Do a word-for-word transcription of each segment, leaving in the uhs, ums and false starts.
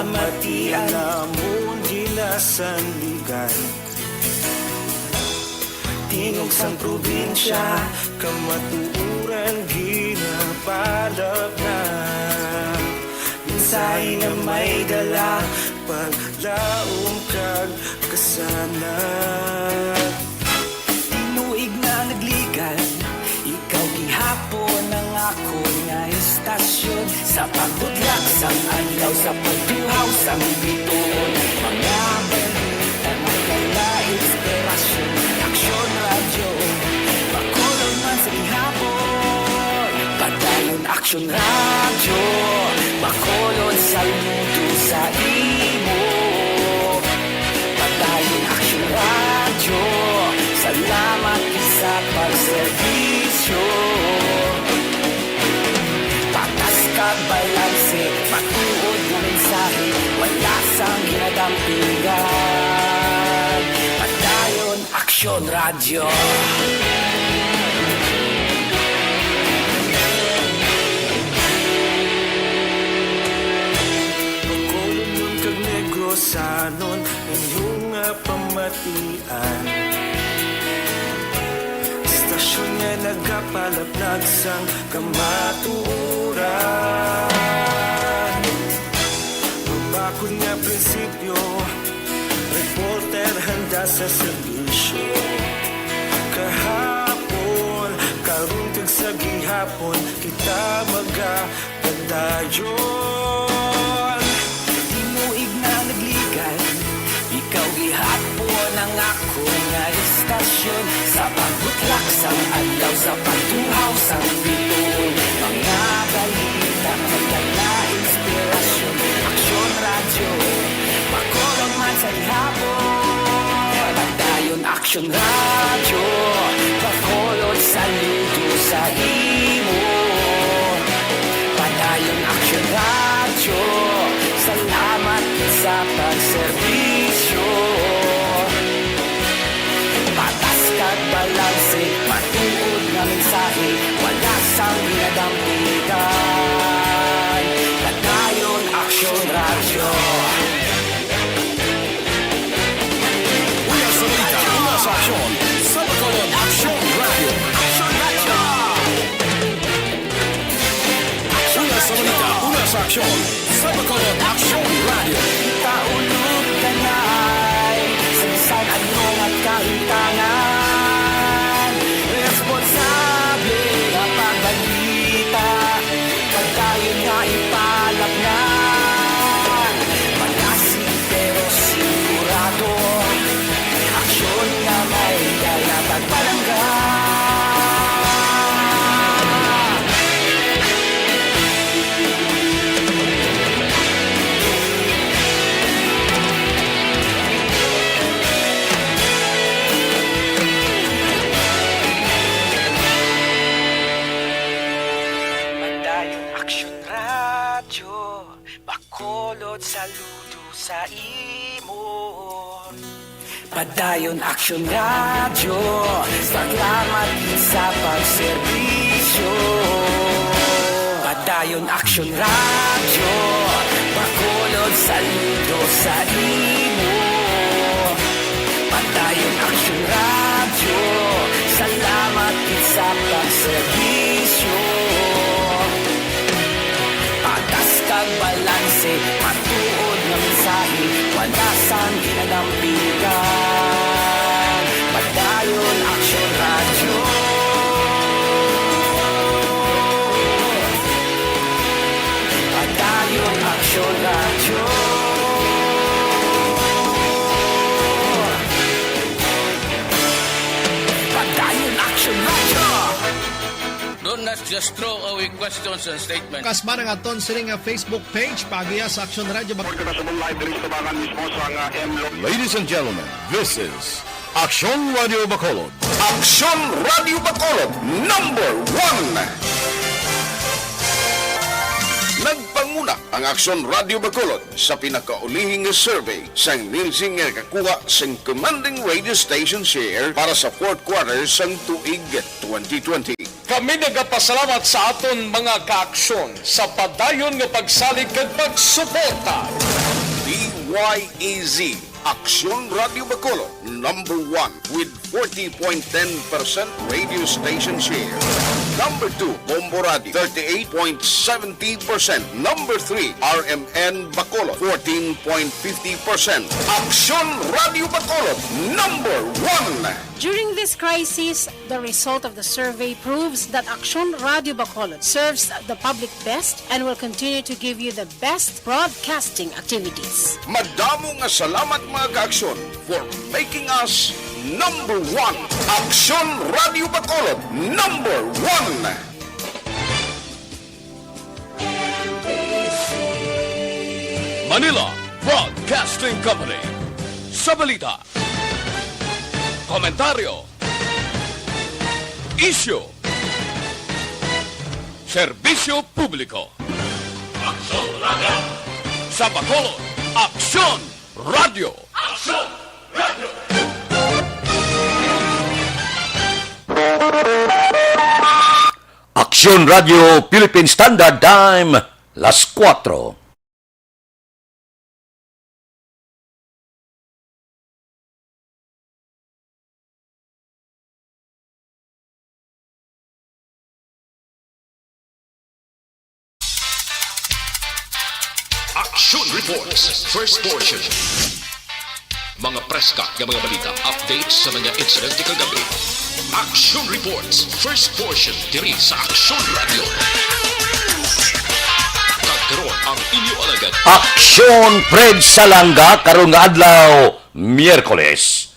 Matian namon ginasandigan. Tingog sang probinsya, kamatuoran ginapalabnan. Mensahe nga may dala, paglaom kag kasanag. Tinuig nga nagligad, ikaw gihapon ang akon nga istasyon. Sa pagbutlak sang adlaw, sa pagtuhaw sang bituon, mga balita nga dala inspirasyon. Aksyon Radyo, Bacolod man sa gihapon. Padayon Aksyon Radyo, Bacolod, saludo sa imo. Padayon Aksyon Radyo, salamat sa pagserbisyo. Patas kag balanse, matuod nga mensahe, wala sang ginadampigan. Padayon Aksyon Radyo. Bacolodnon kag Negrosanon, inyo nga pamatian. Istasyon nga nagapalaplag sang kamatuoran. Mabakod nga prinsipyo, reporter handa sa serbisyo. Kahapon, karon kag sa gihapon, kita magapadayon. Tinuig nga nagligad, ikaw gihapon ang akon nga istasyon. Sa pagbutlak sang adlaw, sa pagtuhaw sang bituon, mga balita nga dala inspirasyon. Aksyon Radyo, Bacolod man sa gihapon. Padayon Aksyon Radyo, Bacolod, saludo sa imo. Padayon Aksyon Radyo, salamat sa pagserbisyo. Patas kag balanse, matuod nga mensahe, wala sang ginadampigan. Padayon Aksyon Radyo. Una sa balita, una sa aksyon, sa Bacolod Aksyon Radyo. Aksyon Radyo! Una sa balita, una sa aksyon, sa Bacolod Aksyon Radyo. Kita ulog kanay sa bisan ano nga kahimtangan. Responsable nga pagbalita, pagdayon nga ipalapnan. Malasig pero sigurado, aksyon nga may dala pagpalangga. Padayon Aksyon Radyo, Bacolod, saludo sa imo. Padayon Aksyon Radyo, salamat sa pagserbisyo. Padayon Aksyon Radyo, Bacolod, saludo sa imo. Padayon Aksyon Radyo, salamat gid sa pagserbisyo. Patas kag balanse, matuod nga mensahe, wala sang ginadampigan. Padayon Aksyon Radyo. Padayon Aksyon Radyo. Padayon Aksyon Radyo. Do not just throw away questions and statements. Kasba nga aton sini nga Facebook page, paagiha sa Aksyon Radyo Bak- Kita sa live diri sa tabangan mismo sa nga M Lo- Ladies and gentlemen, this is Aksyon Radyo Bacolod. Aksyon Radyo Bacolod, number one. Nagpanguna ang Aksyon Radyo Bacolod sa pinakaulihing nga survey sang Nielsen nga nakakuha sing commanding radio station share para sa fourth quarter sang tuig twenty twenty. Kami nagapasalamat sa aton mga kaaksyon sa padayon nga pagsalig kag pagsuporta. Y E Z, Aksyon Radio Bacolod, number one with forty point ten percent radio station share. Number two, Bombo Radio, thirty-eight point seventy percent. Number three, R M N Bacolod, fourteen point fifty percent. Aksyon Radio Bacolod, number one. During this crisis, the result of the survey proves that Aksyon Radio Bacolod serves the public best and will continue to give you the best broadcasting activities. Madamo nga salamat, mga ka-Aksyon, for making us number one. Aksyon Radio Bacolod, number one. Manila Broadcasting Company. Sa balita, komentaryo, isyu, serbisyo publiko. Aksyon Radio. Sa Bacolod, Aksyon Radio. Aksyon Radio. Aksyon Radio Philippine Standard Time, las kuwatro. Action Reports, first portion. Mga preska nga mga balita, updates sa mga insidente kagabi. Action Reports, first portion, diri sa Action Radio. Kag karon ang inyo alagad. Aksyon Fred Salanga karon nga adlaw, Miyerkules.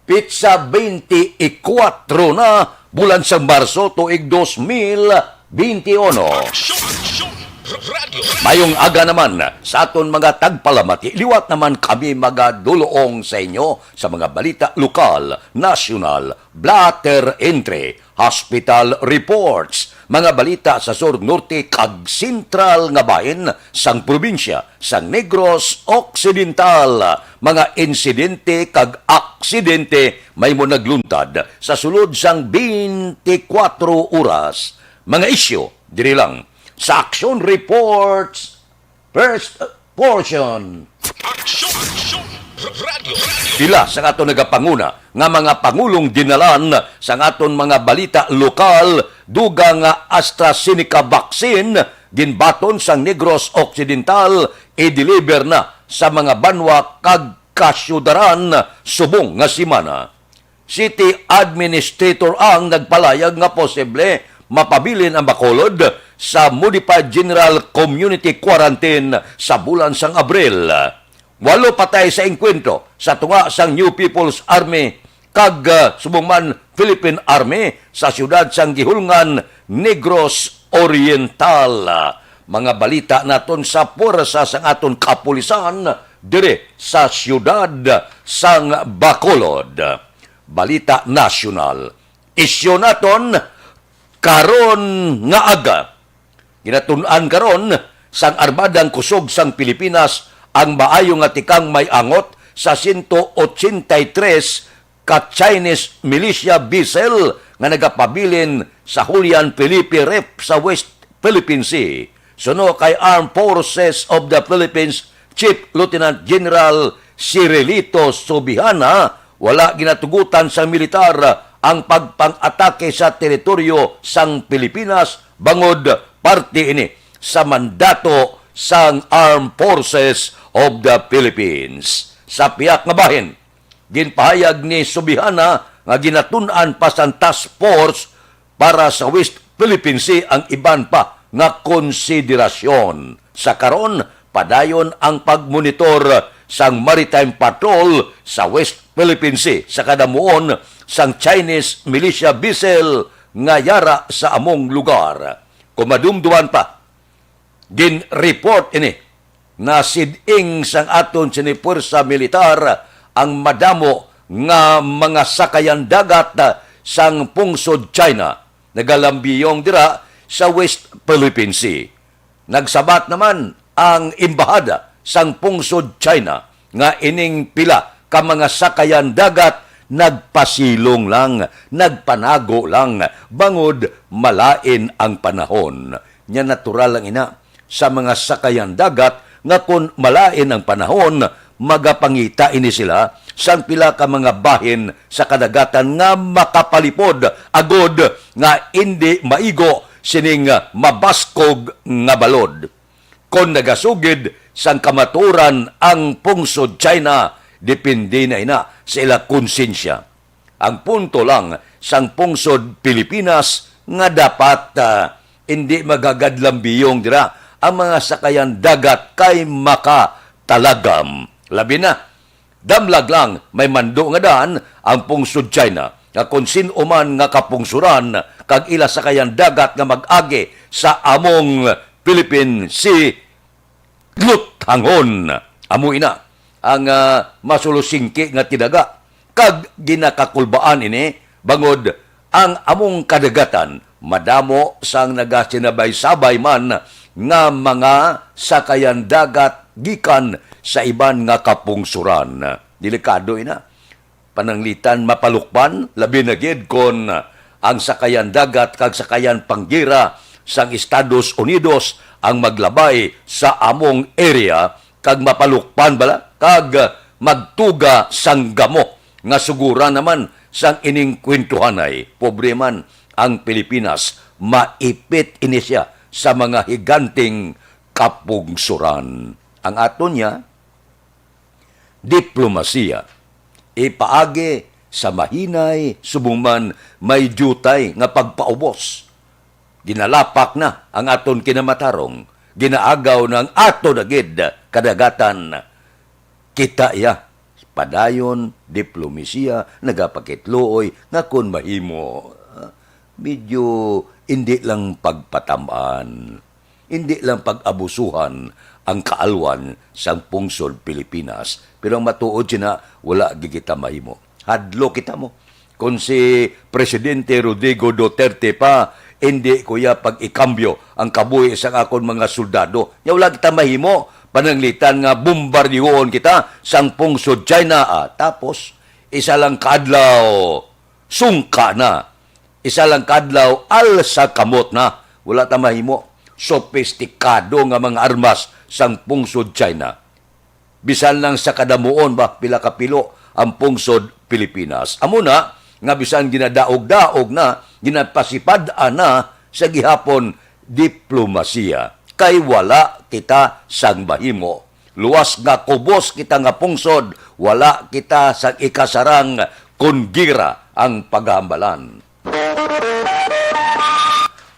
Pitsa twenty-four na, bulan sang Marso, tuig dos mil twenty-one. Aksyon, aksyon, r-, radyo. Mayong aga naman sa aton mga tagpalamati. Liwat naman kami magadulong sa inyo sa mga balita lokal, nasyonal, blotter entry, hospital reports, mga balita sa sur, norte, kag sentral nga bahin sang probinsya sang Negros Occidental, mga insidente kag aksidente may mo nagluntad sa sulod sang twenty-four oras, mga isyu diri lang sa Action Reports First Portion. Action, action, r-, radyo, radyo. Pila sa aton nagapanguna nga mga pangulong dinalan sa aton mga balita lokal, dugang nga AstraZeneca vaccine ginbaton sang Negros Occidental, i-deliver na sa mga banwa kag kasyudaran subong nga semana. City Administrator ang nagpalayag nga posible mapabilin ang Bacolod sa Modified General Community Quarantine sa bulan sang Abril. Walo patay sa engkwentro sa tunga sang New People's Army kag, ah, subong man Philippine Army sa siyudad sang Guihulngan, Negros Oriental. Mga balita naton sa puwersa sang aton kapulisan diri sa siyudad sang Bacolod. Balita nasyonal. Isyu naton karon nga aga. Ginatun-an karon sang Armadang Kusog sang Pilipinas ang maayo nga tikang may angot sa sento ochenta y tres ka Chinese militia vessel nga nagapabilin sa Julian Felipe Reef sa West Philippine Sea. Suno kay Armed Forces of the Philippines Chief Lieutenant General Cirilito Subihana, wala ginatugutan sang militar ang pagpang-atake sa teritoryo sang Pilipinas, bangod parte ini sa mandato sang Armed Forces of the Philippines. Sa pihak nga bahin, ginpahayag ni Subihana nga ginatun-an pa sang task force para sa West Philippine Sea ang iban pa nga konsiderasyon. Sa karon, padayon ang pagmonitor sang Maritime Patrol sa West Philippine Sea sa kadamuon sang Chinese militia vessel nga yara sa among lugar. Kung madumduman pa, gin-report ini, nasid-ing sang aton sini puwersa militar ang madamo nga mga sakayan dagat sang pungsod China nagalambiyong dira sa West Philippine Sea. Nagsabat naman ang embahada sang pungsod China nga ining pila ka mga sakayan dagat nagpasilong lang, nagpanago lang, bangod malain ang panahon. Nya natural lang ina sa mga sakayan dagat nga kon malain ang panahon, magapangita ini sila sang pila ka mga bahin sa kadagatan nga makapalipod, agod nga indi maigo sining mabaskog nga balod. Kon nagasugid sang kamatuoran ang pungsod China, depende na ina sa ila konsensya. Ang punto lang sang pungsod Pilipinas nga dapat, ah, indi magagadlambiyong dira ang mga sakayan dagat kay makatalagam. Labi na, damlag lang may mando nga daan ang pungsod China, nga kon sin-o man nga kapungsuran kag ila sakayan dagat nga mag-agi sa among Philippine Sea, luthangon. Amo ina ang, ah, masulusingki nga tinaga, kag ginakakulbaan ini bangod ang among kadagatan madamo sang nagasinabay-sabay man nga mga sakayan dagat gikan sa iban nga kapungsuran. Delikado ina. Pananglitan mapalukban, labi na gid kon ang sakayan dagat kag sakayan panggira sang Estados Unidos ang maglabay sa among area, kag mapalukban bala kag magtuga sang gamo nga suguran naman sang ining kwentuhanay. Pobre man ang Pilipinas, maipit ini siya sa mga higanting kapungsuran. Ang aton niya, diplomasiya. Ipaagi sa mahinay, subong man may diutay nga pagpaubos. Ginalapak na ang aton kinamatarong, ginaagaw na ang ato na gid kadagatan. Kita iya, padayon, diplomasiya, nagapakitluoy nga kon mahimo, ah, medyo indi lang pagpatam-an. Indi lang pag-abusuhan ang kaalwan sang pungsod Pilipinas, pero ang matuod sina, wala gid kita mahimo. Hadlok kita mo. Kon si Presidente Rodrigo Duterte pa, indi ko iya pag-ikambyo ang kabuhi sang akon mga soldado. Nya wala kita mahimo, pananglitan nga bombardiyoon kita sang pungsod China. Ah, tapos, isa lang ka adlaw, sungka na. Isa lang ka adlaw, alsa kamot na. Wala ta mahimo. Sopistikado nga mga armas sang pungsod China. Bisan lang sa kadamuon ba, pila ka pilo ang pungsod Pilipinas. Amo na nga bisan ginadaog-daog na, ginapasipad-an na sa gihapon diplomasiya. Kay wala kita sang mahimo. Luwas nga kubos kita nga pungsod, wala kita sang ikasarang kon gira ang paghambalan.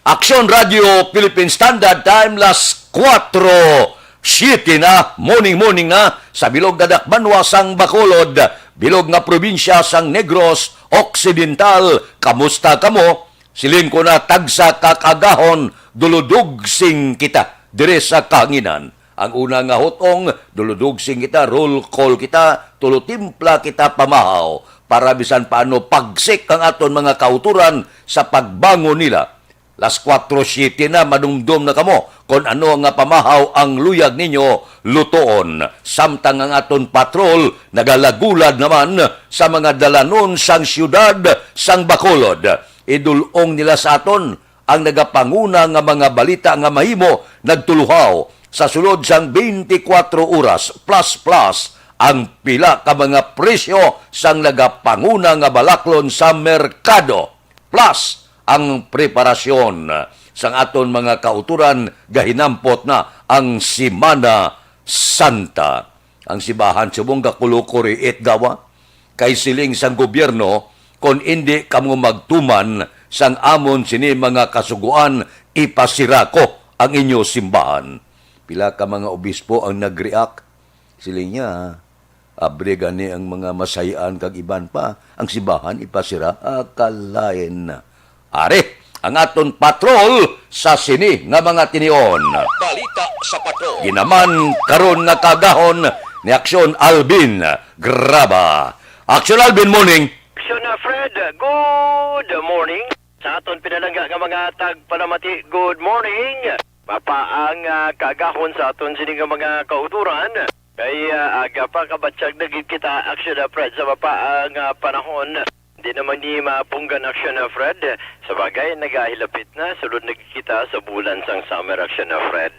Aksyon Radio Philippine Standard Time, las kuwatro siyete na, morning, morning na, sa bilog nga dakbanwa sang Bacolod, bilog nga probinsya sang Negros Occidental. Kamusta kamo? Siling ko na, tagsa ka kaagahon, duludog sing kita diri sa kahanginan. Ang una nga hutong, duludog sing kita, roll call kita, tulo timpla kita pamahaw, para bisan paano pagsik ang aton mga kautoran sa pagbangon nila. Las kuwatro siyete na, madumdom na kamo kon ano nga pamahaw ang luyag ninyo lutoon. Samtang ang aton patrol nagalagulad naman sa mga dalanon sang siyudad sang Bacolod, idul-ong nila sa aton ang nagapanguna nga mga balita nga mahimo nagtuluhaw sa sulod sang twenty-four oras plus plus ang pila ka mga presyo sang nagapanguna nga balaklon sa merkado. Plus, ang preparasyon sang aton mga kautoran, gahinampot na ang Semana Santa. Ang simbahan subong gakulukuriit gawa, kay siling sang gobyerno, kon indi kamo magtuman sang amon sini mga kasugoan, ipasira ko ang inyo simbahan. Pila ka mga obispo ang nag-react. Siling niya, abre gani ang mga masay-an kag iban pa, ang simbahan ipasira. Ah, kalain na. Ari, ang aton patrol sa sini nga mga tinion. Balita sa patrol. Ginaman karon nga kaagahon ni Aksyon Alvin Graba. Aksyon Alvin, morning. Aksyon, uh, Fred, good morning. Sa aton pinalangga nga mga tagpalamati, good morning. Mapa ang, ah, kaagahon sa aton sini nga mga kautoran. Kay, ah, aga pa, kabatyag na gid kita, Aksyon, ah, Fred, sa mapa ang, ah, panahon. Di naman ni mapunggan, Aksyon, ah, Fred. Sa bagay, nagahilapit na, sulod na gid kita sa bulan sang summer, Aksyon, ah, Fred.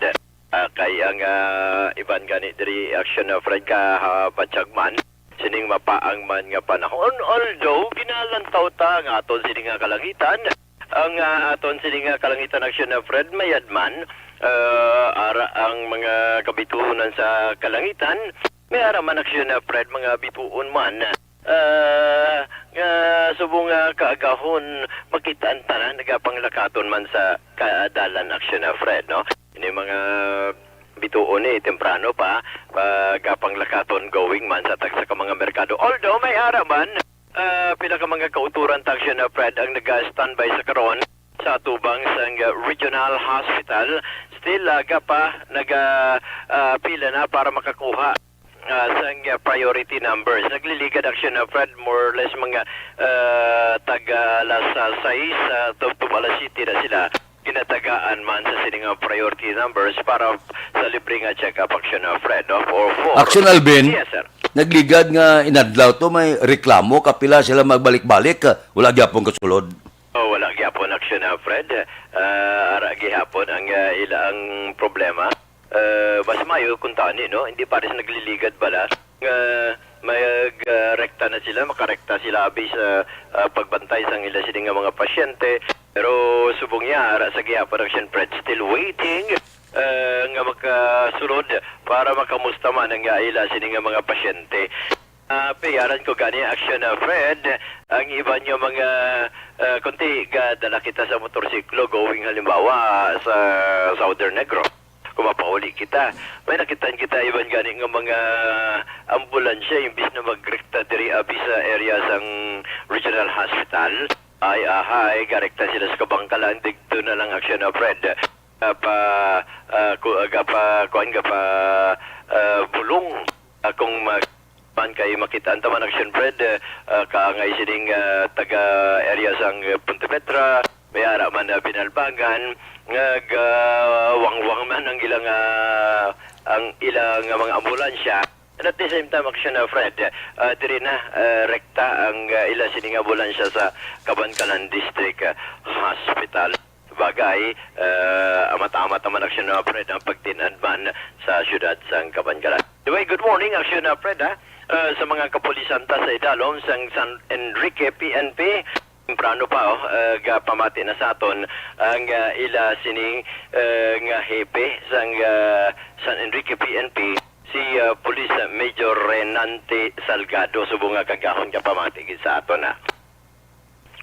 Ah, kay ang, ah, iban gani diri, Action, ah, Fred, kahabatyag man sining mapaang man nga panahon. Although ginalantaw ta nga aton sini nga kalangitan, ang, ah, aton sini nga kalangitan, Action, ah, Fred, mayad man, ah, ara ang mga kabituonan sa kalangitan, may ara man, Action, ah, Fred, mga bituon man, ah, nga subong nga kaagahon makit-an tanan nagapanglakaton man sa ka-, dalan, Action, ah, Fred, no? Ini mga bituon ni temprano pa, pagapanglakaton going man sa tagsa ka mga merkado. Although may ara man, ah, pila ka mga kauturan, Action, ah, Fred, ang naga-standby sa karon sa atubang sang Regional Hospital. Still, aga pa, naga, ah, pila na para makakuha, ah, sang, ah, priority numbers. Nagliligad, Action, ah, Fred, more or less mga, ah, tag alas, ah, sais, ah, tubtob alas siyete na sila. Ginatagaan man sa sini nga priority numbers para sa libre nga check-up, Action, ah, Fred, no? For, for Action, Alvin. Yes, sir. Nagligad nga inadlaw to, may reklamo, kapila sila magbalik-balik, ah, wala gyapon kasulod. Oh, wala gyapon, Action, ah, Fred. Ah, ara gihapon ang, ah, ila ang problema. Ah, mas mayo kung tani, no? Hindi pares nagliligad bala nga mag, ah, rekta na sila, makarekta sila abi sa, ah, pagbantay sang ila sini nga mga pasyente. Pero subong niya, ara sa gihapon, Action, Fred, still waiting, ah, nga makasulod para makamusta man ang ila sini nga mga pasyente. Ah, bayaran ko gani, Action, ah, Fred, ang iban nga mga, ah, kunti gadala kita sa motorsiklo going halimbawa sa Southern Negros. Kung mapauli kita, may nakitaan kita iban gani nga mga ambulansya, imbis na magrekta diri abi sa area sang Regional Hospital, ay ahay, garekta sila sa Kabankalan, didto na lang, Action, ah, Fred. Ah, pa, ah, ku-, ah, gapa, kuan, gapa, ah, bulong. Ah, kung ma-, man kay makitaan ta man, Action, Fred, eh, ah, kaangay sining, ah, taga area sang, eh, Pontevedra, may ara man na Binalbagan, nga gawangwang man ang ilang, ah, ang ilang, ah, mga ambulansya. And at the same time, Action, ah, Fred, ah, diri na, ah, rekta ang, ah, ila sining ambulansya sa Kabankalan District, ah, Hospital. Bagay, ah, amat-amat naman, Action, ah, Fred, ang pagtin-ad man sa siyudad sang Kabankalan. Anyway, good morning, Action, ah, Fred, ha? Ah, sa mga kapulisan ta sa idalom sang San Enrique P N P, temprano pa, oh, ah, gapamati na sa aton ang, ah, ila sini, ah, nga hepe sang, ah, San Enrique P N P, si, ah, Police Major Renante Salgado, subong nga kaagahon gapamati gid sa aton, ha.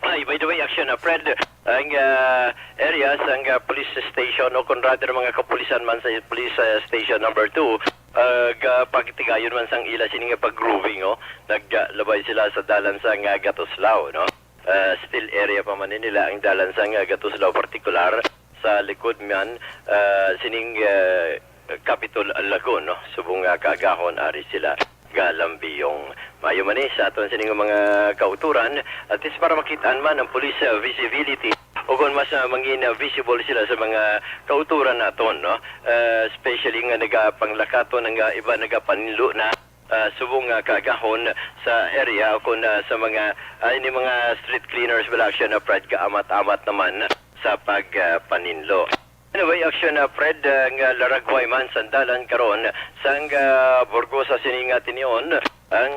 Ay, by the way, Action, ah, Fred, ang, ah, area sang, ah, police station o kung rather mga kapulisan man sa police, ah, station number two, ah, gapatigayon man sang ila sini nga pag-grooving, oh. Naglabay sila sa dalan sang, ah, Gatuslao, no? Ah, still area pa man ni nila ang dalan sang, ah, Gatuslao, partikular sa likod man, ah, sining, ah, Capitol Lagoon, no? Subong nga kaagahon ari sila galambiyong. Mayo man ni sa aton sining mga kauturan, at least para makitaan man ang police, ah, visibility, o kung mas, ah, mangin, ah, visible sila sa mga kauturan naton, no? Ah, especially nga nagapanglakaton, nga iba nagapanlo na, ah, subong nga kaagahon sa area o kung, ah, sa mga, ah, ini mga street cleaners, wala siya na pride kaamat-amat naman sa pag, ah, paninlo. Anyway, Action, ah, Fred, ah, nga laragway man sandalan karon sang, ah, Burgos sa sining, ah, tinion, ang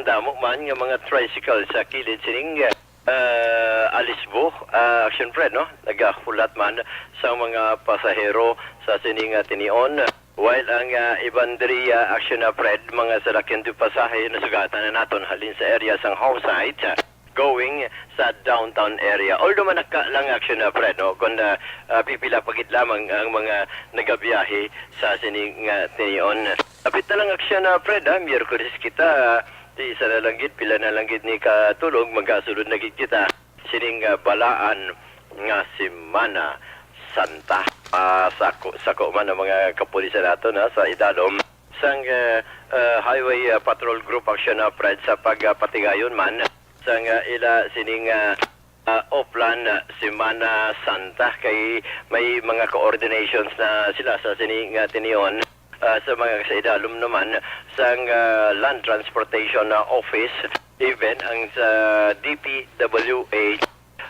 damo man nga mga tricycle sa kilid sining, ah, alisbo, ah, Action, Fred, no? Nagahulat man sa mga pasahero sa sining, ah, tinion. While ang, ah, iban diri, ah, Action, ah, Fred, mga salakyan di pasahe nasugatan na naton halin sa area sang Househite, ah, going sa downtown area. Although manaka lang, Action, ah, Fred, no? Kung, ah, ah, pipila pa gid lamang ang mga nagabiyahe sa sini nga tinion. Apit na lang, Action, ah, Fred, ha? Miyerkules kita, ah, di isa na lang gid, pila na lang gid ni katulog, magasulod na gid kita sining, ah, balaan nga Semana Santa. Ah, sako, sako man ang mga kapulisan nato na sa idalom sang, ah, ah, Highway, ah, Patrol Group, Action, ah, Fred, sa pagpatigayon man sang, ah, ila sining, ah, ah, Oplan, ah, Semana Santa, kay may mga coordinations na sila sa sini nga tinion, ah, sa mga sa idalom naman sang, ah, Land Transportation, ah, Office, even ang sa D P W H,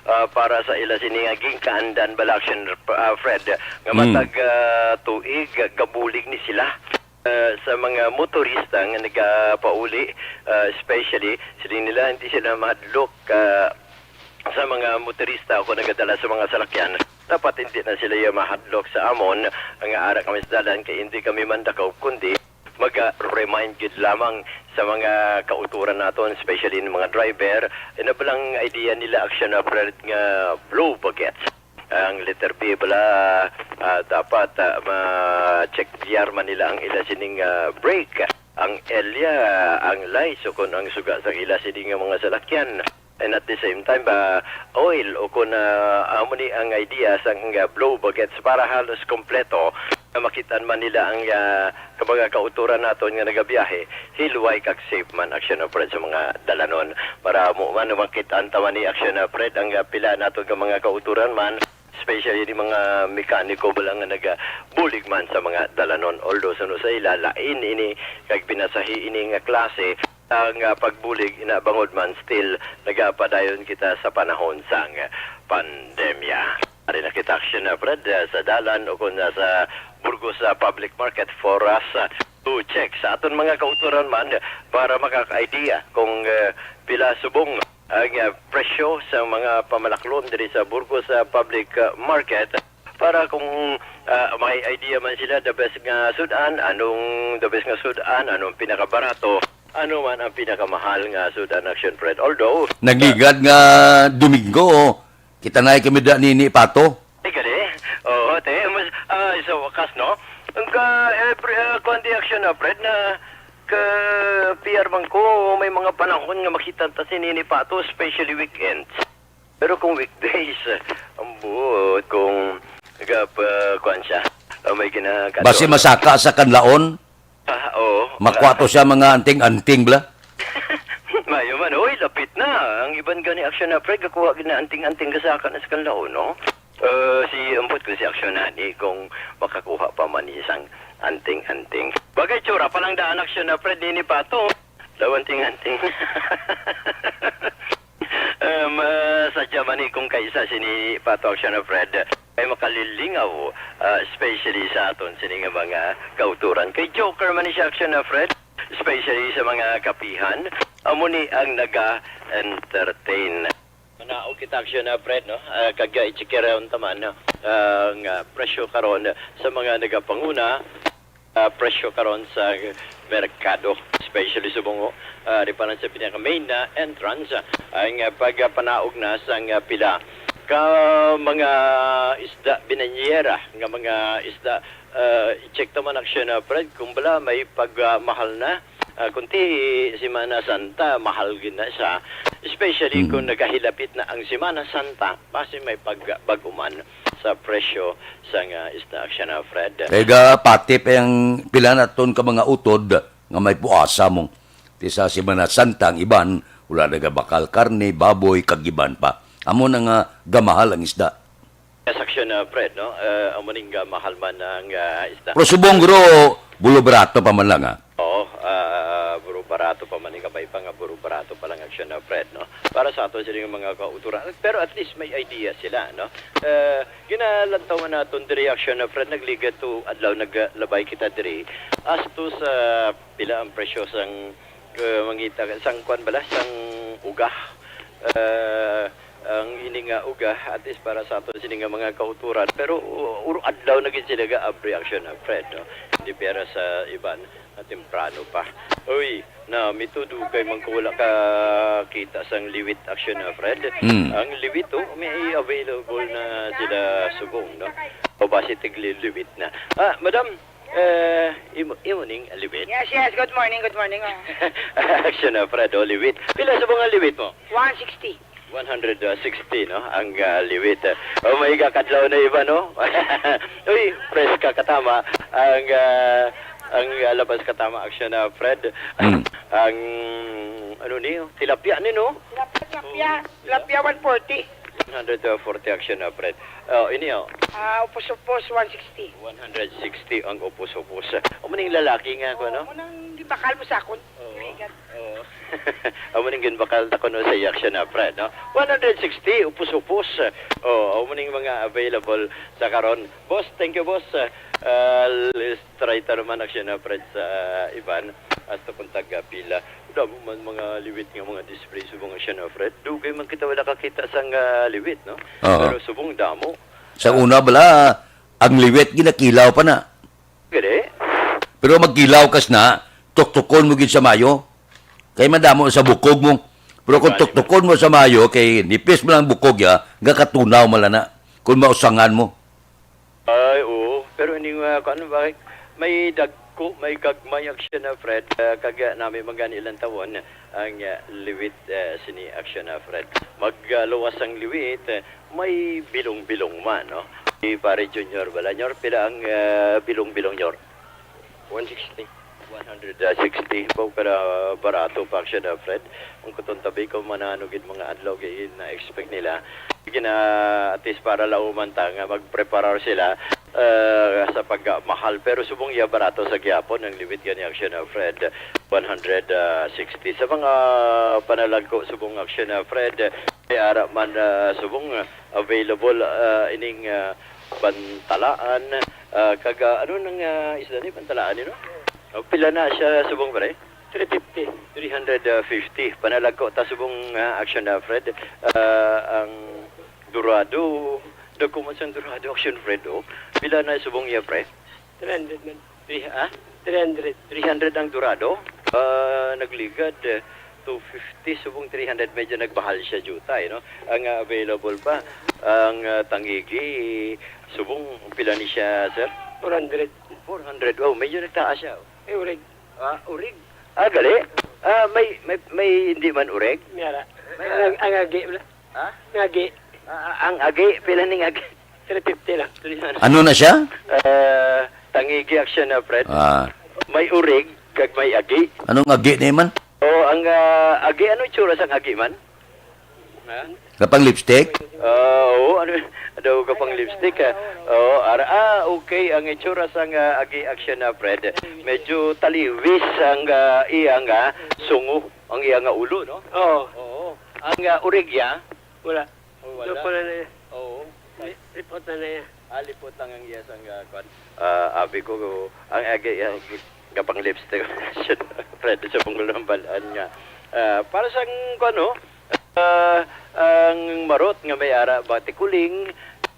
Ah, para sa ila sini nga ginkaandan bala, Action, ah, Fred, nga Mm. matag, ah, tuig, ah, gabulig ni sila, ah, sa mga motorista nga nagapauli, ah, especially, siling nila, hindi sila mahadlok, ah, sa mga motorista o kung nagadala sa mga salakyan. Dapat hindi na sila iya mahadlok sa amon nga ara kami sa dalan, kay hindi kami mandakaw, kundi maga-remind gid lamang sa mga kauturan naton, especially ng mga driver, ina ba lang idea nila, Action, ah, Fred, nga blue bagets. Ang letter B bala, ah, dapat, ah, ma-check man nila ang ila sining, ah, brake, ang elya, ang lights, o kung ang suga sa ila sining mga salakyan. And at the same time, ah, oil, o kung, ah, amo ni ang idea sang, ah, blue bagets para halos kompleto na makitaan man nila ang, ah, ka mga kauturan naton nga nagabiyahe, hilway kag safe man, Action, ah, Fred, sa mga dalanon. Para mo man, makitaan ta man ni, Action, ah, Fred, ang, ah, pila naton ka mga kauturan man, especially ni mga mekaniko bala nga nagabulig man sa mga dalanon. Although sa, sa ila, lain ini kag binasahi ini nga klase ang, ah, pagbulig, ina bangod man still nagapadayon kita sa panahon sang pandemya. Ari na kita, Action, ah, Fred, ah, sa dalan o kung nasa Burgos, ah, Public Market for us, ah, to check sa aton mga kauturan man para makaka-idea kung, ah, pila subong ang, ah, presyo sa mga pamalaklon diri sa Burgos, ah, Public, ah, Market para kung, ah, may idea man sila the best nga sud-an, anong the best nga sud-an, anong pinakabarato, ano man ang pinakamahal nga sud-an, Action, Fred. Although, Nagligad nga Domingo, kita na kami da nini, Pato. Ay, gali. Oo, te. Mas, ah, sa wakas, no? Ang ka, eh, pre-, ah, kuwan di, Action, ah, Fred, na ka P R man ko, may mga panahon nga makita ta si Nini Pato, especially weekends. Pero kung weekdays, ang buot, kung nagap-, ah, kuwan siya, ah, may ginagawa. Basi masaka sa kanlaon? Ah, oo. Makuha to siya mga anting-anting, bala? Mayo man, oy, lapit na. Ang iban gani, Action, ah, Fred, kakuha gid na anting-anting kasaka na sa kanlaon, no? Eh, si, ambot ko si Action ani kung makakuha pa man isang anting-anting. Bagay, tsura pa lang daan, Action, ah, Fred, ni, ni Pato. Daw anting-anting. Um, ah, sadya man ni kung kaisa sini Pato, Action, ah, Fred, kay makalilingaw, ah, especially sa aton sini nga mga kauturan. Kay joker man ni siya, Action, ah, Fred, especially sa mga kapihan. Amo ni ang naga-entertain. Manaog kita, Action, ah, Fred, no? Ah, kag, ah, i-check around ta man, no? Ah, nga presyo karon sa mga nagapanguna, ah, presyo karon sa merkado, especially subong, ah, di pa lang sa pinaka main na entrance, ah, ang, ah, pagpanaog na sang, ah, pila ka mga isda binanyera nga mga isda, ah, i-check ta man, Action, ah, Fred, kung bala may pagmahal na. Ah, kunti Semana Santa, mahal gid na siya. Especially Mm. kung nagahilapit na ang Semana Santa, basi may pag-, bag-o man sa presyo sa nga isda, Action, ah, Fred. Kay gapati pa ang pila naton ka mga utod nga may puasa mo. Ti sa Semana Santa ang iban, wala nagabakal karne, baboy, kag iban pa. Amo na nga gamahal ang isda. Yes, Action, ah, Fred, no? Eh, amo ning, ah, mahal man ang, ah, isda. Pero subong, bro, bulo barato pa man lang, ah. Oo, ah, buro barato pa man, ikabay pa nga buro barato pa lang, Action, ah, Fred, no? Para sa ato sila nga mga kauturan. Pero at least may idea sila, no? Eh, ginalantawan naton diri, Action, ah, Fred, nagligad to adlaw, naglabay kita diri. As to sa pila ang presyo sang, eh, mangita, sang kwan bala, sang uga. Eh, ang ini nga uga, at least para sa aton sini nga mga kauturan. Pero, u-, uro adlaw na gid sila ga-abri, Action, ah, Fred, no? Hindi pera sa iban, ah, temprano pa. Uy, na, mitudo kay man ko wala ka kita sang liwit, Action, ah, Fred. Mm. Ang liwit, oh, may available na sila subong, no? O basi tigli liwit na. Ah, madam, eh, imo, imo ning liwit? Yes, yes. Good morning, good morning, oh. Action, ah, Fred, oh, liwit. Pila subong ang liwit mo? One sixty. One hundred sixty, no? Ang, ah, liwit. Oh my God, kadlaw na iba, no? Uy, fresh ka katama. Ang, ah, ang, ah, labas katama, Action, ah, Fred. Mm. Ang, ano ni, tilapia ni, no? Tilapia, tilapia. Tilapia, one forty. One hundred forty, Action, ah, Fred. Oh, ini, oh. Ah, upos-upos, one sixty. One hundred sixty ang upos-upos. Amo ning lalaki nga, ko, no? Amo nang gibakal mo sa akon. Oo. Oo. Amo ning ginbakal ta kuno sa iya, Action, ah, Fred, no? One hundred sixty, upos-upos. Oh, amo ning mga available sa karon. Boss, thank you, boss. Ah, let's try ta naman, Action, ah, Fred, sa iban. Hasta kung taga pila. Damo man mga liwit nga mga display subong, Action, ah, Fred. Dugay man kita wala kakita sang, ah, liwit, no? Oo. Pero subong damo. Sa una bala, ang liwit ginakilaw pa na. Gani? Pero magkilaw kas na, tuktukon mo gid sa mayo. Kay madamo sa bukog mo. Pero kung tuktukon mo sa mayo, kay nipis mo lang bukog ya, gakatunaw man lang na. Kung mausangan mo. Ay, oo. Pero hindi nga, kung ano ba, may dagko, may gagmay, Action, ah, Fred. Ah, kag, ah, nami man gani ilang tawon ang, ah, liwit, ah, sini, Action, ah, Fred. Magluwas ang liwit, ah, may bilong-bilong man, no? Si Pare Junior bala, Nyor, pila ang, ah, bilong-bilong, Nyor? One sixty. One hundred sixty po, pero barato pa, Action, ah, Fred. Ang kuton tabi ko, manano gid mga adlaw gid na-expect nila. Gina, at least para lauman ta nga magpreparar sila, ah, sa pagmahal. Pero subong iya barato sa gihapon ang liwit gani, Action, ah, Fred. One hundred sixty. Sa mga panalagko subong, Action, ah, Fred, may ara man, ah, subong, ah, available, ah, ining, ah, bantalaan, ah, kag, ah, ano nang, ah, isda ni bantalaan, you know? Oh, pila na siya subong, pare? Three fifty. Three hundred fifty. Panalagko ta subong, ah, Action, ah, Fred. Ah, ang dorado, dagko man sang dorado, Action, Fred, oh. Pila na subong iya, pre? Three hundred man. Three, ah? Three hundred. Three hundred ang dorado. Ah, nagligad, eh, two fifty, subong three hundred. Medyo nagbahal siya, juta, eh, no? Ang, ah, available pa, ang, ah, tangigi, subong, pila ni siya, sir? Four hundred. Four hundred. Oh, medyo nagtaas siya, oh. Eh, urig. Ah, urig. Ah, gali? Ah, may, may, may hindi man urig? May ara. May ara. Ang, ang agi, wala. Ha? Ang agi. Ah, ang agi, pila ning agi? Three fifty lang. Ano na siya? Ah, tangigi, Action, ah, Fred. Ah. May urig, kag may agi. Anong agi ni man? Oh, ang, ah, agi, ano itsura sang agi man? Ha? Nga pang lipstick? Ah, oo, ano, daw ka pang lipstick, ah. Oo, ara, ah, okay, ang itsura sang, ah, agi, Action, ah, Fred. Medyo taliwis ang, ah, iya nga sungo, ang iya nga ulo, no? Oo. Oo. Ang, ah, urig niya? Wala. Oh, wala. Doon pala na yan. Oo. Li-, lipot na na yan. Ah, lipot lang ang iya sang, ah, kwan. Ah, abi ko, ang agi, ang kapang lipstick. Fred, sa punggulang balaan nga. Ah, para sa, kwan, no? Ah, ang marot nga may ara ba tikuling,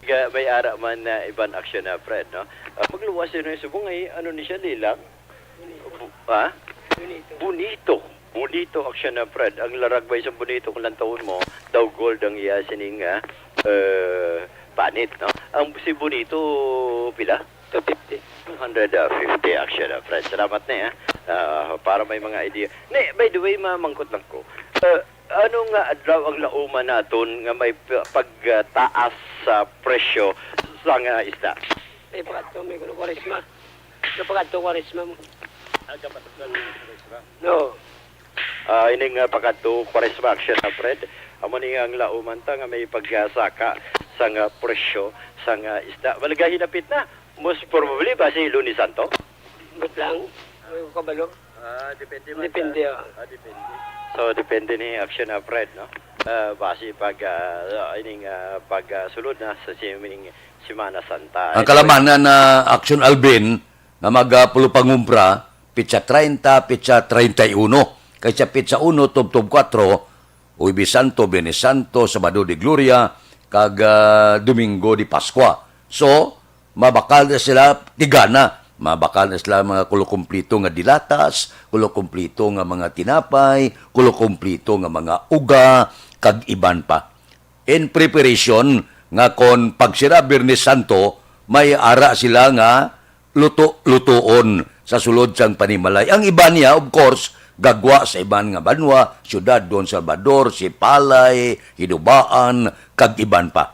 ga-, may ara man na iban, Action, ah, Fred, no? Ah, magluwas yun yung subong ay, ano ni siya, lilang? Bu-, ha? Bonito. Bonito. Bonito, Action, ah, Fred. Ang larag ba isang Bonito kung lantawon mo, daw gold ang iya sining, ah, eh, panit, no? Ang si Bonito, pila? Two fifty. Two hundred fifty, Action, ah, Fred. Salamat na, eh. Ah, para may mga idea. Ne, by the way, mamangkot lang ko. Eh, ano nga adlaw ang lauman naton nga may p-, pagtaas sa presyo sa nga isda? Ay, pagkadto, may kuno Kwaresma. Sa pagkadto, Kwaresma mo. Ah, dapat sa Kwaresma. No. Ah, ining, ah, pagkadto, Kwaresma, Action, ah, Fred. Amo ni ang lauman ta nga may pagsaka sa nga presyo sa nga isda. Malaga hinapit na. Most probably, basi Lunes Santo? Ambot lang. Ay, ko kabalo. Ah, depende man Depende, sa, oh. Ah, depende. So, depende ni Action, ah, Fred, no? Ah, basi pag, ah, ining, ah, pag, ah, sulod na sa sining Semana Santa. Ang Anyway. Kalamanan na Action Alvin, nga mag, ah, pulo pangumpra, pitsa treinta, pitsa treinta y uno. Kay sa pitsa uno, tubtob kuwatro, Huwebes Santo, Biyernes Santo, Sabado de Gloria, kag, ah, Domingo de Pascua. So, mabakal na sila tigana. Mabakal na sila mga kulo-kumplito nga dilatas, kulo-kumplito nga mga tinapay, kulo-kumplito nga mga uga, kag iban pa. In preparation nga kon pagsira Biyernes Santo, may ara sila nga luto-lutoon sa sulod sang panimalay. Ang iban niya, of course, gagwa sa iban nga banwa, siyudad, Don Salvador, Sipalay, Hinubaan, kag iban pa.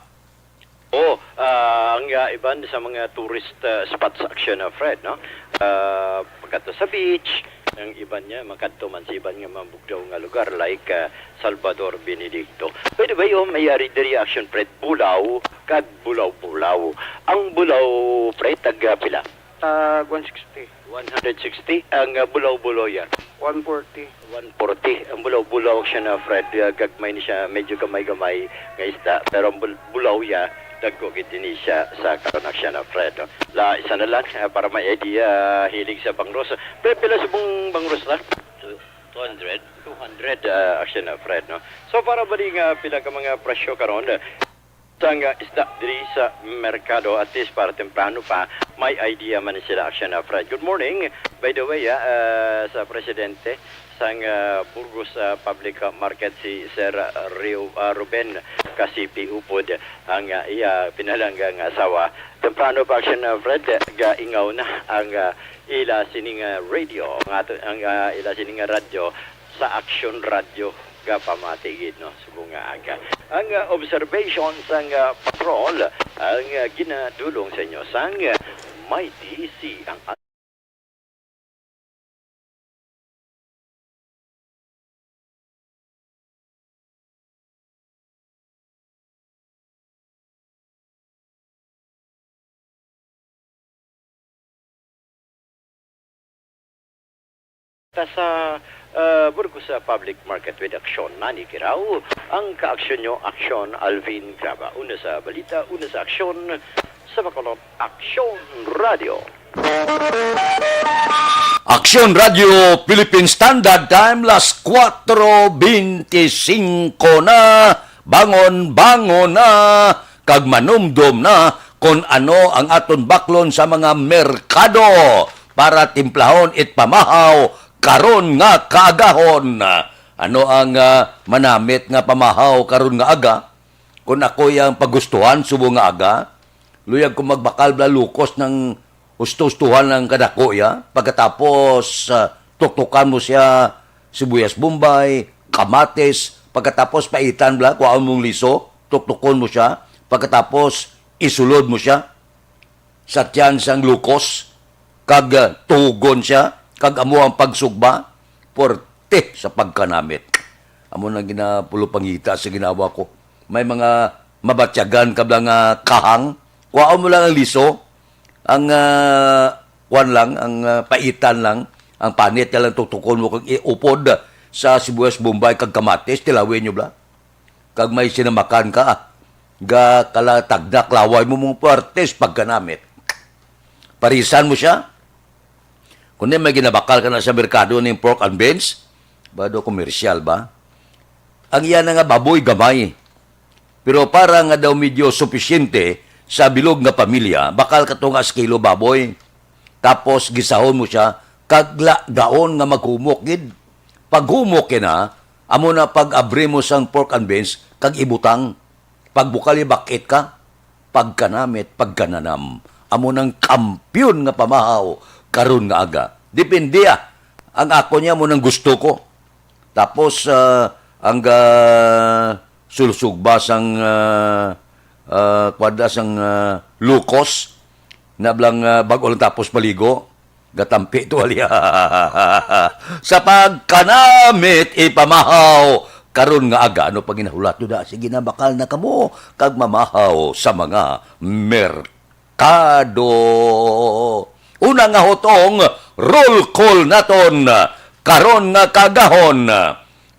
Oo, ah, ang, ah, iban sa mga tourist, ah, spots, Action, ah, Fred, no? Ah, pagkadto sa beach, ang iban niya, makadto man sa iban nga mabugnaw nga lugar, like, ah, Salvador Benedicto. By the way, oh, may ari diri, Action, Fred, bulaw, kag bulaw-bulaw. Ang bulaw, Fred, tag, ah, pila? Tag one sixty. One hundred sixty ang, ah, bulaw-bulaw yan. One forty. One forty ang bulaw-bulaw, Action, ah, Fred. Ah, gagmay ni siya, medyo gamay-gamay nga isda, pero ang bul-, bulaw ya, dagko gid ini siya sa karon, Action, ah, Fred, no? La, isa na lang, ah, para may idea, hilig sa bangros. Pre, pila subong bangros na? Two, two hundred. Two hundred, ah, Action, ah, Fred, no? So, para bali nga pila ka mga presyo karon, sang isda diri sa merkado, at least para temprano pa, may idea man sila, Action, ah, Fred. Good morning. By the way, ah, ah, sa presidente sang, ah, Burgos, ah, Public, ah, Market, si Sir Rio, ah, Ruben Kasipi Upod, ang, ah, iya pinalanggang asawa. Temprano pa, Action, ah, Fred, gaingaw na ang, ah, ila sining, ah, radio, ang ato, ang, ah, ila sining, ah, radyo sa Action Radio. Gapamati gid, no, subong nga aga. Ang, ah, observation sang, ah, patrol ang, ah, ginadulong sa inyo sang, ah, Mighty C ang ta sa, ah, Burgos, ah, Public Market with Action. Nani Kiraw, ang kaaksyon nyo, Action, Alvin Graba. Una sa balita, una sa aksyon, sa Bacolod, Action Radio. Action Radio Philippine Standard Time, las kuwatro bente singko na. Bangon, bangon na, kag manumdom na kon ano ang aton baklon sa mga merkado para timplahon it pamahaw karon nga kaagahon. Ano ang, ah, manamit nga pamahaw karon nga aga? Kon ako yang pagustuhan subong nga aga, luyag ko magbakal bala lukos nang husto-hustohan lang kadako ya. Pagkatapos, ah, tuktukan mo siya, sibuyas Bombay, kamatis. Pagkatapos, paitan bala, kuhaon mong liso, tuktukon mo siya. Pagkatapos, isulod mo siya sa tiyan sang lukos, kag, ah, tugon siya, kag amo ang pagsugba, porte sa pagkanamit. Amo nang ginapulupangita sa ginawa ko. May mga mabatyagan ka bala nga kahang, kuhaon mo lang ang liso, ang, ah, kuwan lang, ang, ah, paitan lang, ang panit na lang tuktukon mo kag iupod sa sibuyas Bombay kag kamatis, tilawin nyo bala. Kag may sinamakan ka, ah, ga kala tagnak laway mo mong puwertes pagkanamit. Parisan mo siya. Kundi may ginabakal ka na sa merkado ning pork and beans, ba do komersyal ba? Ang iya na nga baboy gamay. Pero para nga daw medyo supisyente sa bilog nga pamilya, bakal ka to nga sa kilo baboy. Tapos gisahon mo siya, kag lagaon nga maghumok gid. Paghumok kina, amo na pag-abri mo sang pork and beans, kag ibutang. Pagbukal, ibakit ka. Pagkanamit, pagkananam. Amo nang kampiyon nga pamahaw karon nga aga. Depende, ah. Ang ako niya, amo nang gusto ko. Tapos, ah, ang, ah, sulsugba sang, ah, ah, kwadra sang, ah, lukos, na blang, ah, bag-o lang tapos maligo, gatampi tuwalya. Sa pagkanamit ipamahaw, karon nga aga, ano pa ginahulat nyo da? Sige na, bakal na kamo, kag mamahaw sa mga merkado. Una nga hutong, roll call naton. Karon nga kaagahon,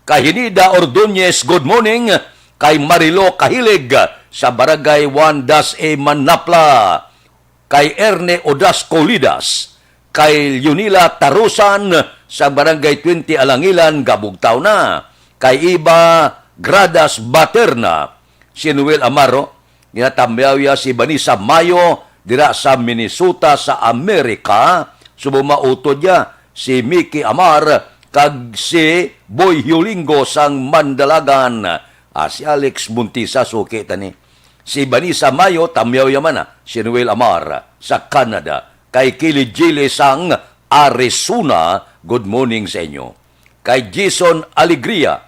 kay Hinida Ordonez, good morning. Kay Marilo Kahilig sa Barangay one dash A Manapla. Kay Erne Odasco Lidas. Kay Leonila Tarusan sa Barangay twenty Alangilan, Gabugtaw na. Kay Iba Gradas Baterna, si Noel Amaro, ginatamyaw ya si Vanessa Mayo dira sa Minnesota sa Amerika, subong mautod ya si Mickey Amar kag si Boy Hiulingo sang Mandalagan. Ah, si Alex Montisa, suki tani. Si Vanessa Mayo, tamyaw ya man na, si Noel Amar sa Canada, kay Kili Jili sang Arizona, good morning sa inyo. Kay Jason Alegria,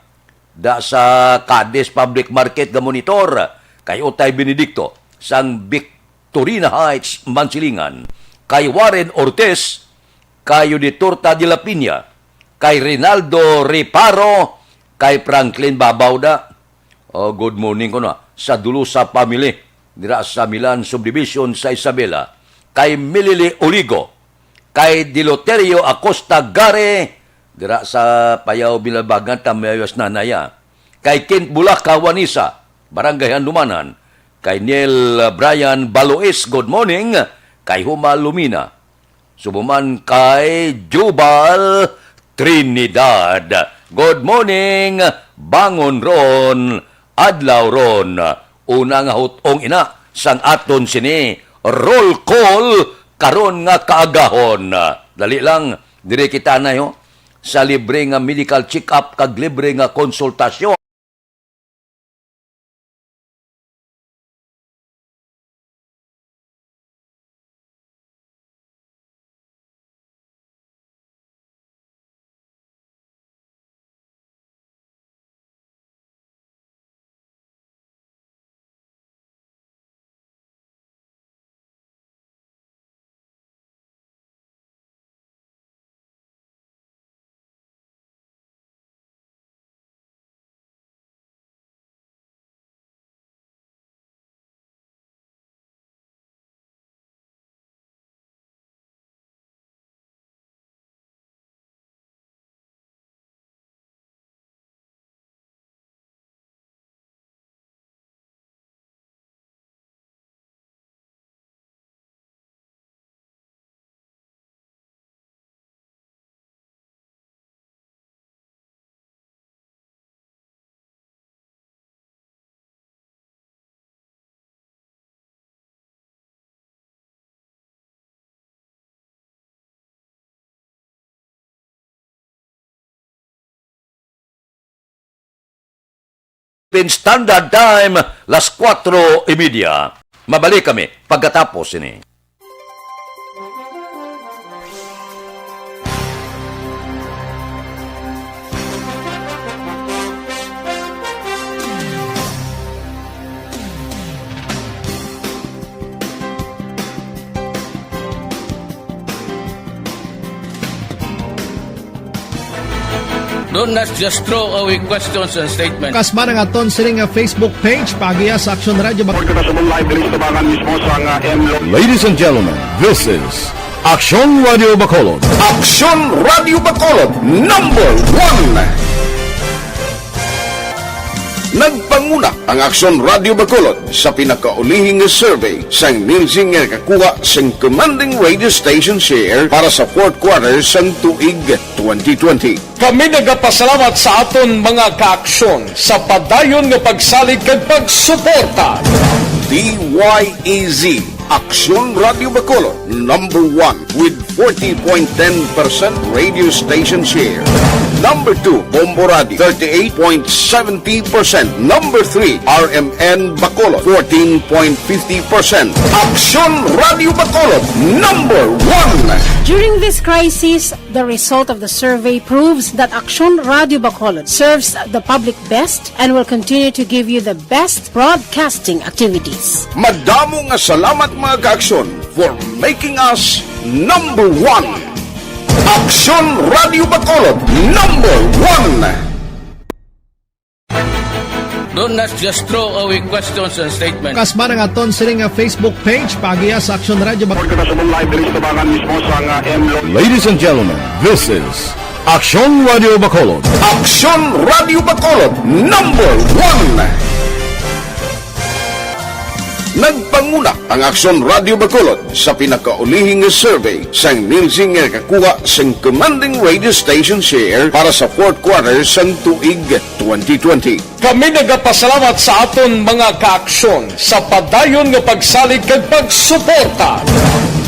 da sa Cadiz Public Market nga monitor, kay Utay Benedicto sang Victorina Heights, Mansilingan, kay Warren Ortiz, kay Auditorta de la Piña, kay Rinaldo Reparo, kay Franklin Babauda. Oh, good morning ko na sa Dulusa family dira sa Milan Subdivision sa Isabela. kay Milili Oligo, kay Deloterio Acosta Gare, dira sa Payaw, Binalbagan, ta mayawas nanay, ah. Kay Kent Bulaca Juanisa, Barangay Handumanan, kay Neil Brian Balois, good morning, kay Huma Lumina. Subo man kay Jubal Trinidad. Good morning, bangon ron, adlaw ron. Una nga hut-ong ina sang aton sini, roll call karon nga kaagahon. Dali lang, diri kita na, yo, sa libre nga medical check-up kag libre nga konsultasyon. Philippine Standard Time, las kuwatro y media. Mabalik kami pagkatapos ini. Don't just throw away questions and statements. Kasman ang aton sining nga Facebook page, paagiha sa Aksyon Radio Bacolod. Report ko na sa live diri sa tabangan mismo sa nga M Lo- Ladies and gentlemen, this is Aksyon Radio Bacolod. Aksyon Radio Bacolod, number one. Nagpanguna ang Aksyon Radio Bacolod sa pinakaulihi nga survey sang Nielsen nga nakakuha sing commanding radio station share para sa fourth quarter sang tuig twenty twenty. Kami nagapasalamat sa aton mga kaaksyon sa padayon nga pagsalig kag pagsuporta. D Y E Z, Aksyon Radio Bacolod, number one with forty point ten percent radio station share. Number two, Bombo Radio, thirty-eight point seventy percent. Number three, R M N Bacolod, fourteen point fifty percent. Aksyon Radio Bacolod, number one. During this crisis, the result of the survey proves that Aksyon Radio Bacolod serves the public best and will continue to give you the best broadcasting activities. Madamo nga salamat, mga kaaksyon, for making us number one. Aksyon Radio Bacolod, number one. Don't just throw away questions and statements. Kasman ang aton sining nga Facebook page, paagiha sa Aksyon Radio Bacolod. Report ko na sa live diri sa tabangan mismo sa nga M Lo- Ladies and gentlemen, this is Aksyon Radio Bacolod. Aksyon Radio Bacolod, number one. Nagpanguna ang Aksyon Radio Bacolod sa pinakaulihi nga survey sang Nielsen nga nakakuha sang commanding radio station share para sa fourth quarter sang tuig twenty twenty. Kami nagapasalamat sa aton mga kaaksyon sa padayon nga pagsalig kag pagsuporta.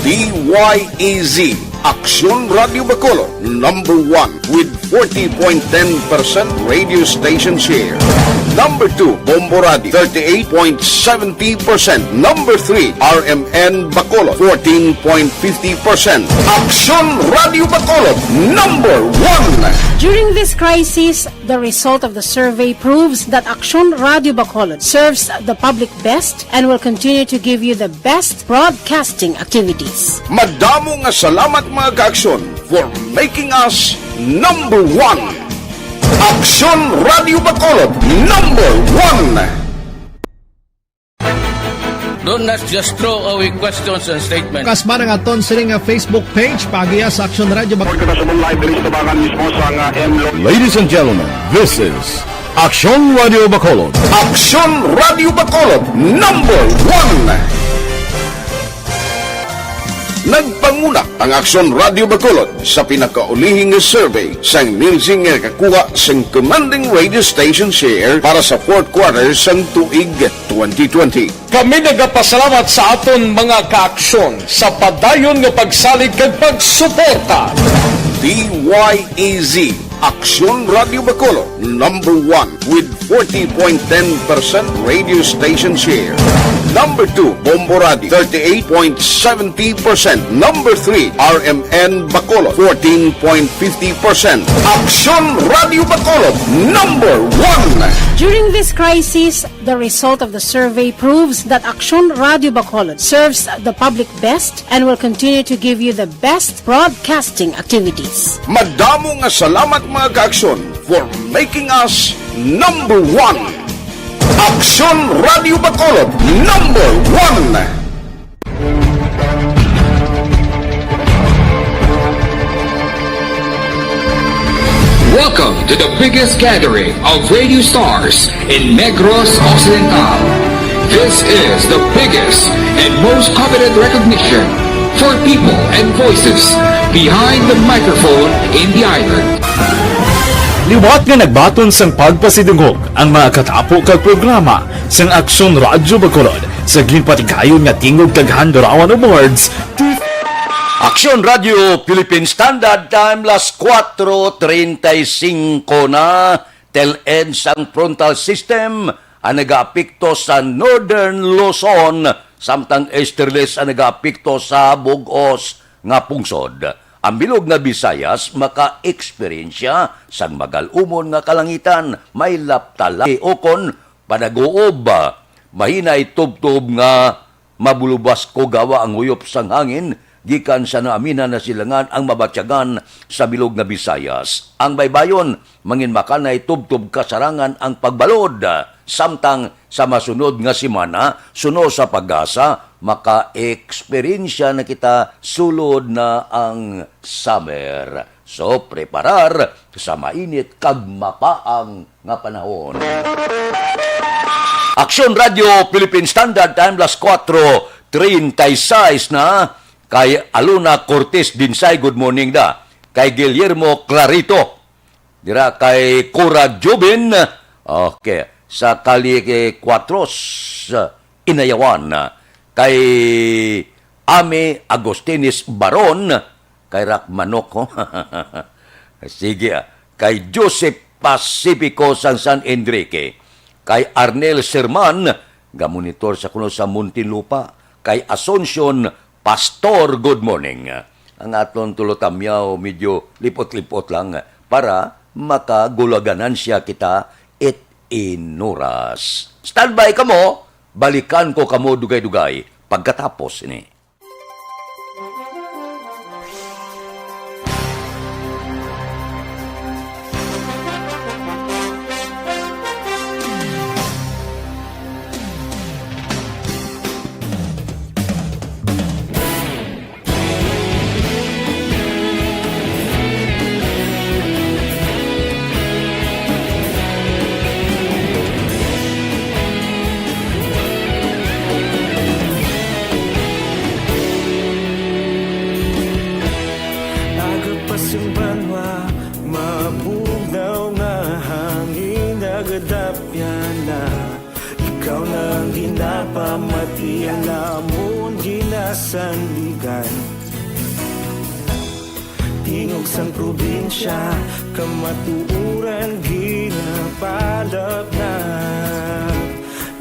D Y E Z, Aksyon Radio Bacolod, number one with forty point ten percent radio station share. Number two, Bombo Radio, thirty-eight point seventy percent. Number three, R M N Bacolod, fourteen point fifty percent. Aksyon Radio Bacolod, number one. During this crisis, the result of the survey proves that Aksyon Radio Bacolod serves the public best and will continue to give you the best broadcasting activities. Madamo nga salamat, mga kaaksyon, for making us number one. Aksyon Radio Bacolod, number one. Do not just throw away questions and statements. Kasma nga aton sini nga Facebook page, paagiha sa Aksyon Radio Bak- Report ko na sa mong live diri sa Tabangan mismo sa nga M Lo- Ladies and gentlemen, this is Aksyon Radio Bacolod. Aksyon Radio Bacolod, number one. Nagpanguna ang Aksyon Radio Bacolod sa pinakaulihi nga survey sang Nielsen nga nakakuha sang commanding radio station share para sa fourth quarter sang tuig twenty twenty. Kami nagapasalamat sa aton mga kaaksyon sa padayon nga pagsalig kag pagsuporta. D Y E Z, Aksyon Radio Bacolod, number one with forty point ten percent radio station share. Number two, Bombo Radio, thirty-eight point seventy percent. Number three, R M N Bacolod, fourteen point fifty percent. Aksyon Radio Bacolod, number one. During this crisis, the result of the survey proves that Aksyon Radio Bacolod serves the public best and will continue to give you the best broadcasting activities. Madamo nga salamat, mga kaaksyon, for making us number one. Aksyon Radio Bacolod, number one. Welcome to the biggest gathering of radio stars in Negros Occidental. This is the biggest and most coveted recognition for people and voices behind the microphone in the island. Liwat nga nagbaton sang pagpasidungog ang mga katapo kag programa sang Aksyon Radyo Bacolod sa ginpatigayon nga Tingog kag Handurawan Awards. Aksyon Radyo Philippine Standard Time, las kuwatro treinta y cinco na. Tel-ed sang frontal system ang nagaapekto sa Northern Luzon, samtang easterlies ang nagaapekto sa bug-os nga pungsod. Ang bilog nga Visayas maka-eksperyensya sang magal-umon nga kalangitan, may laptala ukon panag-uob. Mahinay tubtob nga mabulubas ko gawa ang huyop sang hangin gikan sa naaminan na silangan ang mabatyagan sa bilog nga Visayas. Ang baybayon, manginmakanay tubtob kasarangan ang pagbalod, samtang sa masunod nga semana, suno sa PAGASA, maka-eksperyensya na kita sulod na ang summer. So, preparar sa mainit kag mapaang nga panahon. Aksyon Radio Philippine Standard Time, las kuwatro treinta y seis na. Kay Alona Cortez Dinsay, good morning da. Kay Guillermo Clarito, dira kay Cora Jubin, okay, sa Calle Cuatros, Inayawan, kay Ami Agustines Baron, kay Rak Manok, ho. Sige, ah. Kay Joseph Pacifico sang San Enrique, kay Arnel Serman, gamonitor sa kuno sa Muntinlupa, kay Asuncion Pastor, good morning. Ang aton tulo tamyaw medyo lipot-lipot lang para makagulaganan siya kita it in oras. Standby kamo, balikan ko kamo dugay-dugay pagkatapos ini. Aga pa sing banwa, mabugnaw nga hangin nagadapyan na. Ikaw na ang ginapamati, ang amon ginasandigan. Tingog sang probinsya, kamatuoran ginapalapnap.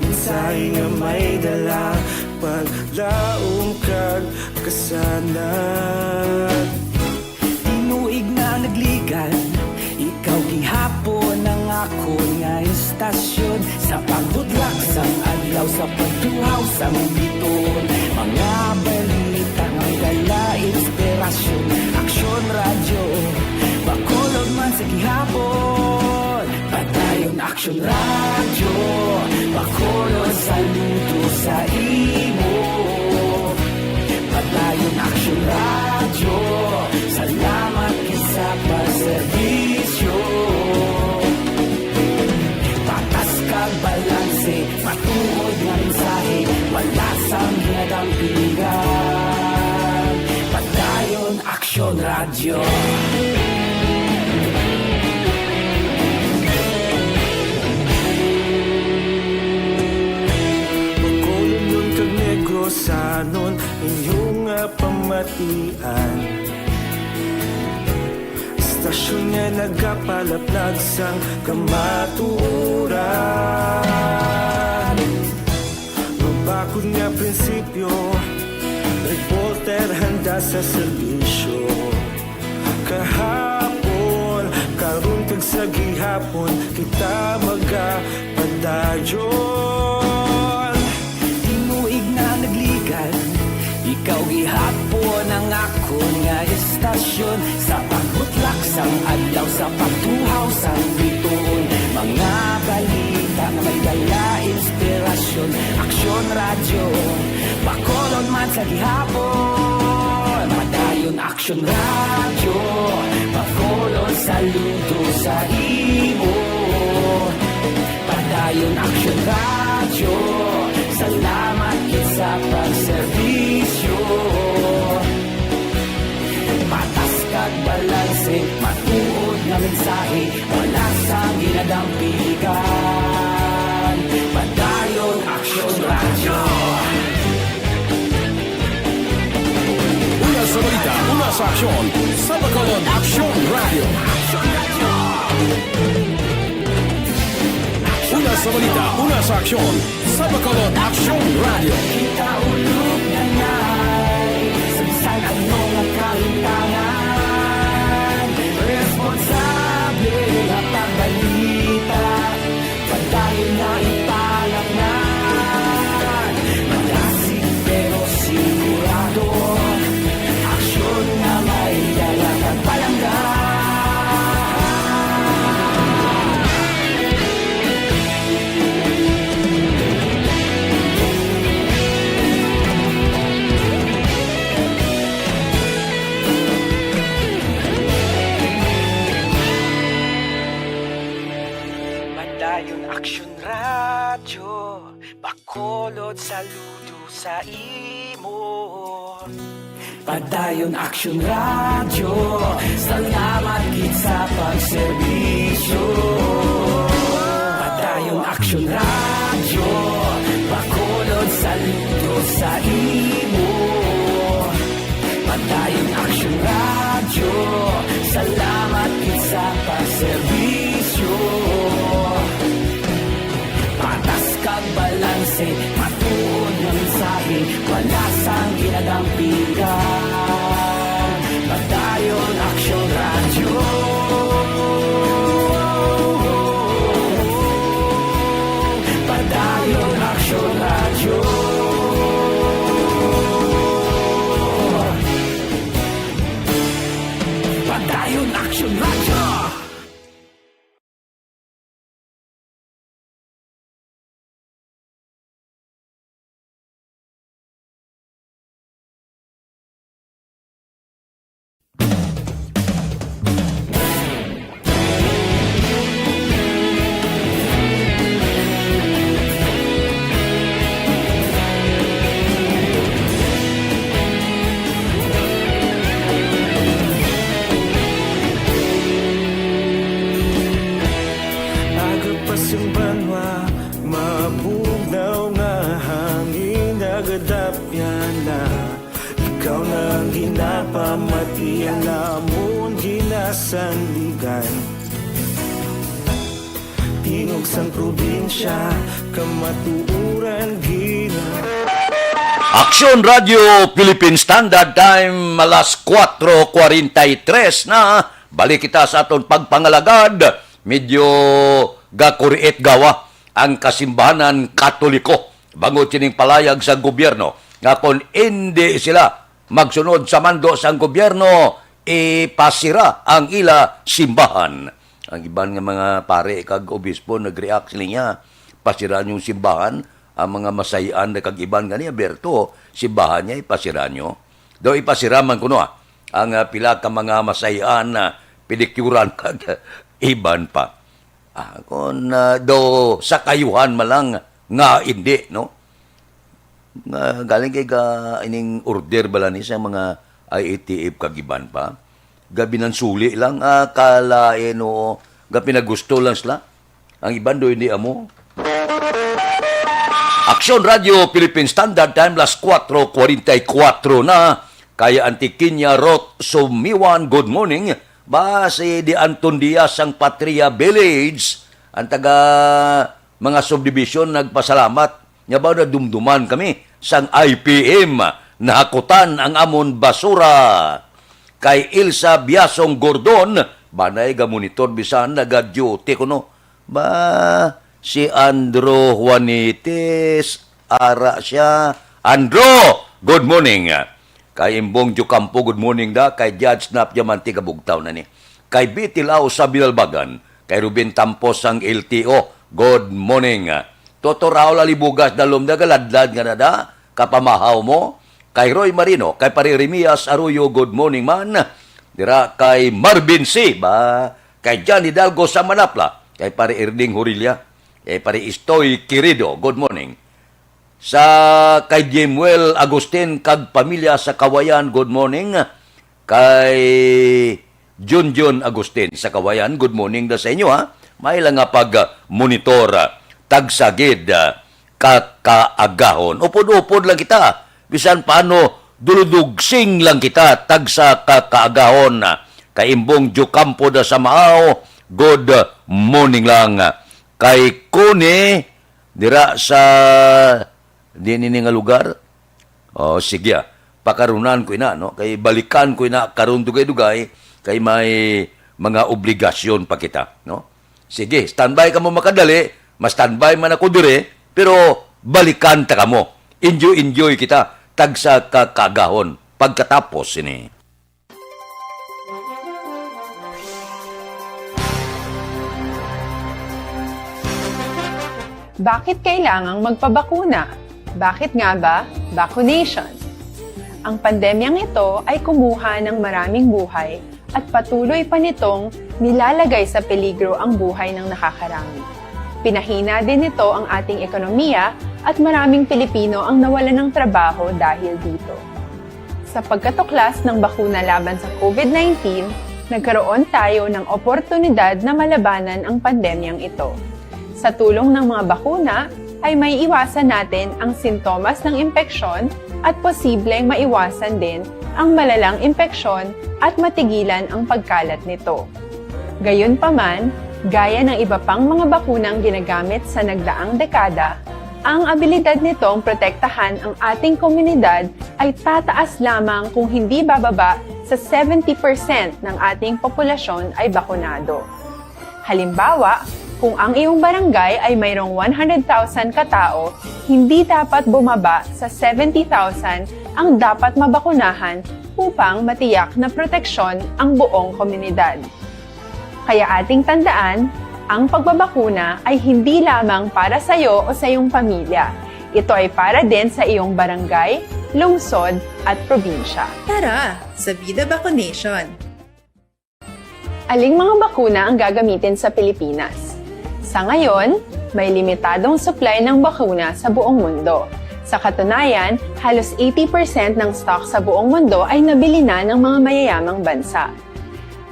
Mensahe nga may dala, paglaom kag kasanag. Tinuig na nagligad, ikaw gihapon ang akon nga istasyon. Sa pagbudlak sang adlaw, sa pagtuhaw sang biton, mga balita may dala inspirasyon. Aksyon Radyo Bacolod man sa gihapon. Padayon Aksyon Radyo Bacolod, saludo sa imo Tuod nga mensahe, wala sang ginadampigan. Padayon Aksyon Radyo. Bacolodnon kag Negrosanon, inyo nga pamatian. Istasyon nga nagapalaplag sang kamatuoran. Mabakod nga prinsipyo, reporter handa sa serbisyo. Kahapon, karon kag sa gihapon, kita magapadayon. Tinuig na nagligan, ikaw gihapon ang akon nga istasyon. Sa pagbutlak sang adlaw, sa pagtuhaw sang bituon, mga balita nga may dala inspirasyon. Aksyon Radyo, Bacolod man sa gihapon. Padayon Aksyon Radyo, Bacolod saludo sa imo. Padayon Aksyon Radyo, salamat gid sa pagserbisyo. Patas kag balanse, matuod nga mensahe, wala sang ginadampigan. Padayon Aksyon Radyo. Una sa balita, una sa aksyon, sa Bacolod Aksyon Radyo. Una sa balita, una sa aksyon, sa Bacolod Aksyon Radyo. Kita ulog na ngay, sa bisan ano nga kahintangan, responsable nga pagbalita. Padayon nga ipalaknad, malasig pero sigurado. Aksyon nga may dala kag palangga. Padayon Aksyon Radyo, Bacolod saludo sa imo. Padayon Aksyon Radyo, salamat gid sa pagserbisyo. Padayon Aksyon Radyo, Bacolod saludo sa imo. Padayon Aksyon Radyo, salamat gid sa pagserbisyo. Patas kag balanse, matuod nga mensahe, wala sang ginadampigan. Padayon Aksyon Radyo. Padayon Aksyon Radyo. Padayon Aksyon Radyo. Aga pa sing banwa, mabugnaw nga hangin nagadapyan na. Ikaw na ang ginapamatian namon ginasandigan. Tingog sang probinsya, kamatuoran gina- Aksyon Radio Philippine Standard Time, alas kuwatro kwarenta y tres na. Balik kita sa aton pagpangalagad. Medyo gakuriit gawa ang kasimbahanan Katoliko bangod sining palayag sa gobyerno nga kon indi sila magsunod sa mando sang gobyerno, ipasira ang ila simbahan. Ang iban nga mga pare kag obispo nag-react sila niya, "Pasiran yung simbahan, ang mga masay-an na kag iban gani, aberto, simbahan niya, ipasiran nyo." Daw ipasira man kuno, ah, ang, ah, pila ka mga masay-an na pinikyuran kag iban pa. Ah, kung, ah, daw sa kayuhan man lang, nga hindi, no? Nga galing kay ga-, ining order bala ni sa mga I A T F kag iban pa. Gabi nang suli lang, ah, kalain, oo. Gapinagusto lang sila. Ang iban do hindi amo. Aksyon Radio Philippine Standard Time, las kuwatro kwarenta y kuwatro na. Kay Antiquiña Roth Sumiwan, good morning. Ba si Di Anton Diaz sang Patria Village, ang taga mga subdivision nagpasalamat nga ba nadumduman kami sang I P M, nahakutan ang amon basura. Kay Ilsa Biasong Gordon, banay ga monitor bisan naga-duty kuno. Ba, si Andro Juanites, ara siya. Andro, good morning. Kay Imbong Diocampo, good morning da. Kay Judge Nap Diamante, kabugtaw na ni. Kay Bitilao sa Binalbagan, kay Ruben Tampos sang L T O, good morning. Toto Raul Alibugas, dalom na galadlad nga nada, kapamahaw mo. Kay Roy Marino, kay Pare Remias Arroyo, good morning man. Dira kay Marvin C, ba? Kay John Hidalgo sa Manapla, kay Pare Erding Hurilla, kay Pare Istoy Quirido, good morning. Sa kay Jemuel Agustin kag pamilya sa Kawayan, good morning. Kay Junjun Agustin sa Kawayan, good morning da sa inyo, ha. May lang nga pag-monitor, ah, tagsa gid, ah, ka kaagahon. Upod-upod lang kita. Bisan paano, duludugsing lang kita, tagsa ka kaagahon. Kay Imbong Diocampo da sa Maaw, good morning lang. Kay Kone, dira sa, di nini nga lugar? O, sige, ah. Pakarunan ko ina, no? Kay balikan ko ina karon dugay-dugay, kay may mga obligasyon pa kita, no? Sige, standby ka mo makadali, ma-standby man ako dire, pero balikan ta kamo. Enjoy, enjoy kita, tagsa ka kaagahon pagkatapos sini. Bakit kailangang magpabakuna? Bakit nga ba vaccination? Ang pandemyang ito ay kumuha ng maraming buhay at patuloy pa nitong nilalagay sa peligro ang buhay ng nakakarami. Pinahina din nito ang ating ekonomiya at maraming Pilipino ang nawalan ng trabaho dahil dito. Sa pagkatuklas ng bakuna laban sa COVID nineteen, nagkaroon tayo ng oportunidad na malabanan ang pandemyang ito. Sa tulong ng mga bakuna, ay may iwasan natin ang sintomas ng impeksyon at posibleng maiwasan din ang malalang impeksyon at matigilan ang pagkalat nito. Gayunpaman, gaya ng iba pang mga bakunang ginagamit sa nagdaang dekada, ang abilidad nitong protektahan ang ating komunidad ay tataas lamang kung hindi bababa sa seventy percent ng ating populasyon ay bakunado. Halimbawa, kung ang iyong barangay ay mayroong one hundred thousand ka tao, hindi dapat bumaba sa seventy thousand ang dapat mabakunahan upang matiyak na proteksyon ang buong komunidad. Kaya ating tandaan, ang pagbabakuna ay hindi lamang para sa iyo o sa iyong pamilya. Ito ay para din sa iyong barangay, lungsod, at probinsya. Tara, sa Vida Vaccination! Aling mga bakuna ang gagamitin sa Pilipinas? Sa ngayon, may limitadong supply ng bakuna sa buong mundo. Sa katunayan, halos eighty percent ng stock sa buong mundo ay nabili na ng mga mayayamang bansa.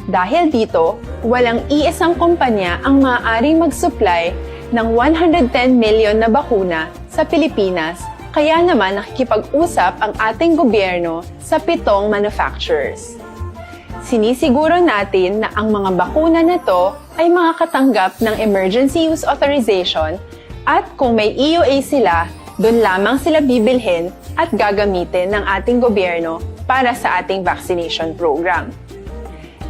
Dahil dito, walang iisang kumpanya ang maaaring mag-supply ng one hundred ten million na bakuna sa Pilipinas, kaya naman nakikipag-usap ang ating gobyerno sa pitong manufacturers. Sinisiguro natin na ang mga bakuna na to ay makakatanggap ng emergency use authorization at kung may E U A sila, doon lamang sila bibilhin at gagamitin ng ating gobyerno para sa ating vaccination program.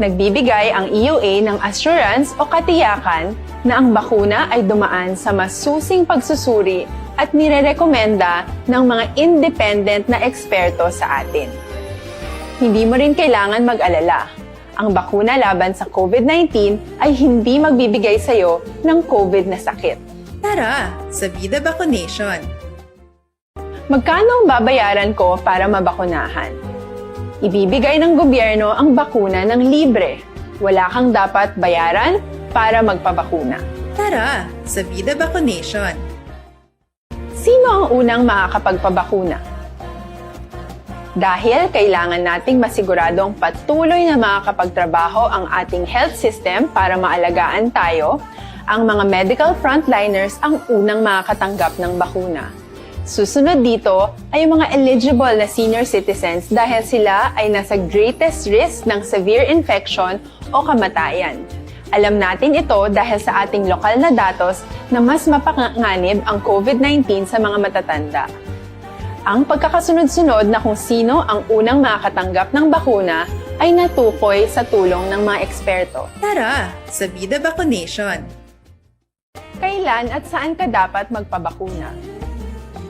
Nagbibigay ang E U A ng assurance o katiyakan na ang bakuna ay dumaan sa masusing pagsusuri at nirerekomenda ng mga independent na eksperto sa atin. Hindi mo rin kailangan mag-alala. Ang bakuna laban sa COVID nineteen ay hindi magbibigay sa iyo ng COVID na sakit. Tara, sa Vida Vaccination! Magkano ang babayaran ko para mabakunahan? Ibibigay ng gobyerno ang bakuna ng libre. Wala kang dapat bayaran para magpabakuna. Tara, sa Vida Vaccination! Sino ang unang makakapagpabakuna? Dahil kailangan nating masiguradong patuloy na makakapagtrabaho ang ating health system para maalagaan tayo, ang mga medical frontliners ang unang makakatanggap ng bakuna. Susunod dito ay ang mga eligible na senior citizens dahil sila ay nasa greatest risk ng severe infection o kamatayan. Alam natin ito dahil sa ating lokal na datos na mas mapanganib ang COVID nineteen sa mga matatanda. Ang pagkakasunod-sunod na kung sino ang unang makakatanggap ng bakuna ay natukoy sa tulong ng mga eksperto. Tara, sa Bida Vaccination! Kailan at saan ka dapat magpabakuna?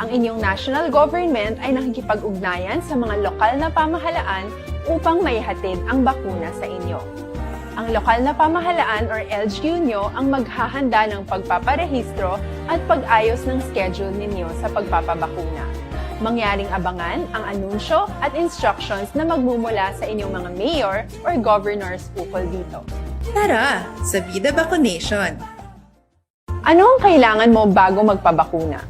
Ang inyong national government ay nakikipag-ugnayan sa mga lokal na pamahalaan upang maihatid ang bakuna sa inyo. Ang lokal na pamahalaan or L G U nyo ang maghahanda ng pagpaparehistro at pag-ayos ng schedule ninyo sa pagpapabakuna. Mangyaring abangan ang anunsyo at instructions na magmumula sa inyong mga mayor or governors ukol dito. Tara, sa Bida Vaccination! Ano ang kailangan mo bago magpabakuna?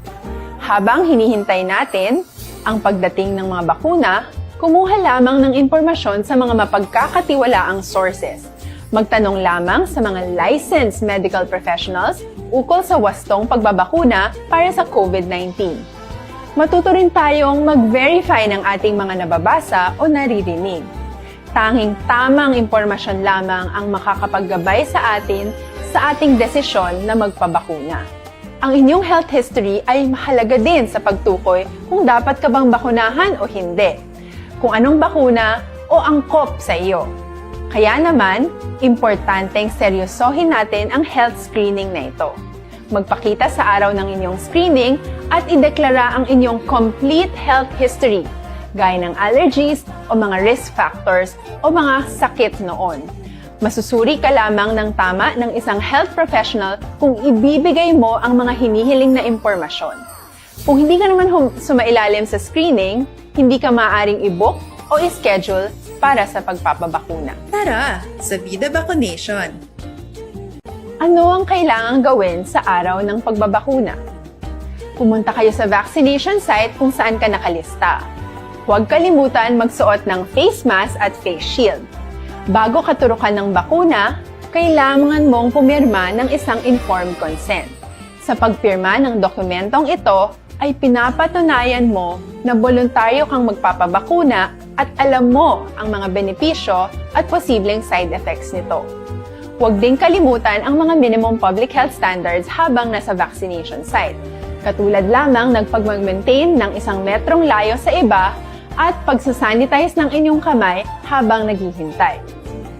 Habang hinihintay natin ang pagdating ng mga bakuna, kumuha lamang ng impormasyon sa mga mapagkakatiwalaang sources. Magtanong lamang sa mga licensed medical professionals ukol sa wastong pagbabakuna para sa COVID nineteen. Matuto rin tayong mag-verify ng ating mga nababasa o naririnig. Tanging tamang impormasyon lamang ang makakapaggabay sa atin sa ating desisyon na magpabakuna. Ang inyong health history ay mahalaga din sa pagtukoy kung dapat ka bang bakunahan o hindi, kung anong bakuna o angkop sa iyo. Kaya naman, importanteng seryosohin natin ang health screening na ito. Magpakita sa araw ng inyong screening at ideklara ang inyong complete health history, gaya ng allergies o mga risk factors o mga sakit noon. Masusuri ka lamang ng tama ng isang health professional kung ibibigay mo ang mga hinihiling na impormasyon. Kung hindi ka naman hum- sumailalim sa screening, hindi ka maaaring i-book o i-schedule para sa pagpapabakuna. Tara, sa Bida Vaccination! Ano ang kailangang gawin sa araw ng pagbabakuna? Pumunta kayo sa vaccination site kung saan ka nakalista. Huwag kalimutan magsuot ng face mask at face shield. Bago ka turukan ng bakuna, kailangan mong pumirma ng isang informed consent. Sa pagpirma ng dokumentong ito, ay pinapatunayan mo na boluntaryo kang magpapabakuna at alam mo ang mga benepisyo at posibleng side effects nito. Huwag ding kalimutan ang mga minimum public health standards habang nasa vaccination site, katulad lamang ng pagmag-maintain ng isang metrong layo sa iba at pagsasanitize ng inyong kamay habang naghihintay.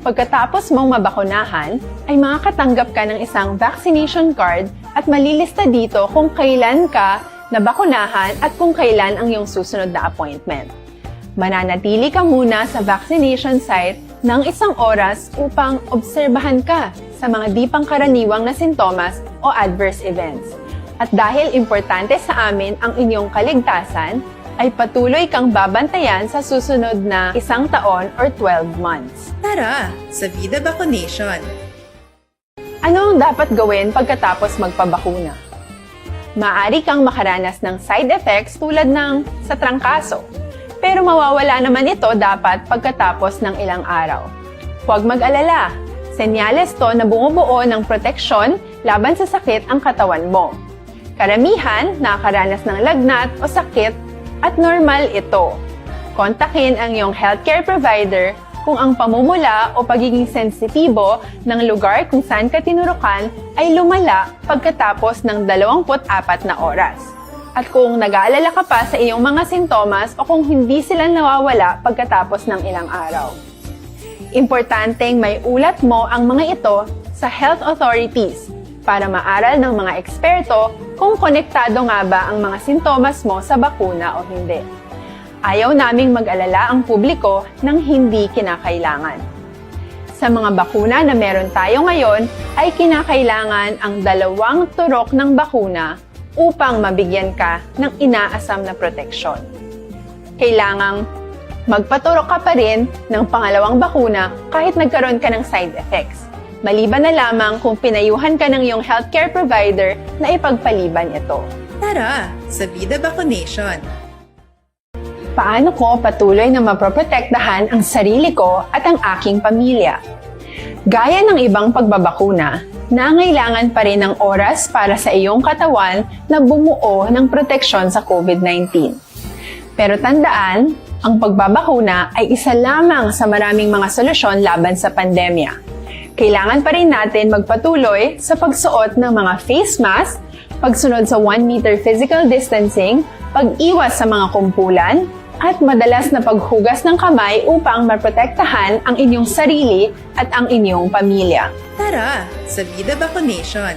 Pagkatapos mong mabakunahan, ay makakatanggap ka ng isang vaccination card at malilista dito kung kailan ka nabakunahan at kung kailan ang iyong susunod na appointment. Mananatili ka muna sa vaccination site ng isang oras upang obserbahan ka sa mga di pangkaraniwang na sintomas o adverse events. At dahil importante sa amin ang inyong kaligtasan, ay patuloy kang babantayan sa susunod na isang taon or twelve months. Tara, sa Bida Vaccination! Ano ang dapat gawin pagkatapos magpabakuna? Maaari kang makaranas ng side effects tulad ng sa trangkaso, pero mawawala naman ito dapat pagkatapos ng ilang araw. Huwag mag-alala, senyales to na bumubuo ng proteksyon laban sa sakit ang katawan mo. Karamihan nakakaranas ng lagnat o sakit at normal ito. Kontakin ang iyong healthcare provider kung ang pamumula o pagiging sensitibo ng lugar kung saan ka tinurukan ay lumala pagkatapos ng dalawampu't apat na oras. At kung nag-aalala ka pa sa iyong mga sintomas o kung hindi sila nawawala pagkatapos ng ilang araw. Importanteng may ulat mo ang mga ito sa health authorities para maaral ng mga eksperto kung konektado nga ba ang mga sintomas mo sa bakuna o hindi. Ayaw naming mag-alala ang publiko ng hindi kinakailangan. Sa mga bakuna na meron tayo ngayon, ay kinakailangan ang dalawang turok ng bakuna upang mabigyan ka ng inaasam na proteksyon. Kailangang magpaturok ka pa rin ng pangalawang bakuna kahit nagkaroon ka ng side effects, maliban na lamang kung pinayuhan ka ng iyong healthcare provider na ipagpaliban ito. Tara sa Bida Vaccination! Paano ko patuloy na maproprotektahan ang sarili ko at ang aking pamilya? Gaya ng ibang pagbabakuna, nangailangan pa rin ng oras para sa iyong katawan na bumuo ng proteksyon sa COVID nineteen. Pero tandaan, ang pagbabakuna ay isa lamang sa maraming mga solusyon laban sa pandemya. Kailangan pa rin natin magpatuloy sa pagsuot ng mga face mask, pagsunod sa one meter physical distancing, pag-iwas sa mga kumpulan, at madalas na paghugas ng kamay upang maprotektahan ang inyong sarili at ang inyong pamilya. Tara sa Bida Vaccination!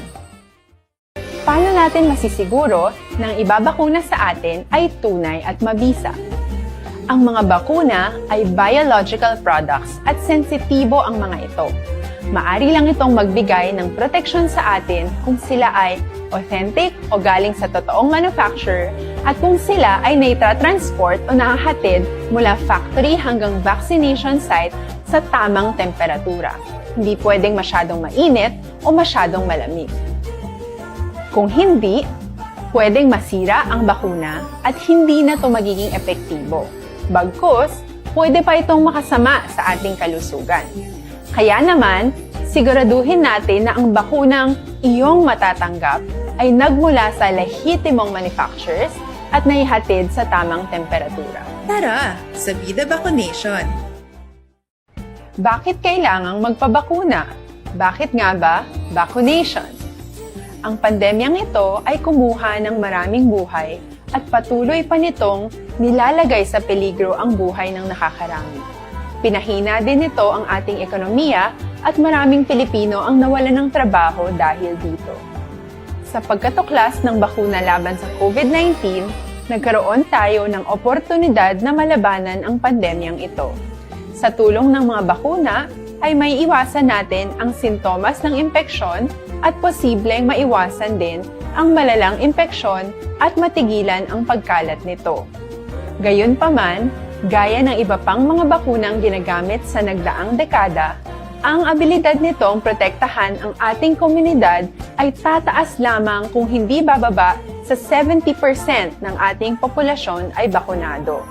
Paano natin masisiguro na ang ibabakuna sa atin ay tunay at mabisa? Ang mga bakuna ay biological products at sensitibo ang mga ito. Maari lang itong magbigay ng proteksyon sa atin kung sila ay authentic o galing sa totoong manufacturer at kung sila ay naitatransport o nahahatid mula factory hanggang vaccination site sa tamang temperatura. Hindi pwedeng masyadong mainit o masyadong malamig. Kung hindi, pwedeng masira ang bakuna at hindi na ito magiging epektibo. Bagkus, pwede pa itong makasama sa ating kalusugan. Kaya naman, siguraduhin natin na ang bakunang iyong matatanggap ay nagmula sa lehitimong manufacturers at naihatid sa tamang temperatura. Tara sa Bida Vaccination! Bakit kailangang magpabakuna? Bakit nga ba vaccination? Ang pandemyang ito ay kumuha ng maraming buhay at patuloy pa nitong nilalagay sa peligro ang buhay ng nakakarami. Pinahina din nito ang ating ekonomiya at maraming Pilipino ang nawalan ng trabaho dahil dito. Sa pagkatuklas ng bakuna laban sa COVID nineteen, nagkaroon tayo ng oportunidad na malabanan ang pandemyang ito. Sa tulong ng mga bakuna, ay may iwasan natin ang sintomas ng impeksyon at posibleng maiwasan din ang malalang impeksyon at matigilan ang pagkalat nito. Gayunpaman, gaya ng iba pang mga bakunang ginagamit sa nagdaang dekada, ang abilidad nitong protektahan ang ating komunidad ay tataas lamang kung hindi bababa sa seventy percent ng ating populasyon ay bakunado.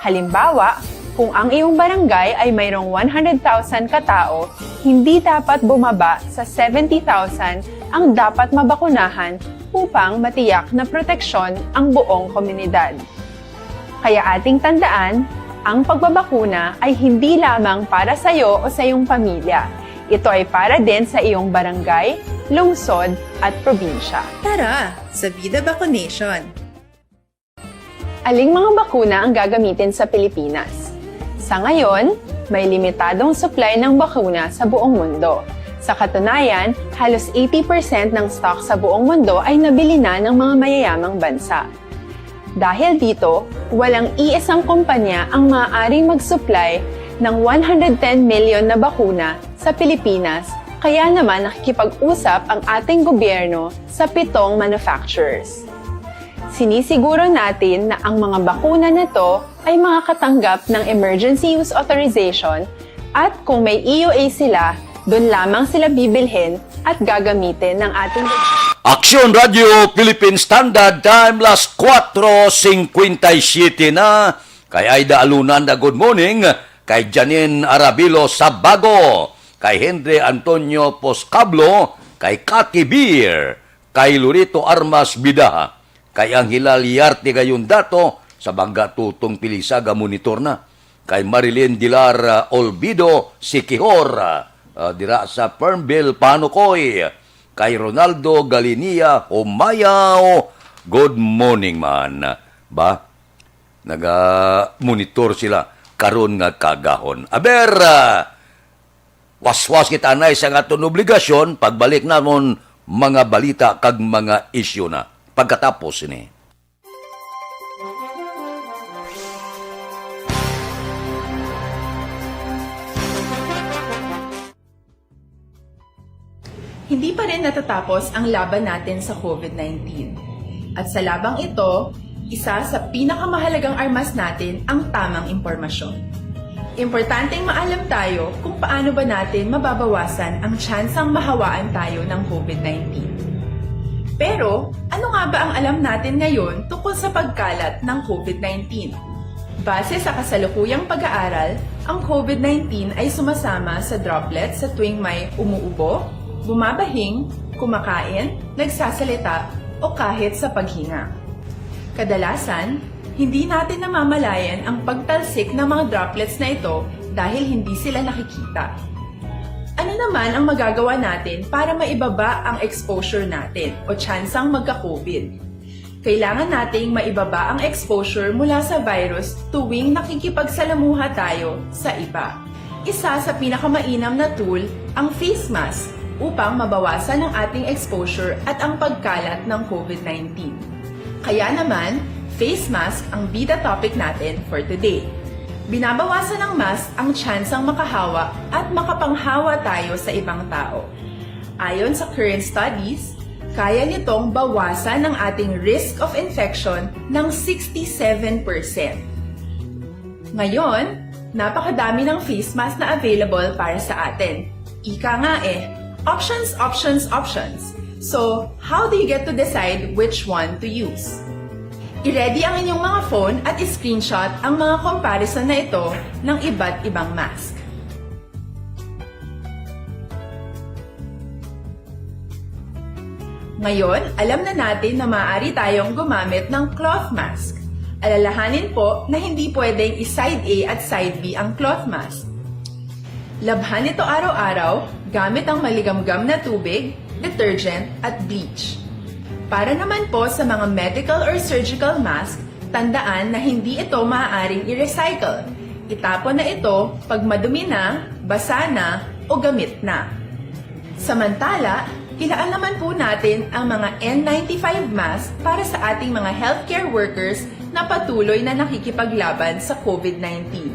Halimbawa, kung ang iyong barangay ay mayroong one hundred thousand ka tao, hindi dapat bumaba sa seventy thousand ang dapat mabakunahan upang matiyak na proteksyon ang buong komunidad. Kaya ating tandaan, ang pagbabakuna ay hindi lamang para sa iyo o sa iyong pamilya. Ito ay para din sa iyong barangay, lungsod, at probinsya. Tara sa Bida Vaccination! Aling mga bakuna ang gagamitin sa Pilipinas? Sa ngayon, may limitadong supply ng bakuna sa buong mundo. Sa katunayan, halos eighty percent ng stock sa buong mundo ay nabili na ng mga mayayamang bansa. Dahil dito, walang iisang kumpanya ang maaaring mag-supply ng one hundred ten million na bakuna sa Pilipinas, kaya naman nakikipag-usap ang ating gobyerno sa pitong manufacturers. Sinisiguro natin na ang mga bakuna na to ay makakatanggap ng emergency use authorization at kung may E U A sila, doon lamang sila bibilhin at gagamitin ng ating Aksyon Radio Philippine Standard Time, las kuwatro singkwenta y siyete na. Kay Aida Alunanda, good morning. Kay Janine Arabilo Sabago, kay Henry Antonio Poscablo, kay Kati Beer, kay Lorito Armas Bidaha, kay Angela Liarte Gayondato, sa Bangga Tutong Pilisaga, monitor na. Kay Marilyn Dilar, ah, Olvido Sikihor, ah, dira sa Fernville, Panukoy. Kay Ronaldo Galinia Humayaw, good morning man. Ba? Naga-monitor sila karon nga kaagahon. Aber, ah, waswas kita anay sa aton obligasyon, pagbalik namon mga balita kag mga isyu na pagkatapos sini. Hindi pa rin natatapos ang laban natin sa COVID nineteen. At sa labang ito, isa sa pinakamahalagang armas natin ang tamang impormasyon. Importanteng maalam tayo kung paano ba natin mababawasan ang tsansang mahawaan tayo ng COVID nineteen. Pero, ano nga Ano ba ang alam natin ngayon tungkol sa pagkalat ng COVID nineteen? Base sa kasalukuyang pag-aaral, ang COVID nineteen ay sumasama sa droplets sa tuwing may umuubo, bumabahing, kumakain, nagsasalita, o kahit sa paghinga. Kadalasan, hindi natin namamalayan ang pagtalsik ng mga droplets na ito dahil hindi sila nakikita. Ano naman ang magagawa natin para maibaba ang exposure natin o tsansang magka-COVID? Kailangan nating maibaba ang exposure mula sa virus tuwing nakikipagsalamuha tayo sa iba. Isa sa pinakamainam na tool ang face mask upang mabawasan ang ating exposure at ang pagkalat ng COVID nineteen. Kaya naman, face mask ang bida topic natin for today. Binabawasan ng mask ang tsansang makahawa at makapanghawa tayo sa ibang tao. Ayon sa current studies, kaya nitong bawasan ang ating risk of infection ng sixty-seven percent. Ngayon, napakadami ng face mask na available para sa atin. Ika nga eh, options, options, options. So, how do you get to decide which one to use? I-ready ang inyong mga phone at i-screenshot ang mga comparison na ito ng iba't ibang mask. Ngayon, alam na natin na maaari tayong gumamit ng cloth mask. Alalahanin po na hindi pwedeng i-side A at side B ang cloth mask. Labhan ito araw-araw gamit ang maligamgam na tubig, detergent, at bleach. Para naman po sa mga medical or surgical mask, tandaan na hindi ito maaaring i-recycle. Itapon na ito pag madumi na, basa na, o gamit na. Samantala, ilaan naman po natin ang mga N ninety-five mask para sa ating mga healthcare workers na patuloy na nakikipaglaban sa COVID nineteen.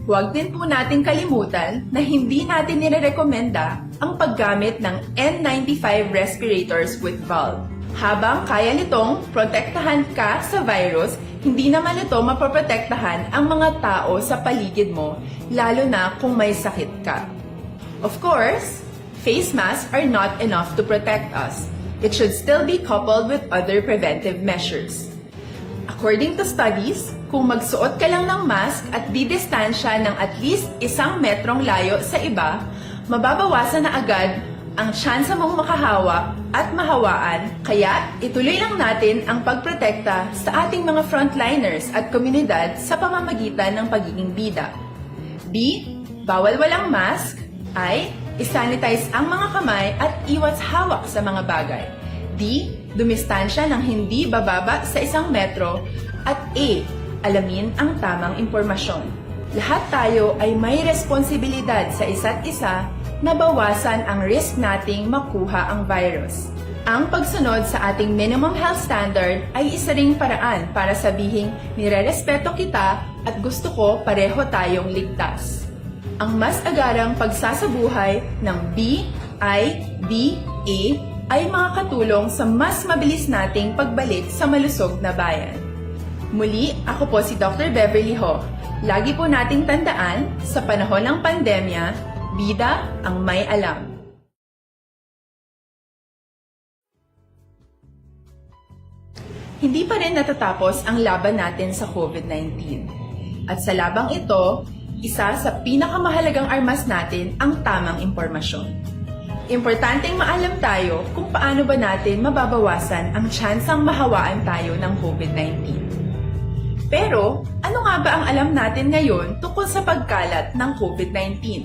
Huwag din po nating kalimutan na hindi natin nirerekomenda ang paggamit ng N ninety-five respirators with valve. Habang kaya nitong protektahan ka sa virus, hindi naman ito mapoprotektahan ang mga tao sa paligid mo, lalo na kung may sakit ka. Of course, face masks are not enough to protect us. It should still be coupled with other preventive measures. According to studies, kung magsuot ka lang ng mask at didistansya ng at least isang metrong layo sa iba, mababawasan na agad ang tsansa mong makahawa at mahawaan. Kaya, ituloy lang natin ang pagprotekta sa ating mga frontliners at komunidad sa pamamagitan ng pagiging bida. B, bawal walang mask. I, i-sanitize ang mga kamay at iwas hawak sa mga bagay. D, dumistansya ng hindi bababa sa isang metro. At A, alamin ang tamang impormasyon. Lahat tayo ay may responsibilidad sa isa't isa na bawasan ang risk nating makuha ang virus. Ang pagsunod sa ating minimum health standard ay isa ring paraan para sabihing nirerespeto kita at gusto ko pareho tayong ligtas. Ang mas agarang pagsasabuhay ng B I D A ay makakatulong sa mas mabilis nating pagbalik sa malusog na bayan. Muli, ako po si Doctor Beverly Ho. Lagi po nating tandaan, sa panahon ng pandemya, bida ang may alam. Hindi pa rin natatapos ang laban natin sa COVID nineteen. At sa labang ito, isa sa pinakamahalagang armas natin ang tamang impormasyon. Importanteng maalam tayo kung paano ba natin mababawasan ang tsansang mahawaan tayo ng COVID nineteen. Pero, ano nga ba ang alam natin ngayon tungkol sa pagkalat ng COVID nineteen?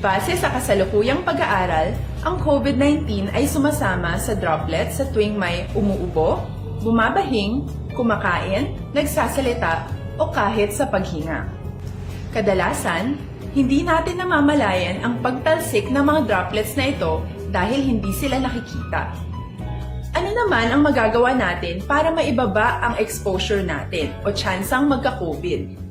Base sa kasalukuyang pag-aaral, ang COVID nineteen ay sumasama sa droplets sa tuwing may umuubo, bumabahing, kumakain, nagsasalita, o kahit sa paghinga. Kadalasan, hindi natin namamalayan ang pagtalsik ng mga droplets na ito dahil hindi sila nakikita. Ano naman ang magagawa natin para maibaba ang exposure natin o tsansang magka-COVID?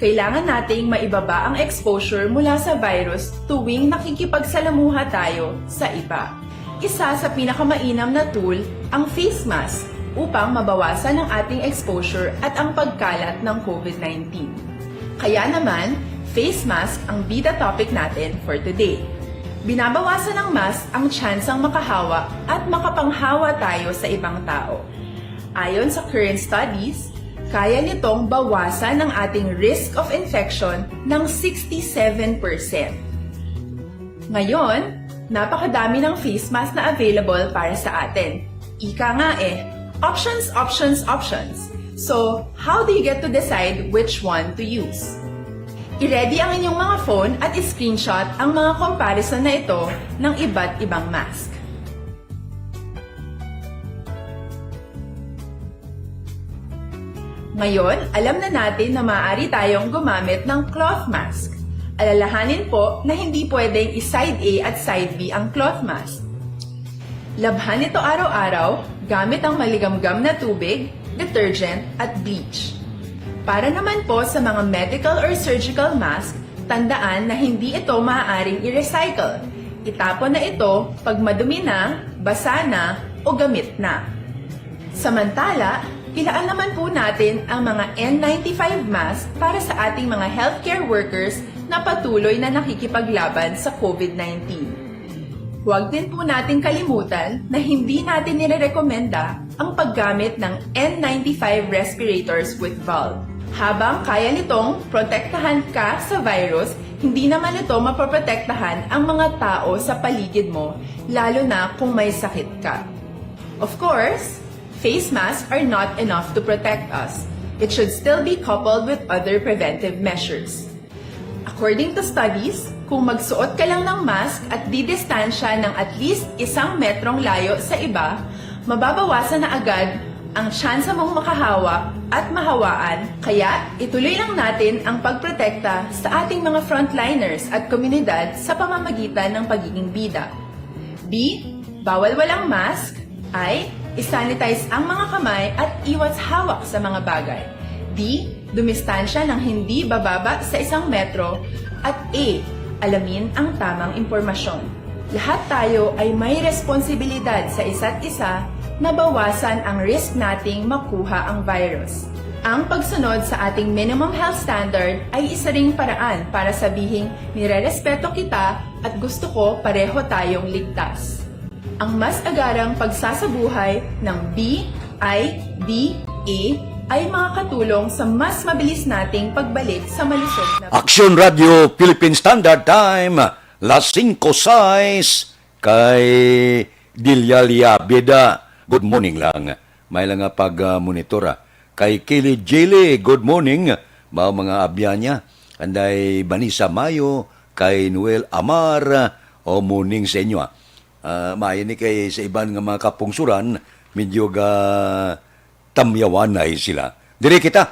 Kailangan nating maibaba ang exposure mula sa virus tuwing nakikipagsalamuha tayo sa iba. Isa sa pinakamainam na tool ang face mask upang mabawasan ang ating exposure at ang pagkalat ng COVID nineteen. Kaya naman, face mask ang bida topic natin for today. Binabawasan ng mask ang tsansang makahawa at makapanghawa tayo sa ibang tao. Ayon sa current studies, kaya nitong bawasan ang ating risk of infection ng sixty-seven percent. Ngayon, napakadami ng face mask na available para sa atin. Ika nga eh, options, options, options. So, how do you get to decide which one to use? I-ready ang inyong mga phone at i-screenshot ang mga comparison na ito ng iba't ibang mask. Ngayon, alam na natin na maaari tayong gumamit ng cloth mask. Alalahanin po na hindi pwedeng i-side A at side B ang cloth mask. Labhan ito araw-araw gamit ang maligamgam na tubig, detergent, at bleach. Para naman po sa mga medical or surgical mask, tandaan na hindi ito maaaring i-recycle. Itapon na ito pag madumi na, basa na, o gamit na. Samantala, ilaan naman po natin ang mga N ninety-five mask para sa ating mga healthcare workers na patuloy na nakikipaglaban sa COVID nineteen. Huwag din po natin kalimutan na hindi natin nirerekomenda ang paggamit ng N ninety-five respirators with valve. Habang kaya nitong protektahan ka sa virus, hindi naman ito mapoprotektahan ang mga tao sa paligid mo, lalo na kung may sakit ka. Of course, face masks are not enough to protect us. It should still be coupled with other preventive measures. According to studies, kung magsuot ka lang ng mask at didistansya ng at least isang metrong layo sa iba, mababawasan na agad ang tsansa mong makahawa at mahawaan. Kaya, ituloy lang natin ang pagprotekta sa ating mga frontliners at komunidad sa pamamagitan ng pagiging bida. B, bawal walang mask. I, isanitize ang mga kamay at iwas hawak sa mga bagay. D, dumistansya ng hindi bababa sa isang metro. At A, alamin ang tamang impormasyon. Lahat tayo ay may responsibilidad sa isa't isa na bawasan ang risk nating makuha ang virus. Ang pagsunod sa ating minimum health standard ay isa ring paraan para sabihing nirerespeto kita at gusto ko pareho tayong ligtas. Ang mas agarang pagsasabuhay ng B, I, D, A ay makakatulong sa mas mabilis nating pagbalik sa malusog na Aksyon Radio Philippine Standard Time, las singko sais, kay Dilia Liabida. Good morning lang. May lang nga pag-, ah, monitor, ah. Kay Kili Jili, good morning. Mao mga abyan niya. Anday Vanessa Mayo, kay Noel Amar, o morning sa inyo, ah. Ah, maayo ni kay sa iban nga mga kapungsuran, medyo ga tamyawanay sila. Diri kita.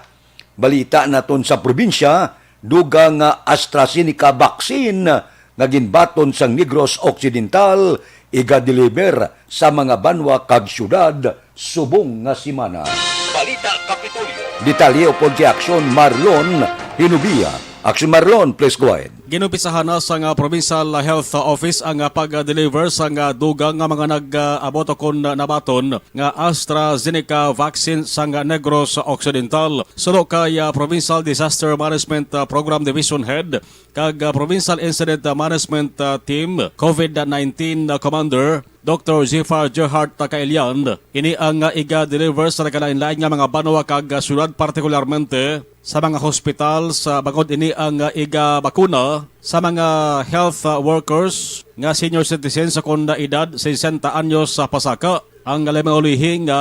Balita naton sa probinsya, dugang nga AstraZeneca vaccine nga ginbaton sang Negros Occidental iga-deliver sa mga banwa kag syudad subong nga semana. Balita Kapitolyo. Detalye upod kay Aksyon Marlon Hinubia. Aksyon Marlon, please go ahead. Ginumpisahan na sang, ah, Provincial Health Office ang, ah, pag-deliver sang, ah, dugang nga mga nag-abot o kon nabaton nga AstraZeneca vaccine sang Negros Occidental. Suno kay, ah, Provincial Disaster Management, ah, Program Division Head kag, ah, Provincial Incident, ah, Management, ah, Team COVID nineteen, ah, Commander, Doktor Zephyr Gerhart Kailian, ini ang, ah, iga-deliver sa nagkalain-lain nga mga banwa kag, ah, syudad, partikularmente sa mga hospital, sa bangod ini ang, ah, iga-bakuna sa mga health, ah, workers nga senior citizens sa kon edad sesenta anyos sa pasaka. Ang limang ulihi nga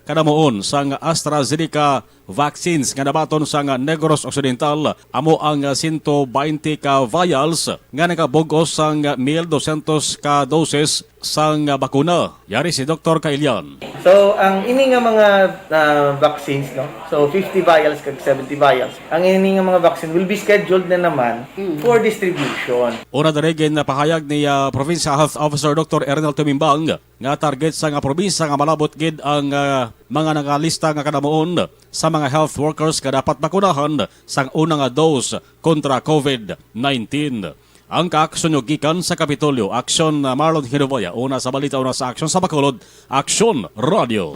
kanamuon sang AstraZeneca vaccines nga nabaton sang Negros Occidental amo ang sento baynte ka vials nga nagabug-os sang mil dosyentos ka doses sang bakuna. Yari si Doktor Kailian. So, ang ini nga mga, ah, vaccines, no? So, fifty vials kag seventy vials. Ang ini nga mga vaccine will be scheduled na naman Mm. for distribution. Una diri, ginpahayag ni, ah, Provincial Health Officer Doktor Ernel Tumimbang nga target sang probinsya nga malabot gid ang, ah, mga nangalista nga kanamuon sa mga health workers nga dapat bakunahan sang una nga dose kontra COVID nineteen. Ang kaaksyon nyo gikan sa Kapitolyo, Aksyon, ah, Marlon Hinubia. Una sa balita, una sa aksyon sa Bacolod, Aksyon Radio.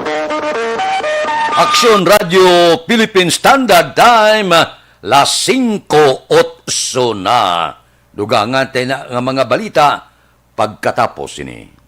Aksyon Radio Philippine Standard Time, las singko otso na. Dugangan tayo na nga mga balita, pagkatapos sini.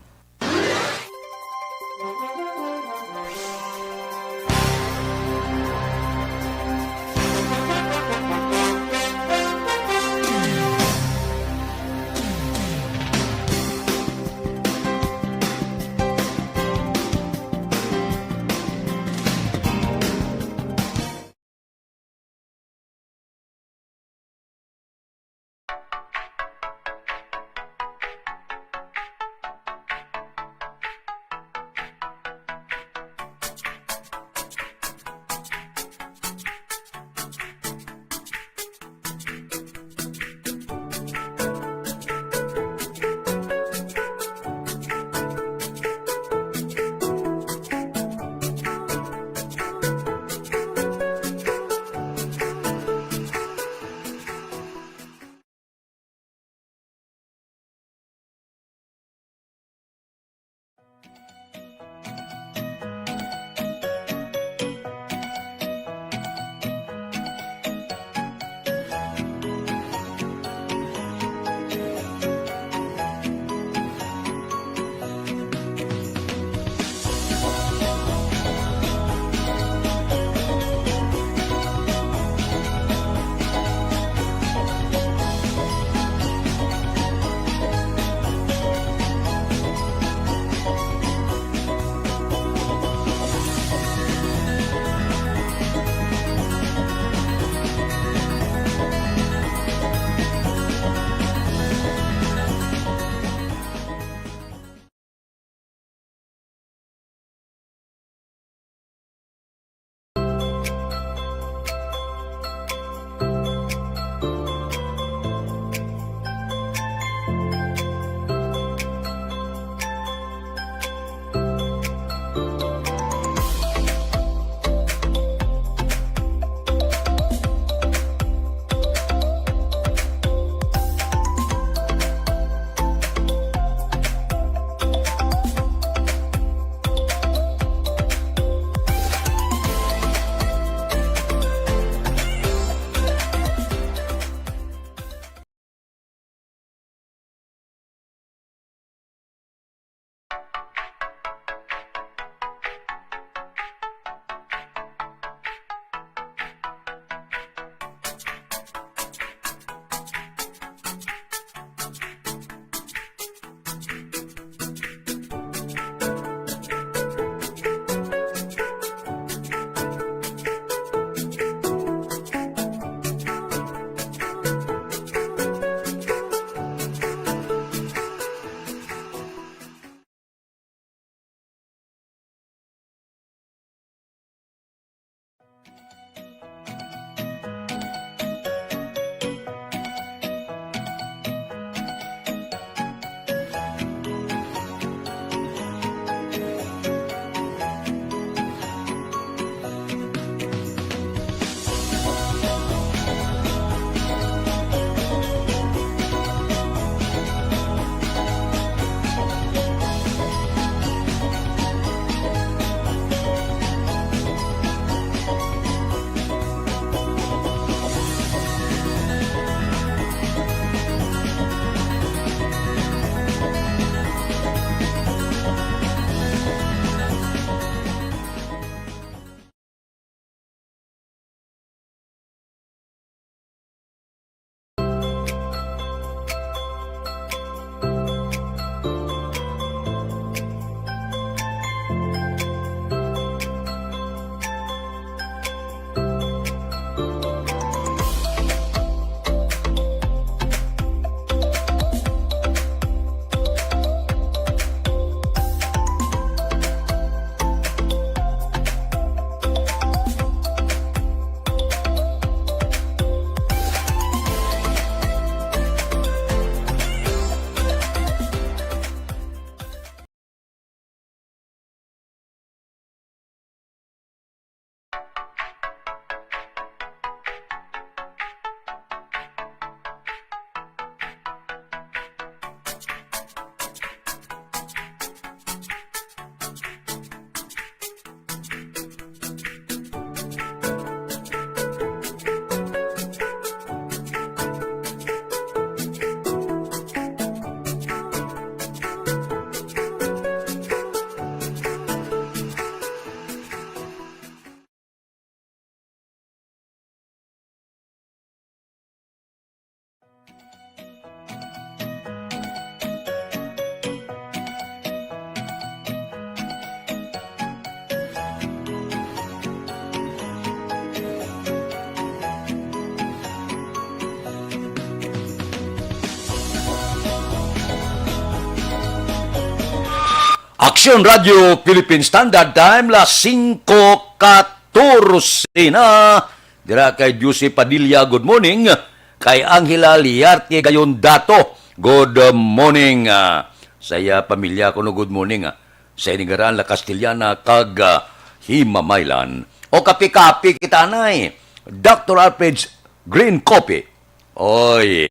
Aksyon Radio Philippine Standard Time, las singko katorse na. Dira kay Juicy Padilla, good morning. Kay Angela Liarte Gayon Dato, good morning. Ah, sa iya pamilya kuno, good morning, ah. Sa ining ngaran, La Castellana kag, ah, Himamaylan. O kape-kape kita, anay. Doctor Alfred's Green Coffee. Oy.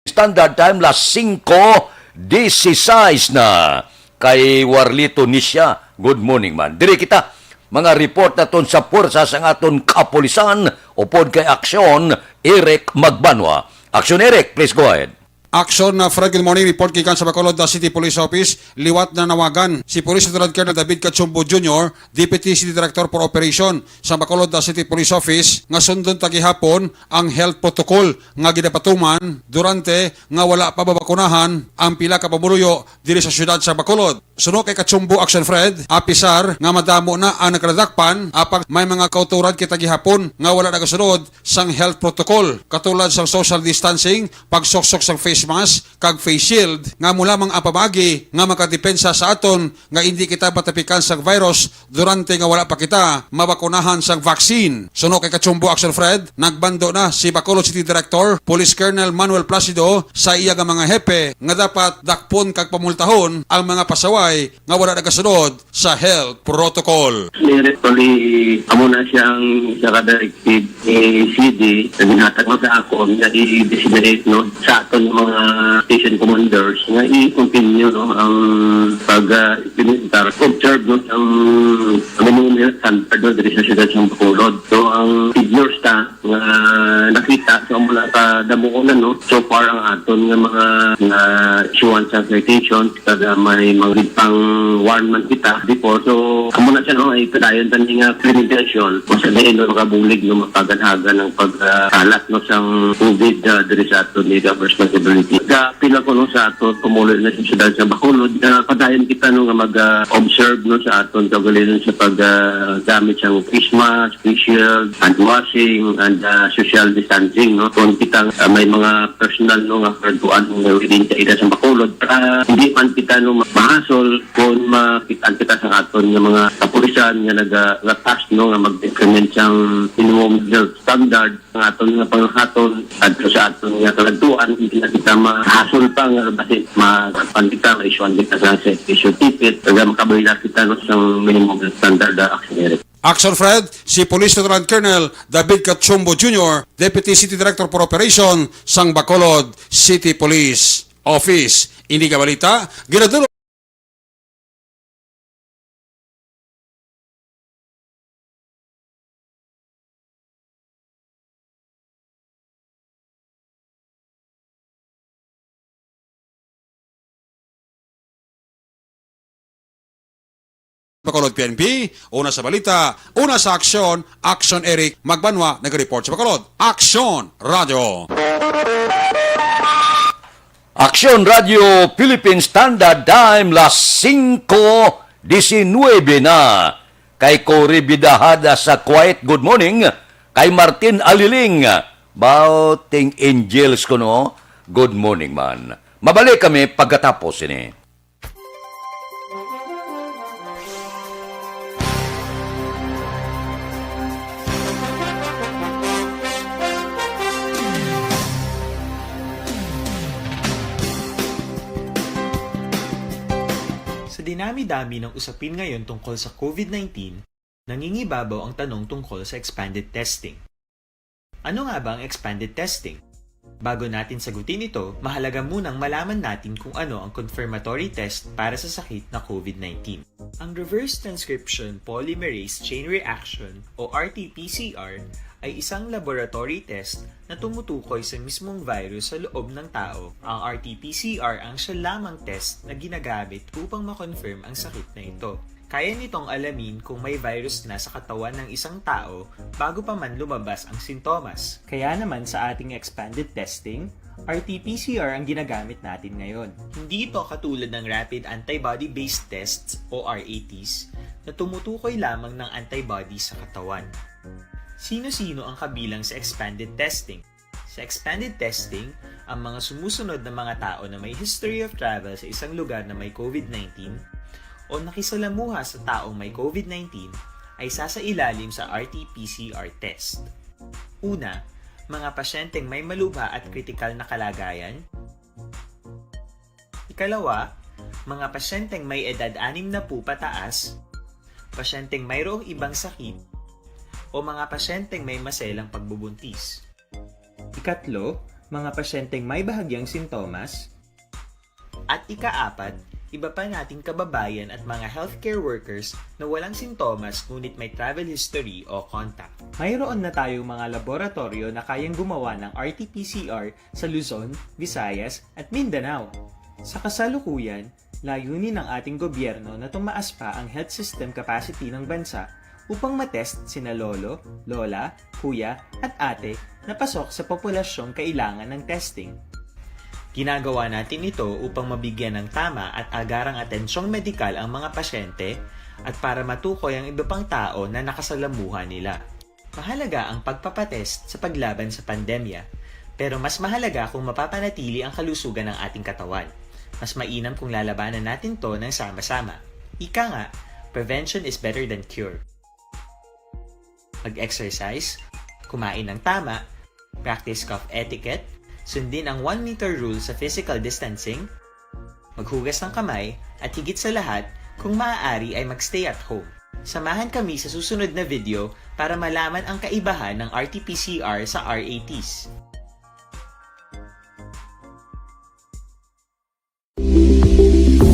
Standard Time, las singko dieciséis na. Kay Warlito Nisha, good morning man. Diri kita, mga report naton sa puwersa sang aton kapulisan, upod kay Aksyon, Eric Magbanwa. Aksyon, Eric, please go ahead. Aksyon na Fred, good morning. Report gikan sa Bacolod, the City Police Office. Liwat na nawagan si Police Lieutenant Colonel David Cachumbo Junior, Deputy City Director for Operation sa Bacolod, the City Police Office, nga sundon ta gihapon ang health protocol nga ginapatuman durante nga wala pa mabakunahan ang pila ka pumuluyo diri sa siyudad sa Bacolod. Suno kay Kachumbo, Action Fred, apisar nga madamo na ang nagkadadakpan, apang may mga kauturan kita gihapon nga wala nagasunod sang health protocol, katulad sang social distancing, pagsuksok sang face mask, kag face shield, nga amo lamang ang pamaagi nga makadepensa sa aton nga indi kita matapikan sang virus durante nga wala pa kita mabakunahan sang vaccine. Suno kay Kachumbo, Action Fred, nagbando na si Bacolod City Director, Police Colonel Manuel Placido, sa iya nga mga hepe nga dapat dakpon kag pamultahon ang mga pasaway nga wala nagasunod sa health protocol. Directly, amo na siyang isa ka directive ni C D na ginhatag mo sa akon nga i-disseminate, no, sa aton mga station commanders nga i-continue, no, ang pag, ah, implementar, observe, no, ang minimum health standard, no, diri sa siyudad sa Bacolod. So, ang figures ta nga nakita sa mga kadamuonan, no, so far ang aton nga mga, nga issuance sa citations, kada may mga pang warn man kita before. So, amo na siya, no, ay padayon tani nga implementation. Kung sa diin, no, makabulig, no, mapaganhagan ang pagkalat, no, sang COVID, ah, diri sa aton area of responsibility. Ga-apil ako, no, sa aton pumulo na sa siyudad sa Bacolod, na padayon kita, no, nga mag, ah, observe, no, sa aton kaugalingon sa pag, ah, gamit sang face mask, face shield, hand washing, and, ah, social distancing, no. Kung kita, ah, may mga personal, no, nga karduan nga within sa area sa Bacolod, para hindi man kita, no, ma-, mahasol kung makitaan kita sa aton nga mga kapulisan nga naga-, nagatas, no, nga mag-implement sang minimum health standard. Ang aton nga panghaton adto sa aton nga kalagtuan, hindi na kita mahasol pa nga basi ma-, kuwan kita, ma-issuean kita sa citation ticket, kag makabayla kita, no, sa minimum standard, ah, action area. Action Fred, si Police Lieutenant Colonel David Cachumbo Junior, Deputy City Director for Operation sang Bacolod City Police Office. Ini nga balita, ginadul- Bacolod P N P, una sa balita, una sa aksyon, Action Eric Magbanwa, nag-report sa Bacolod. Action Radio. Aksyon Radio Philippine Standard Time, las singko diecinuebe na. Kay Cory Bidahada sa Quiet, good morning. Kay Martin Aliling, Bauting Angels kuno, good morning man. Mabalik kami pagkatapos ini. Dinami-dami ng usapin ngayon tungkol sa COVID nineteen, nangingibabaw ang tanong tungkol sa expanded testing. Ano nga ba ang expanded testing? Bago natin sagutin ito, mahalaga munang malaman natin kung ano ang confirmatory test para sa sakit na COVID nineteen. Ang reverse transcription polymerase chain reaction o R T P C R ay isang laboratory test na tumutukoy sa mismong virus sa loob ng tao. Ang R T P C R ang siya lamang test na ginagamit upang ma-confirm ang sakit na ito. Kaya nitong alamin kung may virus na sa katawan ng isang tao bago pa man lumabas ang sintomas. Kaya naman sa ating expanded testing, R T P C R ang ginagamit natin ngayon. Hindi ito katulad ng rapid antibody-based tests o R A Ts na tumutukoy lamang ng antibody sa katawan. Sino-sino ang kabilang sa expanded testing? Sa expanded testing, ang mga sumusunod na mga tao na may history of travel sa isang lugar na may COVID nineteen o nakisalamuha sa taong may COVID nineteen ay sasailalim sa R T P C R test. Una, mga pasyenteng may malubha at kritikal na kalagayan. Ikalawa, mga pasyenteng may edad anim na po pataas, pasyenteng mayroong ibang sakit, o mga pasyenteng may maselang pagbubuntis. Ikatlo, mga pasyenteng may bahagyang sintomas. At ikaapat, iba pa nating kababayan at mga healthcare workers na walang sintomas ngunit may travel history o contact. Mayroon na tayong mga laboratoryo na kayang gumawa ng R T P C R sa Luzon, Visayas, at Mindanao. Sa kasalukuyan, layunin ng ating gobyerno na tumaas pa ang health system capacity ng bansa upang matest sina lolo, lola, kuya, at ate na pasok sa populasyong kailangan ng testing. Ginagawa natin ito upang mabigyan ng tama at agarang atensyong medikal ang mga pasyente at para matukoy ang iba pang tao na nakasalamuha nila. Mahalaga ang pagpapatest sa paglaban sa pandemya, pero mas mahalaga kung mapapanatili ang kalusugan ng ating katawan. Mas mainam kung lalabanan natin 'to ng sama-sama. Ika nga, prevention is better than cure. Mag-exercise, kumain ng tama, practice cough etiquette, sundin ang one meter rule sa physical distancing, maghugas ng kamay, at higit sa lahat, kung maaari ay mag-stay at home. Samahan kami sa susunod na video para malaman ang kaibahan ng R T P C R sa R A Ts.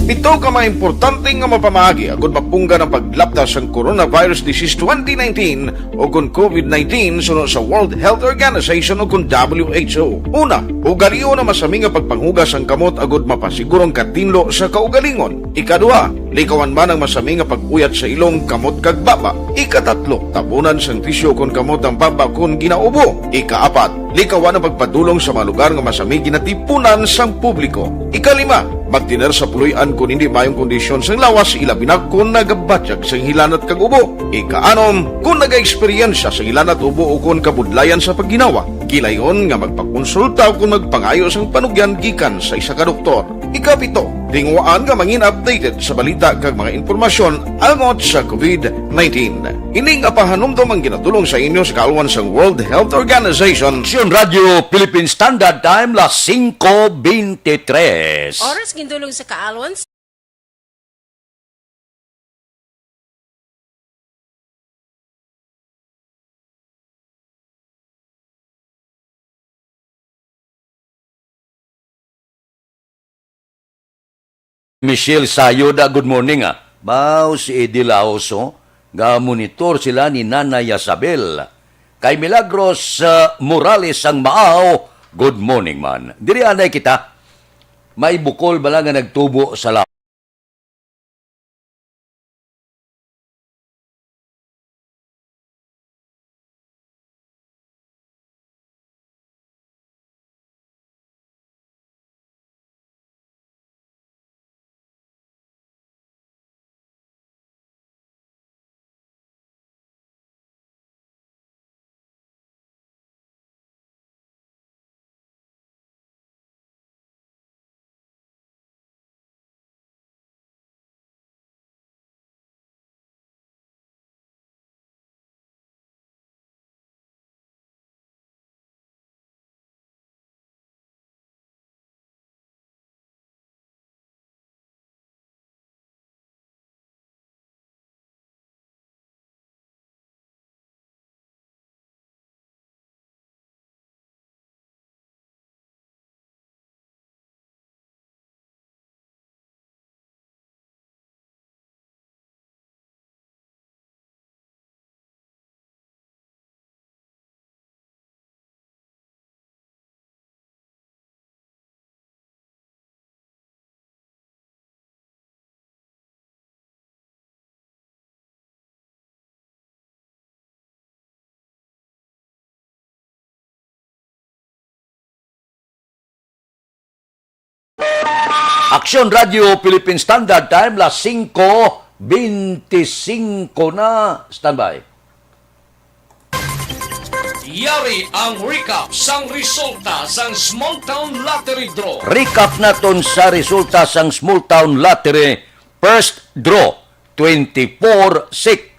Pito ka mga importante nga mapamaagi agud mapunggan ang paglapta sang coronavirus disease twenty nineteen o kon COVID nineteen suno sa World Health Organization o kon W H O. Una, ugalion ang masami nga pagpanghugas sang kamot agud mapasiguro ang katinlo sa kaugalingon. Ikaduha, likawan man ang masami nga pag-uyat sa ilong, kamot kag baba. Ikatatlo, tabunan sang tisyu kon kamot ang baba kon ginaubo. Ikaapat, likawan ang pagpadulong sa mga lugar nga masami ginatipunan sang publiko. Ikalima, magtener sa puloy-an kon hindi maayong kondisyon sang lawas, ilabi na kon nagabatyag sang hilanat kag ubo. Ikaanom, kon nagaeksperyensya sang hilanat, ubo, o kon kabudlayan sa pagginawa, gilayon nga magpakonsulta o kon magpangayo sang panugyan gikan sa isa ka doktor. Ikapito, tinguhaan nga mangin updated sa balita kag mga impormasyon angot sa COVID nineteen. Ini nga pahanumdom ang ginatulong sa inyo sa kaalwan sang World Health Organization. Aksyon Radio Philippine Standard Time, las singko bente tres. Oras gindulong sa kaalwan. Michelle Sayod, ah, good morning, ah. Bao si Eddie Laos, oh. Ga-monitor sila ni Nanay Isabel. Kay Milagros, ah, Morales ang Maaw, good morning man. Diri anay kita, may bukol bala nga nagtubo sa lawas. Aksyon Radio Philippine Standard Time, las singko bente singko na. Standby. Yari ang recap sang resulta sang Small Town Lottery Draw. Recap naton sa resulta sang Small Town Lottery. First draw, twenty-four six.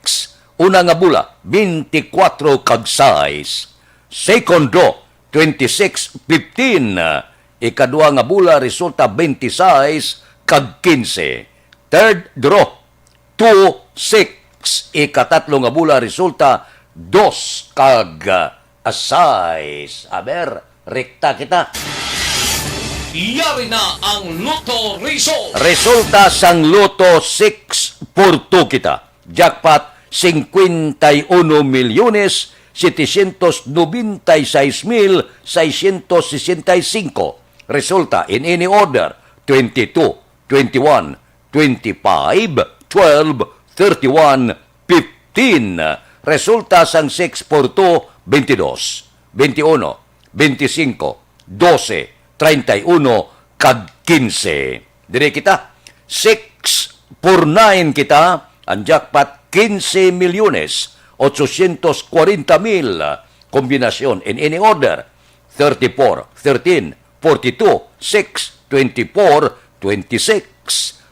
Una nga bola, twenty-four kag sais. Second draw, twenty-six fifteen. Ikadua nga bola, resulta twenty-sais kag quince. Third draw, two six. Ikatatlo nga bola, resulta dos kag, ah, sais. Aber, rekta kita. Yari na ang Lotto Result. Resulta sang Lotto six four two kita. Jackpot, cincuenta y uno millones setecientos noventa y seis mil seiscientos sesenta y cinco. Resulta, in any order, twenty-two, twenty-one, twenty-five, twelve, thirty-one, fifteen. Resulta sang six four two, twenty-dos, twenty-uno, twenty-singko, dose, treinta y uno, kag quince. Diri kita, six four nine kita, ang jackpot, quince milyones, ochocientos cuarenta mil. Kombinasyon in any order, thirty-four, thirteen, forty-two, six, twenty-four, twenty-six.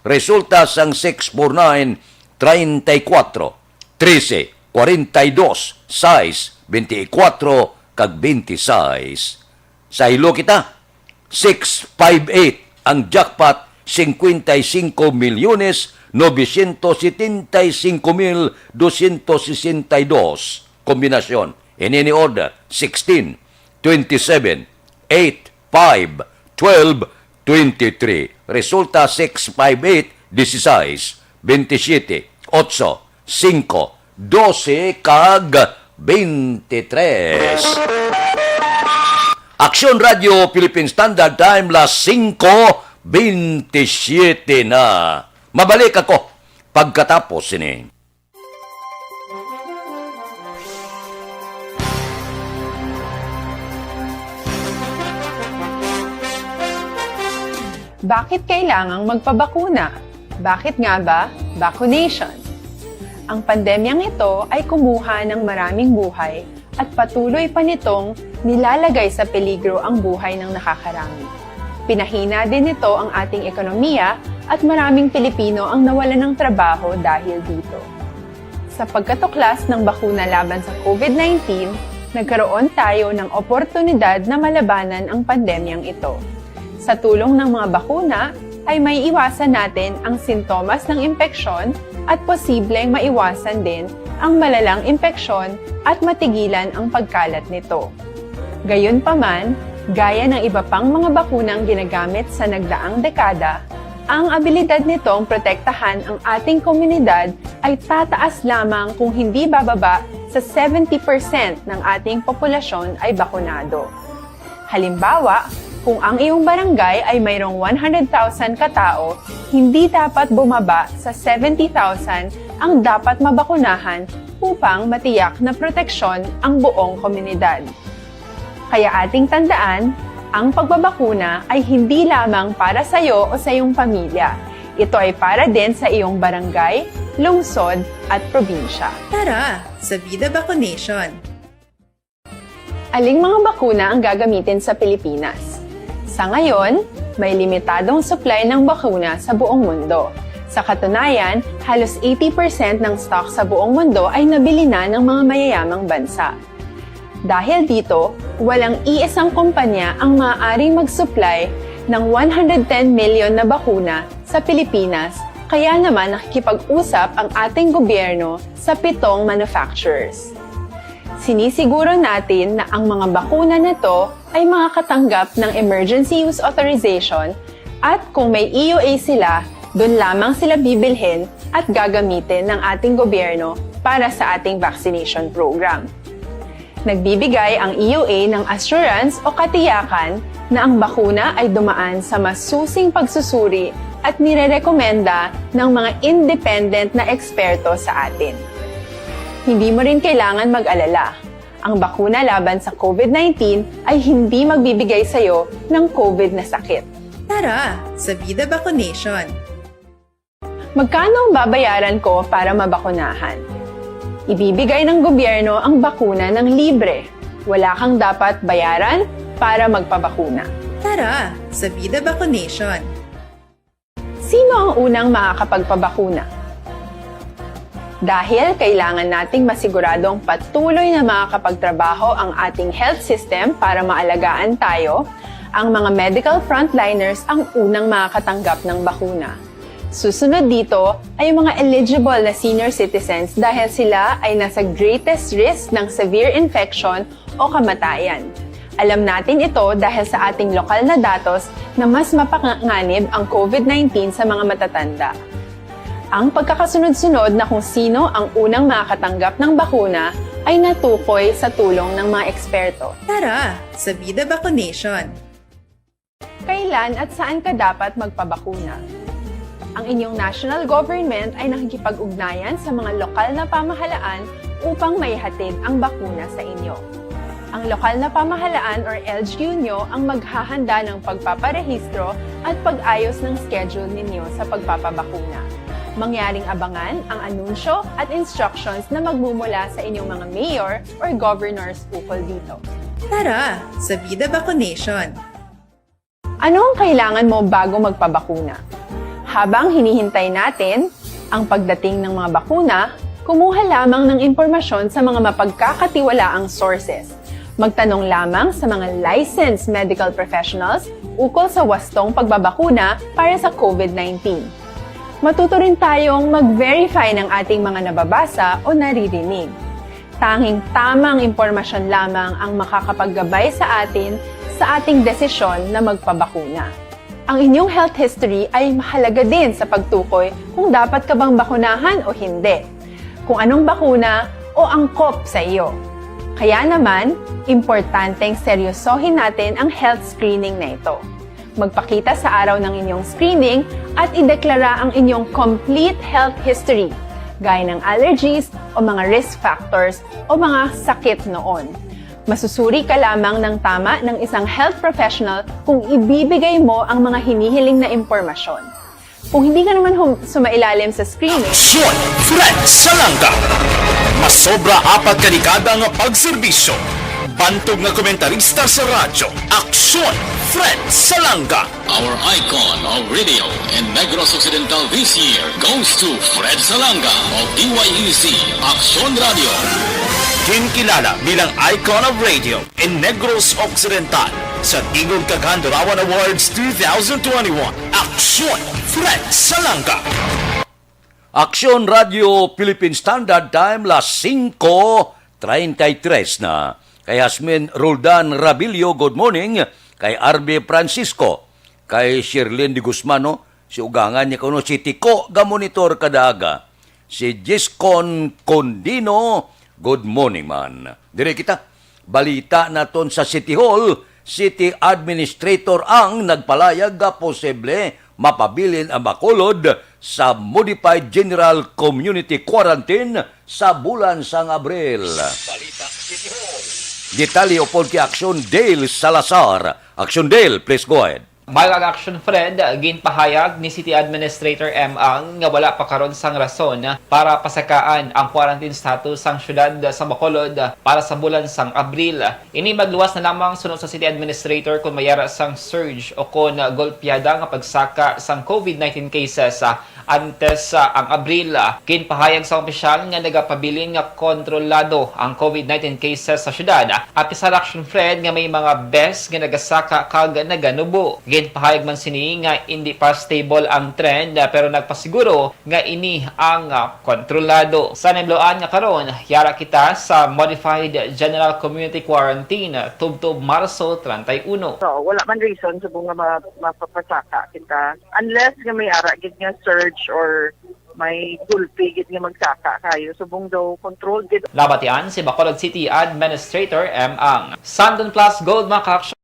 Resulta sang six four nine, treinta y cuatro, trece, cuarenta y dos, sais, veinticuatro, kag veintiseis. Sa hilo kita, six five eight ang jackpot, cincuenta y cinco millones novecientos setenta y cinco mil doscientos sesenta y dos. Kombinasyon, in any order, sixteen, twenty-seven, eight, five, twelve, twenty-three. Resulta, six five eight, dieciséis, veintisiete, ocho, cinco, doce, kag veintitrés. Aksyon Radio Philippine Standard Time, las singko bentisiete na. Mabalik ako pagkatapos sini. Bakit kailangang magpabakuna? Bakit nga ba vaccination? Ang pandemyang ito ay kumuha ng maraming buhay at patuloy pa nitong nilalagay sa peligro ang buhay ng nakakarami. Pinahina din nito ang ating ekonomiya at maraming Pilipino ang nawalan ng trabaho dahil dito. Sa pagkatuklas ng bakuna laban sa COVID nineteen, nagkaroon tayo ng oportunidad na malabanan ang pandemyang ito. Sa tulong ng mga bakuna, ay maiiwasan natin ang sintomas ng impeksyon at posibleng maiwasan din ang malalang impeksyon at matigilan ang pagkalat nito. Gayunpaman, gaya ng iba pang mga bakunang ginagamit sa nagdaang dekada, ang abilidad nitong protektahan ang ating komunidad ay tataas lamang kung hindi bababa sa seventy percent ng ating populasyon ay bakunado. Halimbawa, kung ang iyong barangay ay mayroong one hundred thousand ka tawo, hindi dapat bumaba sa seventy thousand ang dapat mabakunahan upang matiyak na proteksyon ang buong komunidad. Kaya ating tandaan, ang pagbabakuna ay hindi lamang para sa iyo o sa iyong pamilya. Ito ay para din sa iyong barangay, lungsod, at probinsya. Tara, sa Vida Vaccination! Aling mga bakuna ang gagamitin sa Pilipinas? Sa ngayon, may limitadong supply ng bakuna sa buong mundo. Sa katunayan, halos eighty percent ng stock sa buong mundo ay nabili na ng mga mayayamang bansa. Dahil dito, walang iisang kumpanya ang maaaring mag-supply ng one hundred ten million na bakuna sa Pilipinas, kaya naman nakikipag-usap ang ating gobyerno sa pitong manufacturers. Sinisiguro natin na ang mga bakuna na to ay makakatanggap ng emergency use authorization at kung may E U A sila, doon lamang sila bibilhin at gagamitin ng ating gobyerno para sa ating vaccination program. Nagbibigay ang E U A ng assurance o katiyakan na ang bakuna ay dumaan sa masusing pagsusuri at nirerekomenda ng mga independent na eksperto sa atin. Hindi mo rin kailangan mag-alala. Ang bakuna laban sa COVID nineteen ay hindi magbibigay sa iyo ng COVID na sakit. Tara sa Vida Bakunation! Magkano ang babayaran ko para mabakunahan? Ibibigay ng gobyerno ang bakuna ng libre. Wala kang dapat bayaran para magpabakuna. Tara sa Vida Bakunation! Sino ang unang makakapagpabakuna? Dahil kailangan nating masiguradong patuloy na makakapagtrabaho ang ating health system para maalagaan tayo, ang mga medical frontliners ang unang makakatanggap ng bakuna. Susunod dito ay ang mga eligible na senior citizens dahil sila ay nasa greatest risk ng severe infection o kamatayan. Alam natin ito dahil sa ating lokal na datos na mas mapanganib ang COVID nineteen sa mga matatanda. Ang pagkakasunod-sunod na kung sino ang unang makakatanggap ng bakuna ay natukoy sa tulong ng mga eksperto. Tara sa Vida Bakunation! Kailan at saan ka dapat magpabakuna? Ang inyong national government ay nakikipag-ugnayan sa mga lokal na pamahalaan upang maihatid ang bakuna sa inyo. Ang lokal na pamahalaan or L G U nyo ang maghahanda ng pagpaparehistro at pag-ayos ng schedule ninyo sa pagpapabakuna. Mangyaring abangan ang anunsyo at instructions na magmumula sa inyong mga mayor or governors ukol dito. Tara sa Vida Bakunation! Ano ang kailangan mo bago magpabakuna? Habang hinihintay natin ang pagdating ng mga bakuna, kumuha lamang ng impormasyon sa mga mapagkakatiwalaang sources. Magtanong lamang sa mga licensed medical professionals ukol sa wastong pagbabakuna para sa COVID nineteen. Matuto rin tayong mag-verify ng ating mga nababasa o naririnig. Tanging tamang impormasyon lamang ang makakapaggabay sa atin sa ating desisyon na magpabakuna. Ang inyong health history ay mahalaga din sa pagtukoy kung dapat ka bang bakunahan o hindi, kung anong bakuna o angkop sa iyo. Kaya naman, importanteng seryosohin natin ang health screening na ito. Magpakita sa araw ng inyong screening at ideklara ang inyong complete health history, gaya ng allergies o mga risk factors o mga sakit noon. Masusuri ka lamang ng tama ng isang health professional kung ibibigay mo ang mga hinihiling na impormasyon. Kung hindi ka naman hum- sumailalim sa screening, Aksyon, Fred Salanga. Masobra apat ka dekada nga pagserbisyo. Bantog nga komentarista sa radyo. Aksyon, Fred Salanga. Our icon of radio in Negros Occidental this year goes to Fred Salanga of D Y E C Aksyon Radio. Ginkilala bilang icon of radio in Negros Occidental sa Tingog kag Handurawan Awards two thousand twenty-one. Aksyon, Fred Salanga. Aksyon Radio Philippine Standard Time, las singko treinta y tres na. Kay Yasmin Roldan Rabilio, good morning. Kay R B Francisco, kay Shirlene de Guzman, no? Si ugangan niya kuno si Tiko, ga-monitor kada aga. Si Giscon Condino, good morning man. Dire kita. Balita naton sa City Hall, City Administrator ang nagpalayag nga posible mapabilin ang Bacolod sa Modified General Community Quarantine sa bulan sang Abril. Balita City Hall. Detalye upod kay Action Dale Salazar. Action Dale, please go ahead. Mayad kang Action Fred, ginpahayag ni City Administrator M. Ang nga wala pa karon sang rason para pasakaan ang quarantine status sang siyudad sa Bacolod para sa bulan sang Abril. Ini magluwas na lamang suno sa City Administrator kon may ara sang surge o kon golpeada nga pagsaka sang COVID nineteen cases. Antes, ah, ang Abril, ah, ginpahayag sang opisyal nga nagapabilin nga kontrolado ang COVID nineteen cases sa syudad, ah, apisar Action Fred nga may mga bes nga nagasaka kag naganubo. Ginpahayag man sini nga indi pa stable ang trend, ah, pero nagpasiguro nga ini ang, ah, kontrolado. Sa nahibaloan nga karon, yara kita sa Modified General Community Quarantine, ah, tubtob Marso treinta y uno. So, wala man reason subong nga ma-, mapapasaka kita. Unless nga may ara gid nga surge or may gulpi gid nga magsaka kayo. Subong daw controlled gid. Nabatian si Bacolod City Administrator M. Ang. Sandon Plus Gold, mga ka-action.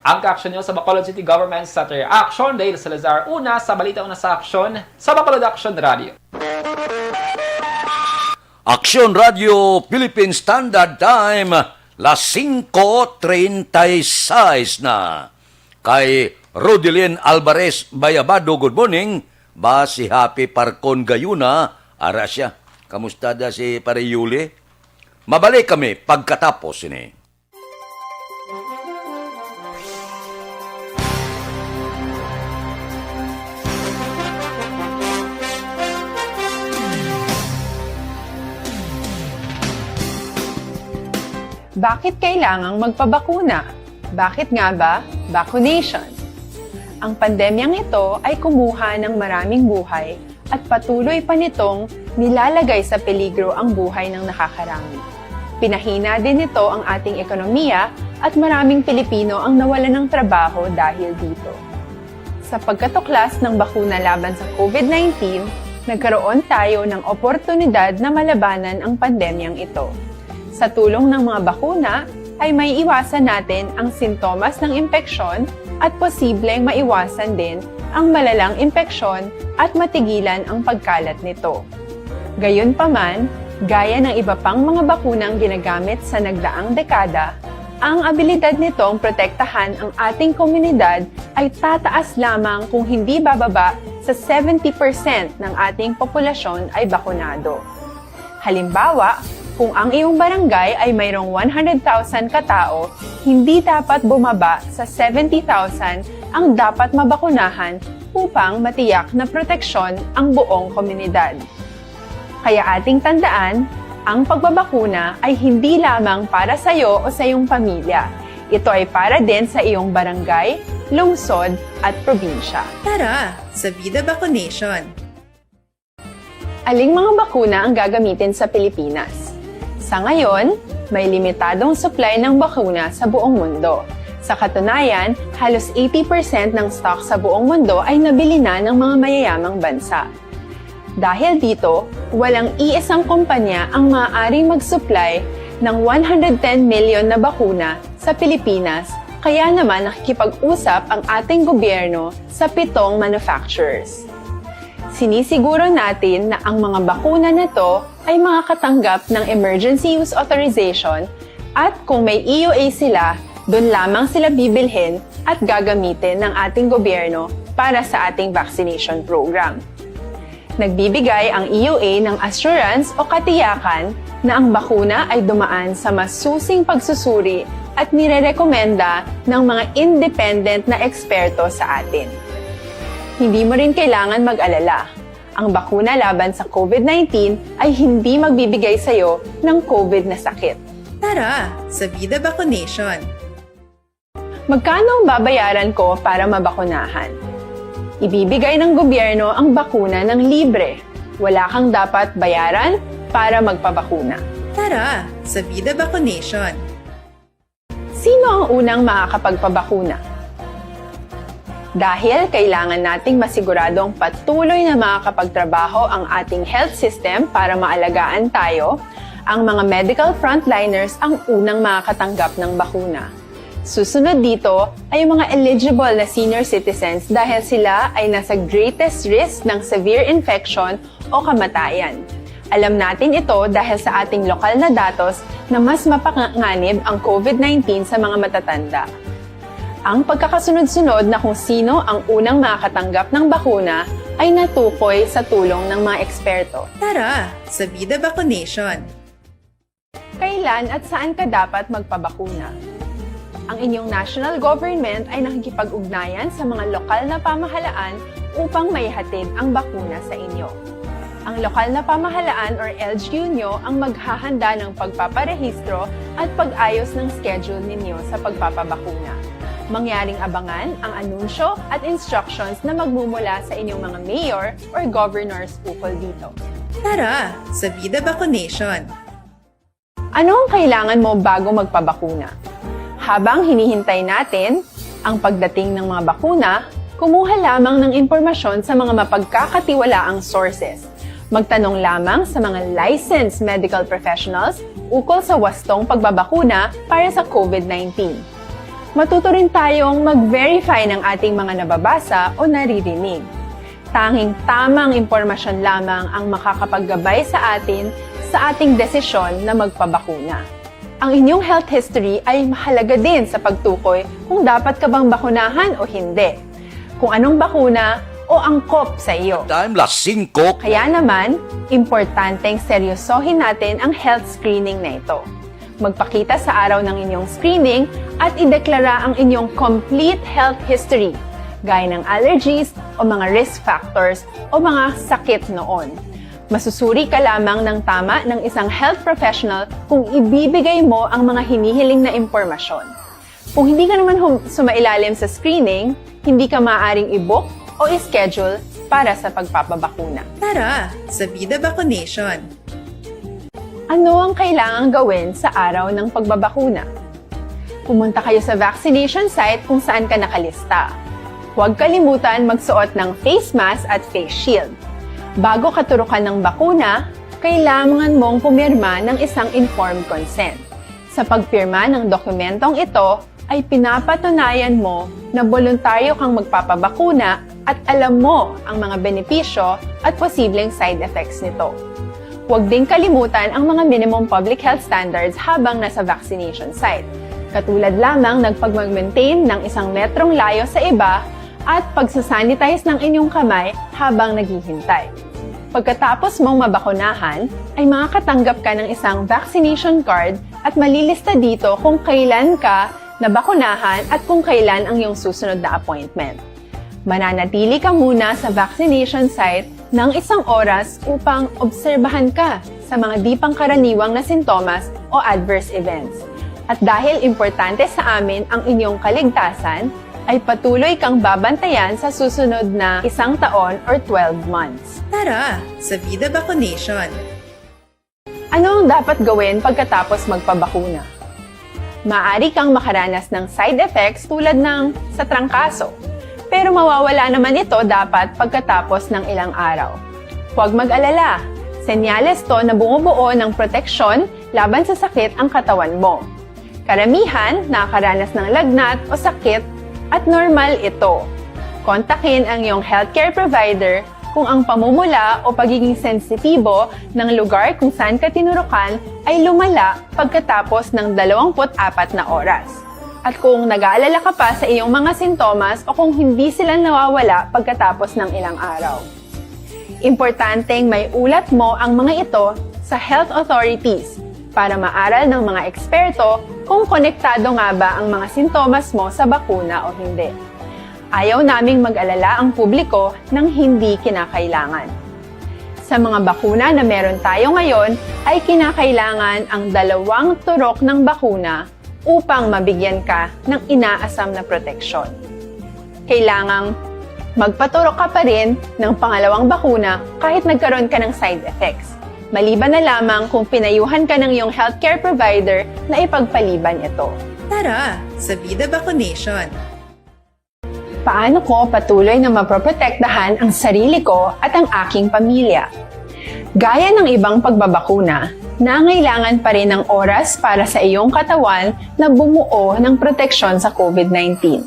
Ang kaaksyon nyo sa Bacolod City Government sa Aksyon, Dale Salazar. Una sa balita, una sa aksyon sa Bacolod Aksyon Radio. Aksyon Radio Philippine Standard Time, las singko treinta y seis na. Kay Rodilyn Alvarez Bayabado, good morning. Ba si Happy Parcon Gayuna, ara siya. Kamusta da si Pare Yuli? Mabalik kami pagkatapos sini. Bakit kailangang magpabakuna? Bakit nga ba vaccination? Ang pandemyang ito ay kumuha ng maraming buhay at patuloy pa nitong nilalagay sa peligro ang buhay ng nakakarami. Pinahina din nito ang ating ekonomiya at maraming Pilipino ang nawalan ng trabaho dahil dito. Sa pagkatuklas ng bakuna laban sa COVID nineteen, nagkaroon tayo ng oportunidad na malabanan ang pandemyang ito. Sa tulong ng mga bakuna, ay maiiwasan natin ang sintomas ng impeksyon at posibleng maiwasan din ang malalang impeksyon at matigilan ang pagkalat nito. Gayunpaman, gaya ng iba pang mga bakunang ginagamit sa nagdaang dekada, ang abilidad nitong protektahan ang ating komunidad ay tataas lamang kung hindi bababa sa seventy percent ng ating populasyon ay bakunado. Halimbawa, kung ang iyong barangay ay mayroong one hundred thousand ka tao, hindi dapat bumaba sa seventy thousand ang dapat mabakunahan upang matiyak na proteksyon ang buong komunidad. Kaya ating tandaan, ang pagbabakuna ay hindi lamang para sa iyo o sa iyong pamilya. Ito ay para din sa iyong barangay, lungsod, at probinsya. Tara, sa Vida Vaccination! Aling mga bakuna ang gagamitin sa Pilipinas? Sa ngayon, may limitadong supply ng bakuna sa buong mundo. Sa katunayan, halos eighty percent ng stock sa buong mundo ay nabili na ng mga mayayamang bansa. Dahil dito, walang iisang kumpanya ang maaaring mag-supply ng one hundred ten million na bakuna sa Pilipinas, kaya naman nakikipag-usap ang ating gobyerno sa pitong manufacturers. Sinisiguro natin na ang mga bakuna na to ay makakatanggap ng emergency use authorization at kung may E U A sila, doon lamang sila bibilhin at gagamitin ng ating gobyerno para sa ating vaccination program. Nagbibigay ang E U A ng assurance o katiyakan na ang bakuna ay dumaan sa masusing pagsusuri at nirerekomenda ng mga independent na eksperto sa atin. Hindi mo rin kailangan mag-alala. Ang bakuna laban sa COVID nineteen ay hindi magbibigay sa iyo ng COVID na sakit. Tara, sa Vida Vaccination! Magkano ang babayaran ko para mabakunahan? Ibibigay ng gobyerno ang bakuna ng libre. Wala kang dapat bayaran para magpabakuna. Tara, sa Vida Vaccination! Sino ang unang makakapagpabakuna? Dahil kailangan nating masiguradong patuloy na makakapagtrabaho ang ating health system para maalagaan tayo, ang mga medical frontliners ang unang makakatanggap ng bakuna. Susunod dito ay ang mga eligible na senior citizens dahil sila ay nasa greatest risk ng severe infection o kamatayan. Alam natin ito dahil sa ating lokal na datos na mas mapanganib ang COVID nineteen sa mga matatanda. Ang pagkakasunod-sunod na kung sino ang unang makakatanggap ng bakuna ay natukoy sa tulong ng mga eksperto. Tara, sa Vida Vaccination! Kailan at saan ka dapat magpabakuna? Ang inyong national government ay nakikipag-ugnayan sa mga lokal na pamahalaan upang maihatid ang bakuna sa inyo. Ang lokal na pamahalaan or L G U nyo ang maghahanda ng pagpaparehistro at pag-ayos ng schedule ninyo sa pagpapabakuna. Mangyaring abangan ang anunsyo at instructions na magmumula sa inyong mga mayor or governors ukol dito. Tara, sa Vida Vaccination! Ano ang kailangan mo bago magpabakuna? Habang hinihintay natin ang pagdating ng mga bakuna, kumuha lamang ng impormasyon sa mga mapagkakatiwalaang sources. Magtanong lamang sa mga licensed medical professionals ukol sa wastong pagbabakuna para sa COVID nineteen. Matuto rin tayong mag-verify ng ating mga nababasa o naririnig. Tanging tamang impormasyon lamang ang makakapaggabay sa atin sa ating desisyon na magpabakuna. Ang inyong health history ay mahalaga din sa pagtukoy kung dapat ka bang bakunahan o hindi, kung anong bakuna o angkop sa iyo. Time las singko. Kaya naman, importanteng seryosohin natin ang health screening na ito. Magpakita sa araw ng inyong screening at ideklara ang inyong complete health history, gaya ng allergies o mga risk factors o mga sakit noon. Masusuri ka lamang ng tama ng isang health professional kung ibibigay mo ang mga hinihiling na impormasyon. Kung hindi ka naman hum- sumailalim sa screening, hindi ka maaaring i-book o i-schedule para sa pagpapabakuna. Tara sa Vida Vaccination! Ano ang kailangang gawin sa araw ng pagbabakuna? Pumunta kayo sa vaccination site kung saan ka nakalista. Huwag kalimutan magsuot ng face mask at face shield. Bago katurukan ng bakuna, kailangan mong pumirma ng isang informed consent. Sa pagpirma ng dokumentong ito, ay pinapatunayan mo na boluntaryo kang magpapabakuna at alam mo ang mga benepisyo at posibleng side effects nito. Huwag ding kalimutan ang mga minimum public health standards habang nasa vaccination site, katulad lamang ng pagmag-maintain ng isang metrong layo sa iba at pagsasanitize ng inyong kamay habang naghihintay. Pagkatapos mong mabakunahan, ay makakatanggap ka ng isang vaccination card at malilista dito kung kailan ka nabakunahan at kung kailan ang iyong susunod na appointment. Mananatili ka muna sa vaccination site ng isang oras upang obserbahan ka sa mga di pangkaraniwang na sintomas o adverse events. At dahil importante sa amin ang inyong kaligtasan, ay patuloy kang babantayan sa susunod na isang taon or twelve months. Tara sa Vida Vaccination! Ano ang dapat gawin pagkatapos magpabakuna? Maaari kang makaranas ng side effects tulad ng sa trangkaso, pero mawawala naman ito dapat pagkatapos ng ilang araw. Huwag mag-alala, senyales to na bumubuo ng proteksyon laban sa sakit ang katawan mo. Karamihan nakakaranas ng lagnat o sakit at normal ito. Kontakin ang iyong healthcare provider kung ang pamumula o pagiging sensitibo ng lugar kung saan ka tinurukan ay lumala pagkatapos ng dalawampu't apat na oras, at kung nag-aalala ka pa sa iyong mga sintomas o kung hindi sila nawawala pagkatapos ng ilang araw. Importanteng maiulat mo ang mga ito sa health authorities para maaral ng mga eksperto kung konektado nga ba ang mga sintomas mo sa bakuna o hindi. Ayaw naming mag-alala ang publiko ng hindi kinakailangan. Sa mga bakuna na meron tayo ngayon, ay kinakailangan ang dalawang turok ng bakuna upang mabigyan ka ng inaasam na proteksyon. Kailangang magpaturok ka pa rin ng pangalawang bakuna kahit nagkaroon ka ng side effects, maliban na lamang kung pinayuhan ka ng iyong healthcare provider na ipagpaliban ito. Tara sa Vida Vaccination! Paano ko patuloy na mapoprotektahan ang sarili ko at ang aking pamilya? Gaya ng ibang pagbabakuna, nangailangan pa rin ng oras para sa iyong katawan na bumuo ng proteksyon sa COVID nineteen.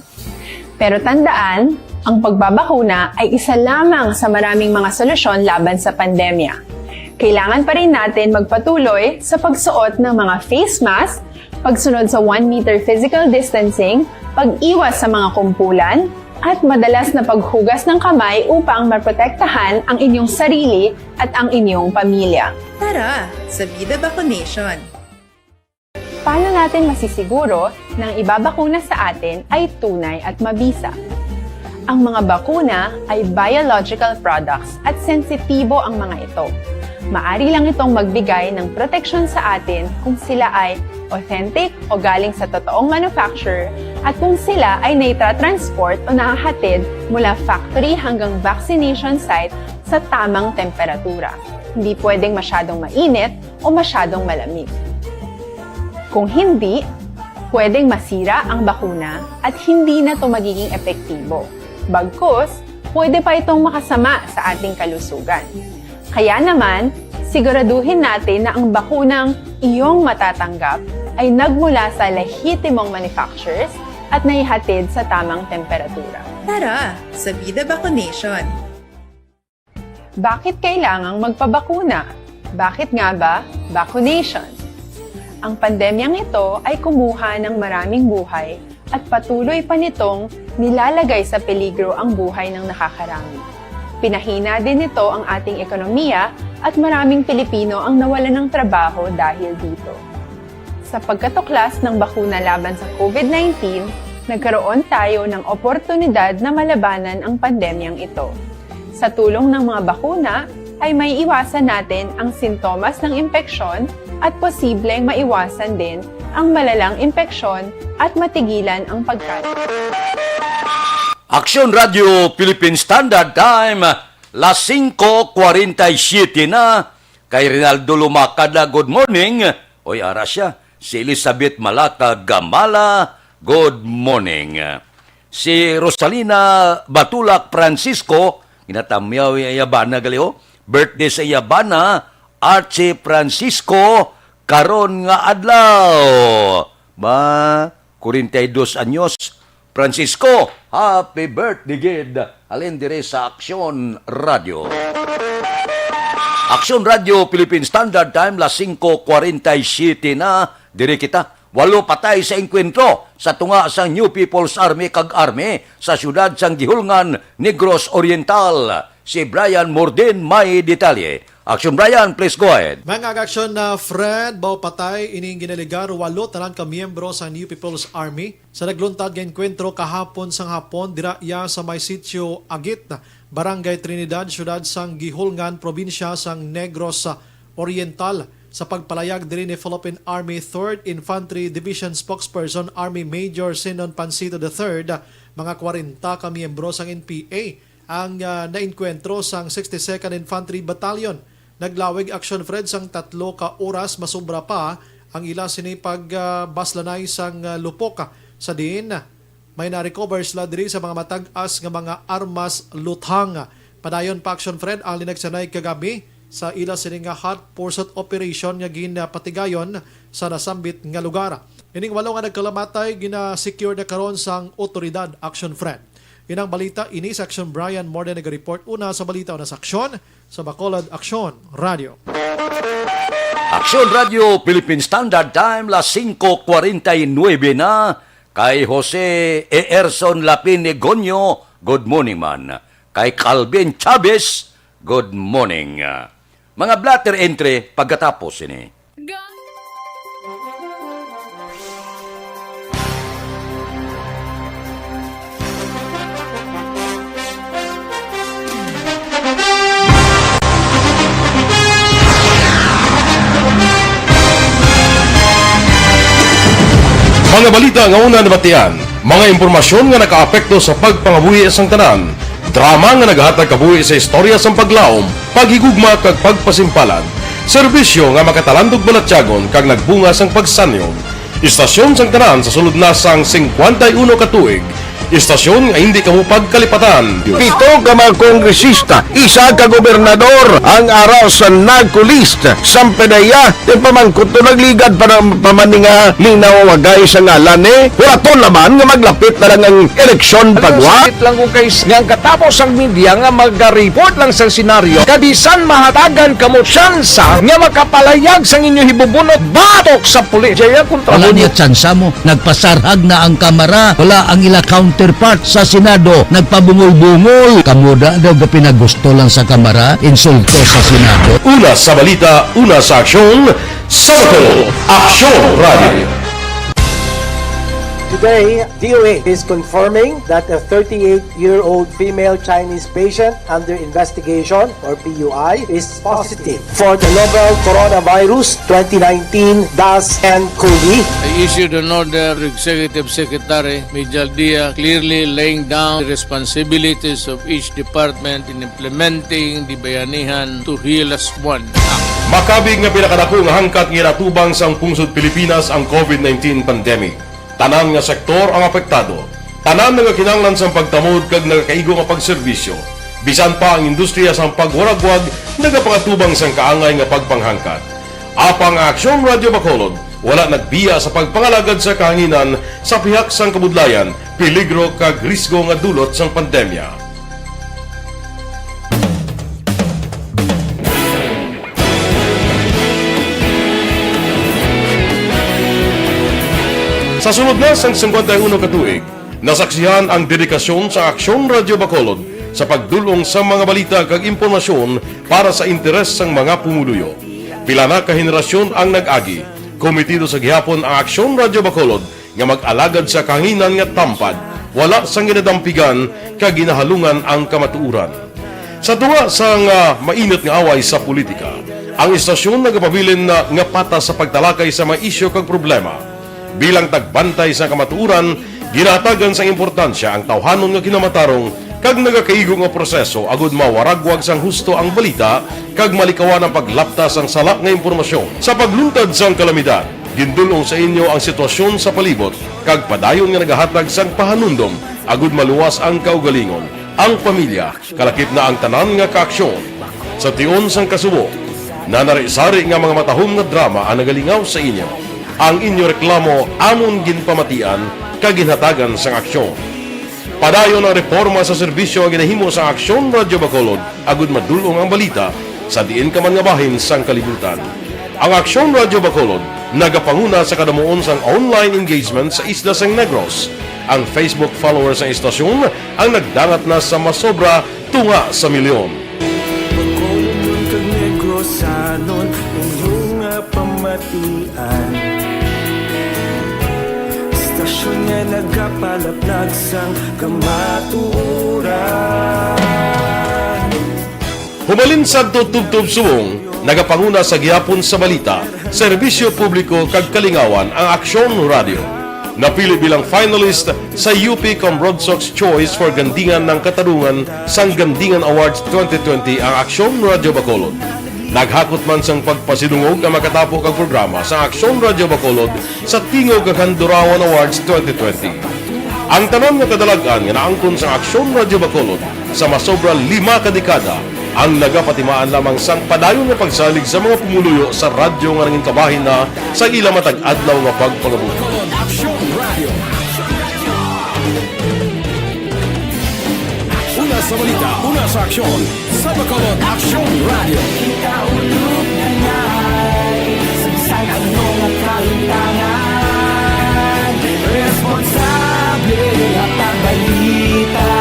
Pero tandaan, ang pagbabakuna ay isa lamang sa maraming mga solusyon laban sa pandemya. Kailangan pa rin natin magpatuloy sa pagsuot ng mga face mask, pagsunod sa one meter physical distancing, pag-iwas sa mga kumpulan, at madalas na paghugas ng kamay upang maprotektahan ang inyong sarili at ang inyong pamilya. Tara sa Vida Vaccination! Paano natin masisiguro na ang ibabakuna sa atin ay tunay at mabisa? Ang mga bakuna ay biological products at sensitibo ang mga ito. Maari lang itong magbigay ng proteksyon sa atin kung sila ay authentic o galing sa totoong manufacturer at kung sila ay naitatransport o nahahatid mula factory hanggang vaccination site sa tamang temperatura. Hindi pwedeng masyadong mainit o masyadong malamig. Kung hindi, pwedeng masira ang bakuna at hindi na ito magiging epektibo. Bagkus, pwede pa itong makasama sa ating kalusugan. Kaya naman, siguraduhin natin na ang bakunang iyong matatanggap ay nagmula sa lehitimong manufacturers at naihatid sa tamang temperatura. Tara, sa Bida Vacunation! Bakit kailangang magpabakuna? Bakit nga ba vaccination? Ang pandemyang ito ay kumuha ng maraming buhay at patuloy pa nitong nilalagay sa peligro ang buhay ng nakakarami. Pinahina din nito ang ating ekonomiya at maraming Pilipino ang nawalan ng trabaho dahil dito. Sa pagkatuklas ng bakuna laban sa COVID nineteen, nagkaroon tayo ng oportunidad na malabanan ang pandemyang ito. Sa tulong ng mga bakuna, ay may iwasan natin ang sintomas ng impeksyon at posibleng maiwasan din ang malalang impeksyon at matigilan ang pagkat. Aksyon Radio Philippine Standard Time, las singko kwarenta y siyete na. Kay Rinaldo Lumakad na, good morning. Oy, ara siya. Si Elizabeth Malaka Gamala, good morning. Si Rosalina Batulak Francisco, ginatamyaw iya bana gali, oh. Birthday sa iya bana, Archie Francisco, karon nga adlaw. Ba, kwarenta y dos anyos, Francisco, happy birthday gid. Halin diri sa Aksyon Radio. Aksyon Radio Philippine Standard Time, las singko kwarenta y siyete na. Diri kita, walo patay sa engkwentro sa tunga sang New People's Army kag Army sa siyudad sang Guihulngan, Negros Oriental. Si Brian Mordin may detalye. Aksyon Brian, please go ahead. Mga aksyon na Fred, baw patay ining ginaligar walo tanan ka miyembro sa New People's Army sa nagluntad nga engkwentro kahapon sang hapon dira iya sa may sitio Agit, Barangay Trinidad, siyudad sang Guihulngan, probinsya sang Negros Oriental. Sa pagpalayag diri ni Philippine Army Third Infantry Division Spokesperson Army Major Sinon Pancito the third, mga kwarenta ka miyembro sang N P A ang ah, naengkwentro sang sixty-second Infantry Battalion. Naglawig aksyon, Fred, sang tatlo ka oras, masubra pa ang ila sini pagbaslanay sang ah, lupok, sa diin may na-recover sila diri sa mga matag-as nga mga armas luthang. Padayon pa aksyon, Fred, ang linagsanay kagab-i sa ila sini nga hot pursuit operation nga ginpatigayon sa nasambit nga lugar. Ining walo nga nagkalamatay gina-secure na karon sang otoridad, aksyon, Fred. Inang balita ini sa Aksyon Brian Morden naga-report una sa balita una sa Aksyon sa Bacolod Aksyon Radio. Aksyon Radio Philippine Standard Time, las singko kwarenta y nuebe na. Kay Jose Eerson Lapin Igonyo, good morning man. Kay Calvin Chavez, good morning. Mga blotter entry pagkatapos ini. Mga balita nga una nabatian, mga impormasyon nga nakaapekto sa pagpangabuhi sang tanan, drama nga nagahatag kabuhi sa istorya sang paglaom, paghigugma kag pagpasimpalan, serbisyo nga makatalandog balatyagon kag nagbunga sang pagsanyog. Istasyon sang tanan sa sulod na sang singkwenta y uno ka tuig. Istasyon nga hindi kamo pagkalipatan. Pito ka mga kongresista, isa ka gobernador ang ara sa NAGCO list. Sang PDEA, ti pamangkot to nagligad pa na pa man ni nga linawagay sa ngalan ni. Huraton naman nga maglapit na lang ang eleksyon pagwa. Sakit lang kung kay nga ang katapos ang media nga maga-report lang sa senaryo, kabisan mahatagan kamo tsansa nga makapalayag sang inyo hibubunot batok sa pulis. Jaya kontra Wala mo. Niya tsansa mo. Nagpasarhag na ang Kamara. Wala ang ila counterpart sa Senado. Nagpabungol-bungol. Kamo da daw gapinagusto lang sa Kamara. Insulto sa Senado. Una sa balita, una sa aksyon, sa Bacolod, Aksyon Radio. Today, D O A is confirming that a thirty-eight-year-old female Chinese patient under investigation, or P U I, is positive for the novel Coronavirus twenty nineteen dash N COVID. I issued an order to Executive Secretary Mijal Dia, clearly laying down the responsibilities of each department in implementing the Bayanihan to Heal As One Act. Makabig nga pinakadako nga hangkat nga ginatubang sang pungsod Pilipinas ang COVID nineteen pandemic. Tanan nga sektor ang apektado. Tanan nagakinahanglan sang pagtamod kag nagakaigo nga pagserbisyo. Bisan pa ang industriya sang pagwaragwag nagapangatubang sang kaangay nga pagpanghangkat. Apang ang Aksyon Radio Bacolod, Wala nagbiya sa pagpangalagad sa kahanginan sa pihak sang kabudlayan, peligro kag risgo nga dulot sang pandemya. Sa sulod na sang singkwenta y uno ka tuig, nasaksihan ang dedikasyon sa Aksyon Radyo Bacolod sa pagdul-ong sa mga balita kag impormasyon para sa interes sang mga pumuluyo. Pila na ka henerasyon ang nag-agi, komitido sa gihapon ang Aksyon Radyo Bacolod nga mag-alagad sa kahanginan nga tampad, wala sang ginadampigan kag ginahalungan ang kamatuoran. Sa tunga sang, ah, mainit nga away sa politika, ang istasyon nagapabilin na nga patas sa pagtalakay sa mga isyu kag problema. Bilang tagbantay sa kamatuoran, ginahatagan sang importansya ang tawhanon nga kinamatarong kag nagakaigo nga proseso agud mawaragwag sang husto ang balita kag malikawan ang paglapta sang sala nga impormasyon. Sa pagluntad sang kalamidad, gindul-ong sa inyo ang sitwasyon sa palibot kag padayon nga nagahatag sang pahanumdom agud maluwas ang kaugalingon, ang pamilya, kalakip na ang tanan nga kaaksyon. Sa tion sang kasubo, nanari-sari nga mga matahom nga drama ang nagalingaw sa inyo. Ang inyo reklamo amon ginpamatian kag ginhatagan sang aksyon. Padayon ang reporma sa serbisyo nga ginahimo sang Aksyon Radyo Bacolod agud madul-ong ang balita sa diin ka man nga bahin sang kalibutan. Ang Aksyon Radyo Bacolod nagapanguna sa kadamuon sang online engagement sa isla sang Negros. Ang Facebook followers sang istasyon ang nagdangat na sa masobra tunga sa milyon. Bacolodnon kag Negrosanon, inyo nga pamatian. Istasyon nga nagapalaplag sang kamatuoran. Hubalin sadto tubtob subong, nagapanguna sa gihapon sa balita, serbisyo publiko kag kalingawan ang Aksyon Radyo. Napili bilang finalist sa U P Cambrodsoc's Choice for Gandingan ng Katarungan sang Gandingan Awards twenty twenty ang Aksyon Radyo Bacolod. Naghakot man sang pagpasidungog ang makatapo kag programa sa Aksyon Radyo Bacolod sa Tingog kag Handurawan Awards twenty twenty. Ang tanan nga kadalag-an nga naangkon sang Aksyon Radyo Bacolod sa masobra lima ka dekada ang nagapatimaan lamang sang padayon nga pagsalig sa mga pumuluyo sa radyo nga nangin kabahin na sa ila matag adlaw nga pagpangabuhi. Aksyon Radio. Una sa balita, una sa aksyon, sa Bacolod Aksyon Radio. Kita ulog na ngay, sa bisan ano nga kalimtangan, responsable, hatag balita,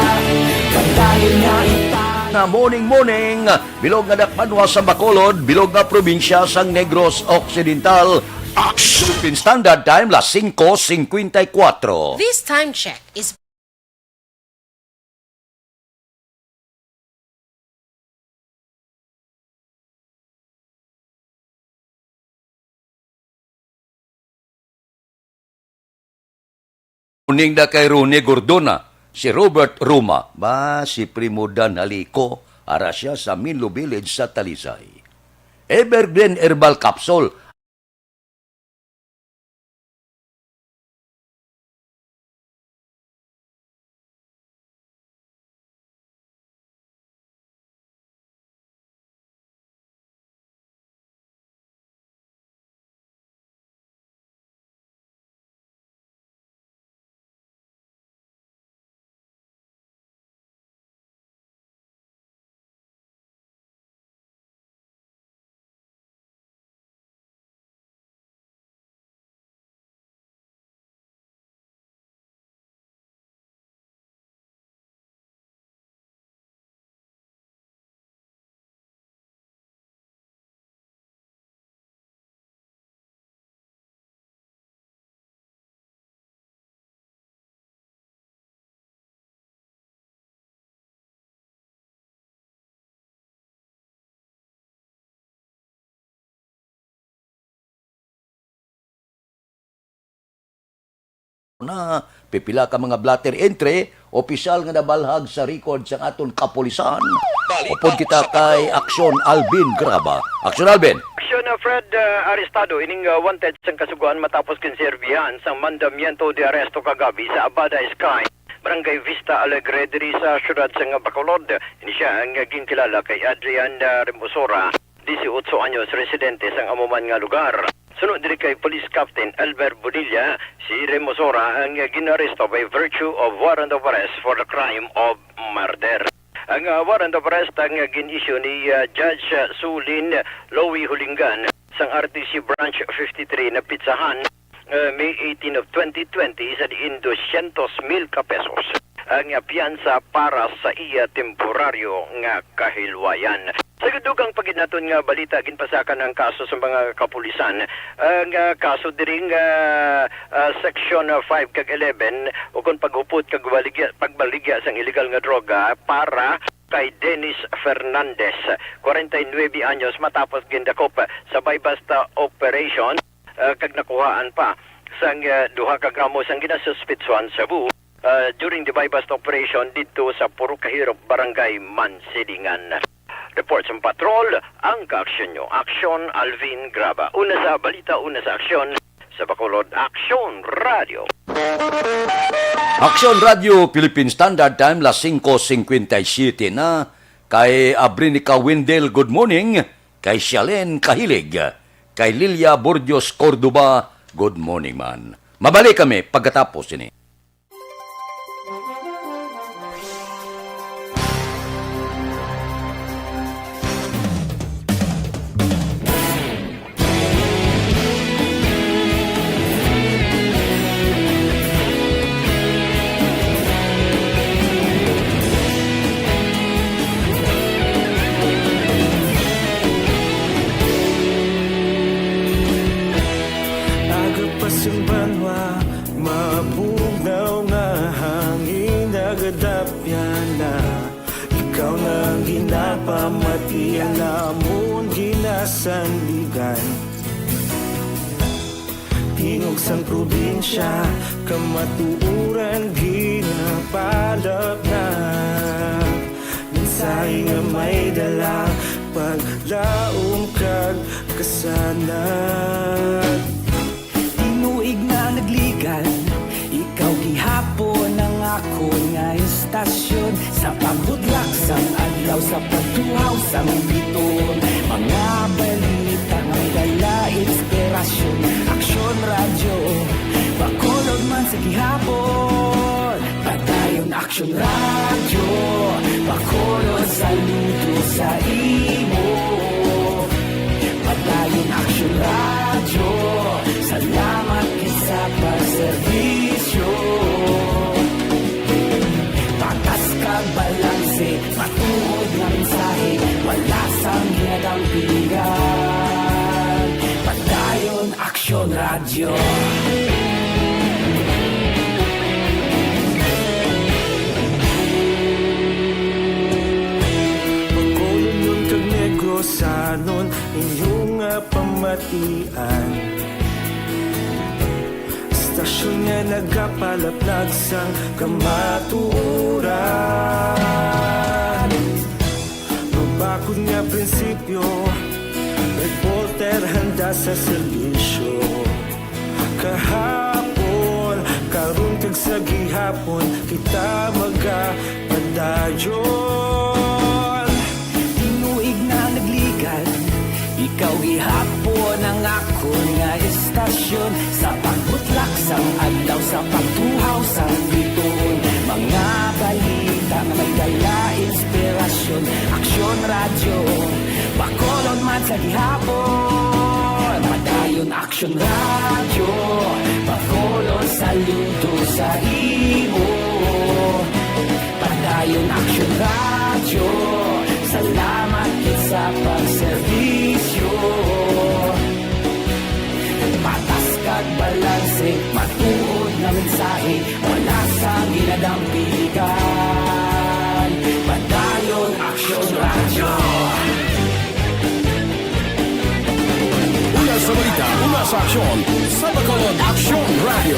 padayon nga ita. Na morning, morning, bilog nga dakbanwa sa Bacolod, bilog nga probinsya sang Negros Occidental. Aksyon! Philippine Standard Time, las singko singkwenta y kuwatro. This time check is Morning da kay Ronnie Gordona, si Robert Roma, ba si Primo Dan Halico, ara siya sa Minlo Village sa Talisay. Evergreen Herbal Capsule, na pipila ka mga blotter entry, opisyal nga nabalhag sa record sang aton kapulisan. Upod kita kay Aksyon Alvin Graba. Aksyon Alvin. Aksyon, uh, Fred, uh, arestado ining, uh, wanted sang Kasugoan matapos ginserbihan sang mandamiento de arresto kagabi sa Abada Sky, Barangay Vista Alegre, diri sa siyudad sang Bacolod. Ini sia ang ginkilala kay Adrian, uh, Rembusora, dieciocho anyos, residente sang amo man nga lugar. Sunod diri kay Police Captain Elmer Bonilla, si Remo Sora ang ginaresto by virtue of warrant of arrest for the crime of murder. Ang, ah, warrant of arrest ang, ah, gin-issue ni, ah, Judge, ah, Sulin Louie Hulingan sang R T C Branch fifty-three na pitsahan, ah, May eighteen of twenty twenty sa diin dosyentos mil ka pesos ang, ah, piyansa para sa iya temporaryo nga kahilwayan. Sa dugang pa gid naton nga balita, ginpasakan ang kaso sa mga kapulisan. Ang, ah, kaso diri nga, ah, Section, ah, five kag eleven, o kon paghupot kag baligya, pagbaligya sang illegal nga droga para kay Dennis Fernandez, kwarenta y nuebe anyos, matapos gindakop sa buy-bust operation, ah, kag nakuhaan pa sang, ah, duha ka gramo sang ginasuspitsuhan shabu, ah, during the buy-bust operation didto sa Purok Kahirop, Barangay Mansilingan. Report sa Patrol, ang kaaksyon nyo. Aksyon, Alvin Graba. Una sa balita, una sa aksyon. Sa Bacolod, Aksyon Radio. Aksyon Radio Philippine Standard Time, las singko singkwenta y siyete na. Kay Abrinica Wendell, good morning. Kay Shalen Kahilig. Kay Lilia Bordios Cordoba, good morning man. Mabalik kami pagkatapos ini. Aga pa sing banwa, mabugnaw nga hangin nagadapyan na. Ikaw na ang ginapamati, alamon ginasandigan. Tingog sang probinsya, kamatuoran ginapalapnag. Mensahe nga may dala, paglaom kag kasanag. Tinuig na nagligan, ikaw gihapon ang akon nga istasyon. Sa pagbutlak sang adlaw, sa pagtuhaw sang biton, mga balita nga may dala inspirasyon. Aksyon Radyo, Bacolod man sa gihapon. Padayon Aksyon Radyo, Bacolod, saludo sa imo. Padayon Aksyon Radyo, salamat gid sa pagserbisyo. Patas kag balanse, matuod nga mensahe, wala sang ginadampigan. Padayon Aksyon Radyo. Bacolodnon kag Negrosanon, inyo nga pamatian. Istasyon nga nagapalaplag sang kamatuoran. Mabakod nga prinsipyo, reporter handa sa serbisyo. Kahapon, karon kag sa gihapon, kita magapadayon. Tinuig na nagligan, ikaw gihapon ang akon nga istasyon. Sa pagbutlak sang adlaw, sa pagtuhaw sang biton, mga balita nga may dala inspirasyon. Aksyon Radyo, Bacolod man sa gihapon. Padayon Aksyon Radyo, Bacolod, saludo sa imo. Padayon Aksyon Radyo, salamat gid sa pagserbisyo. Patas kag balanse, matuod nga mensahe, wala sang ginadampigan. Padayon Aksyon Radyo. Una sa balita, una sa aksyon, sa Bacolod Aksyon Radyo.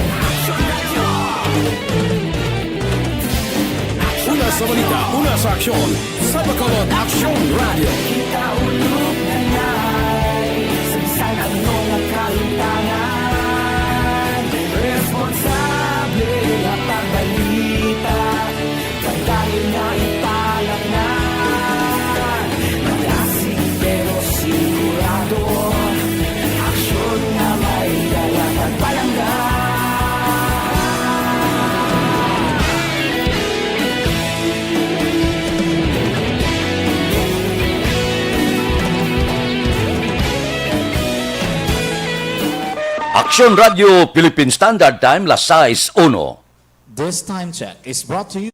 Una sa balita, una sa aksyon, sa Bacolod Aksyon Radyo. Kita ulog na ngay, sa bisan ano nga kahimtangan, responsable nga pagbalita, padayon nga ipalapngan. Malasig pero sigurado, aksyon nga Aksyon Radyo Philippine Standard Time, las sais uno. This time check is brought to you.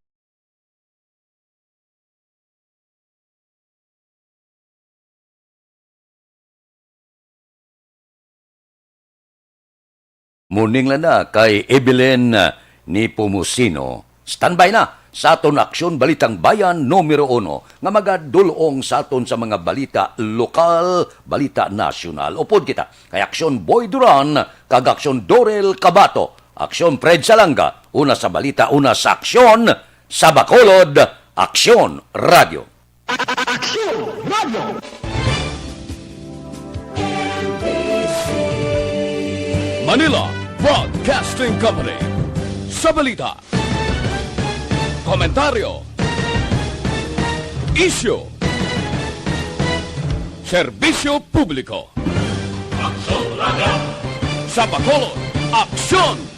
Morning lang na kay Evelyn, uh, Nepomuceno. Standby na sa aton Aksyon Balitang Bayan numero uno nga magadul-ong sa aton sa mga balita lokal, balita nasyonal. Upod kita kay Aksyon Boy Duran kag Aksyon Dorel Cabato, Aksyon Fred Salanga, una sa balita, una sa aksyon, sa Bacolod, Aksyon Radyo. Aksyon Radyo. Manila Broadcasting Company. Sa balita, komentaryo, isyu, serbisyo publiko. Aksyon Radyo. Sa Bacolod, Aksyon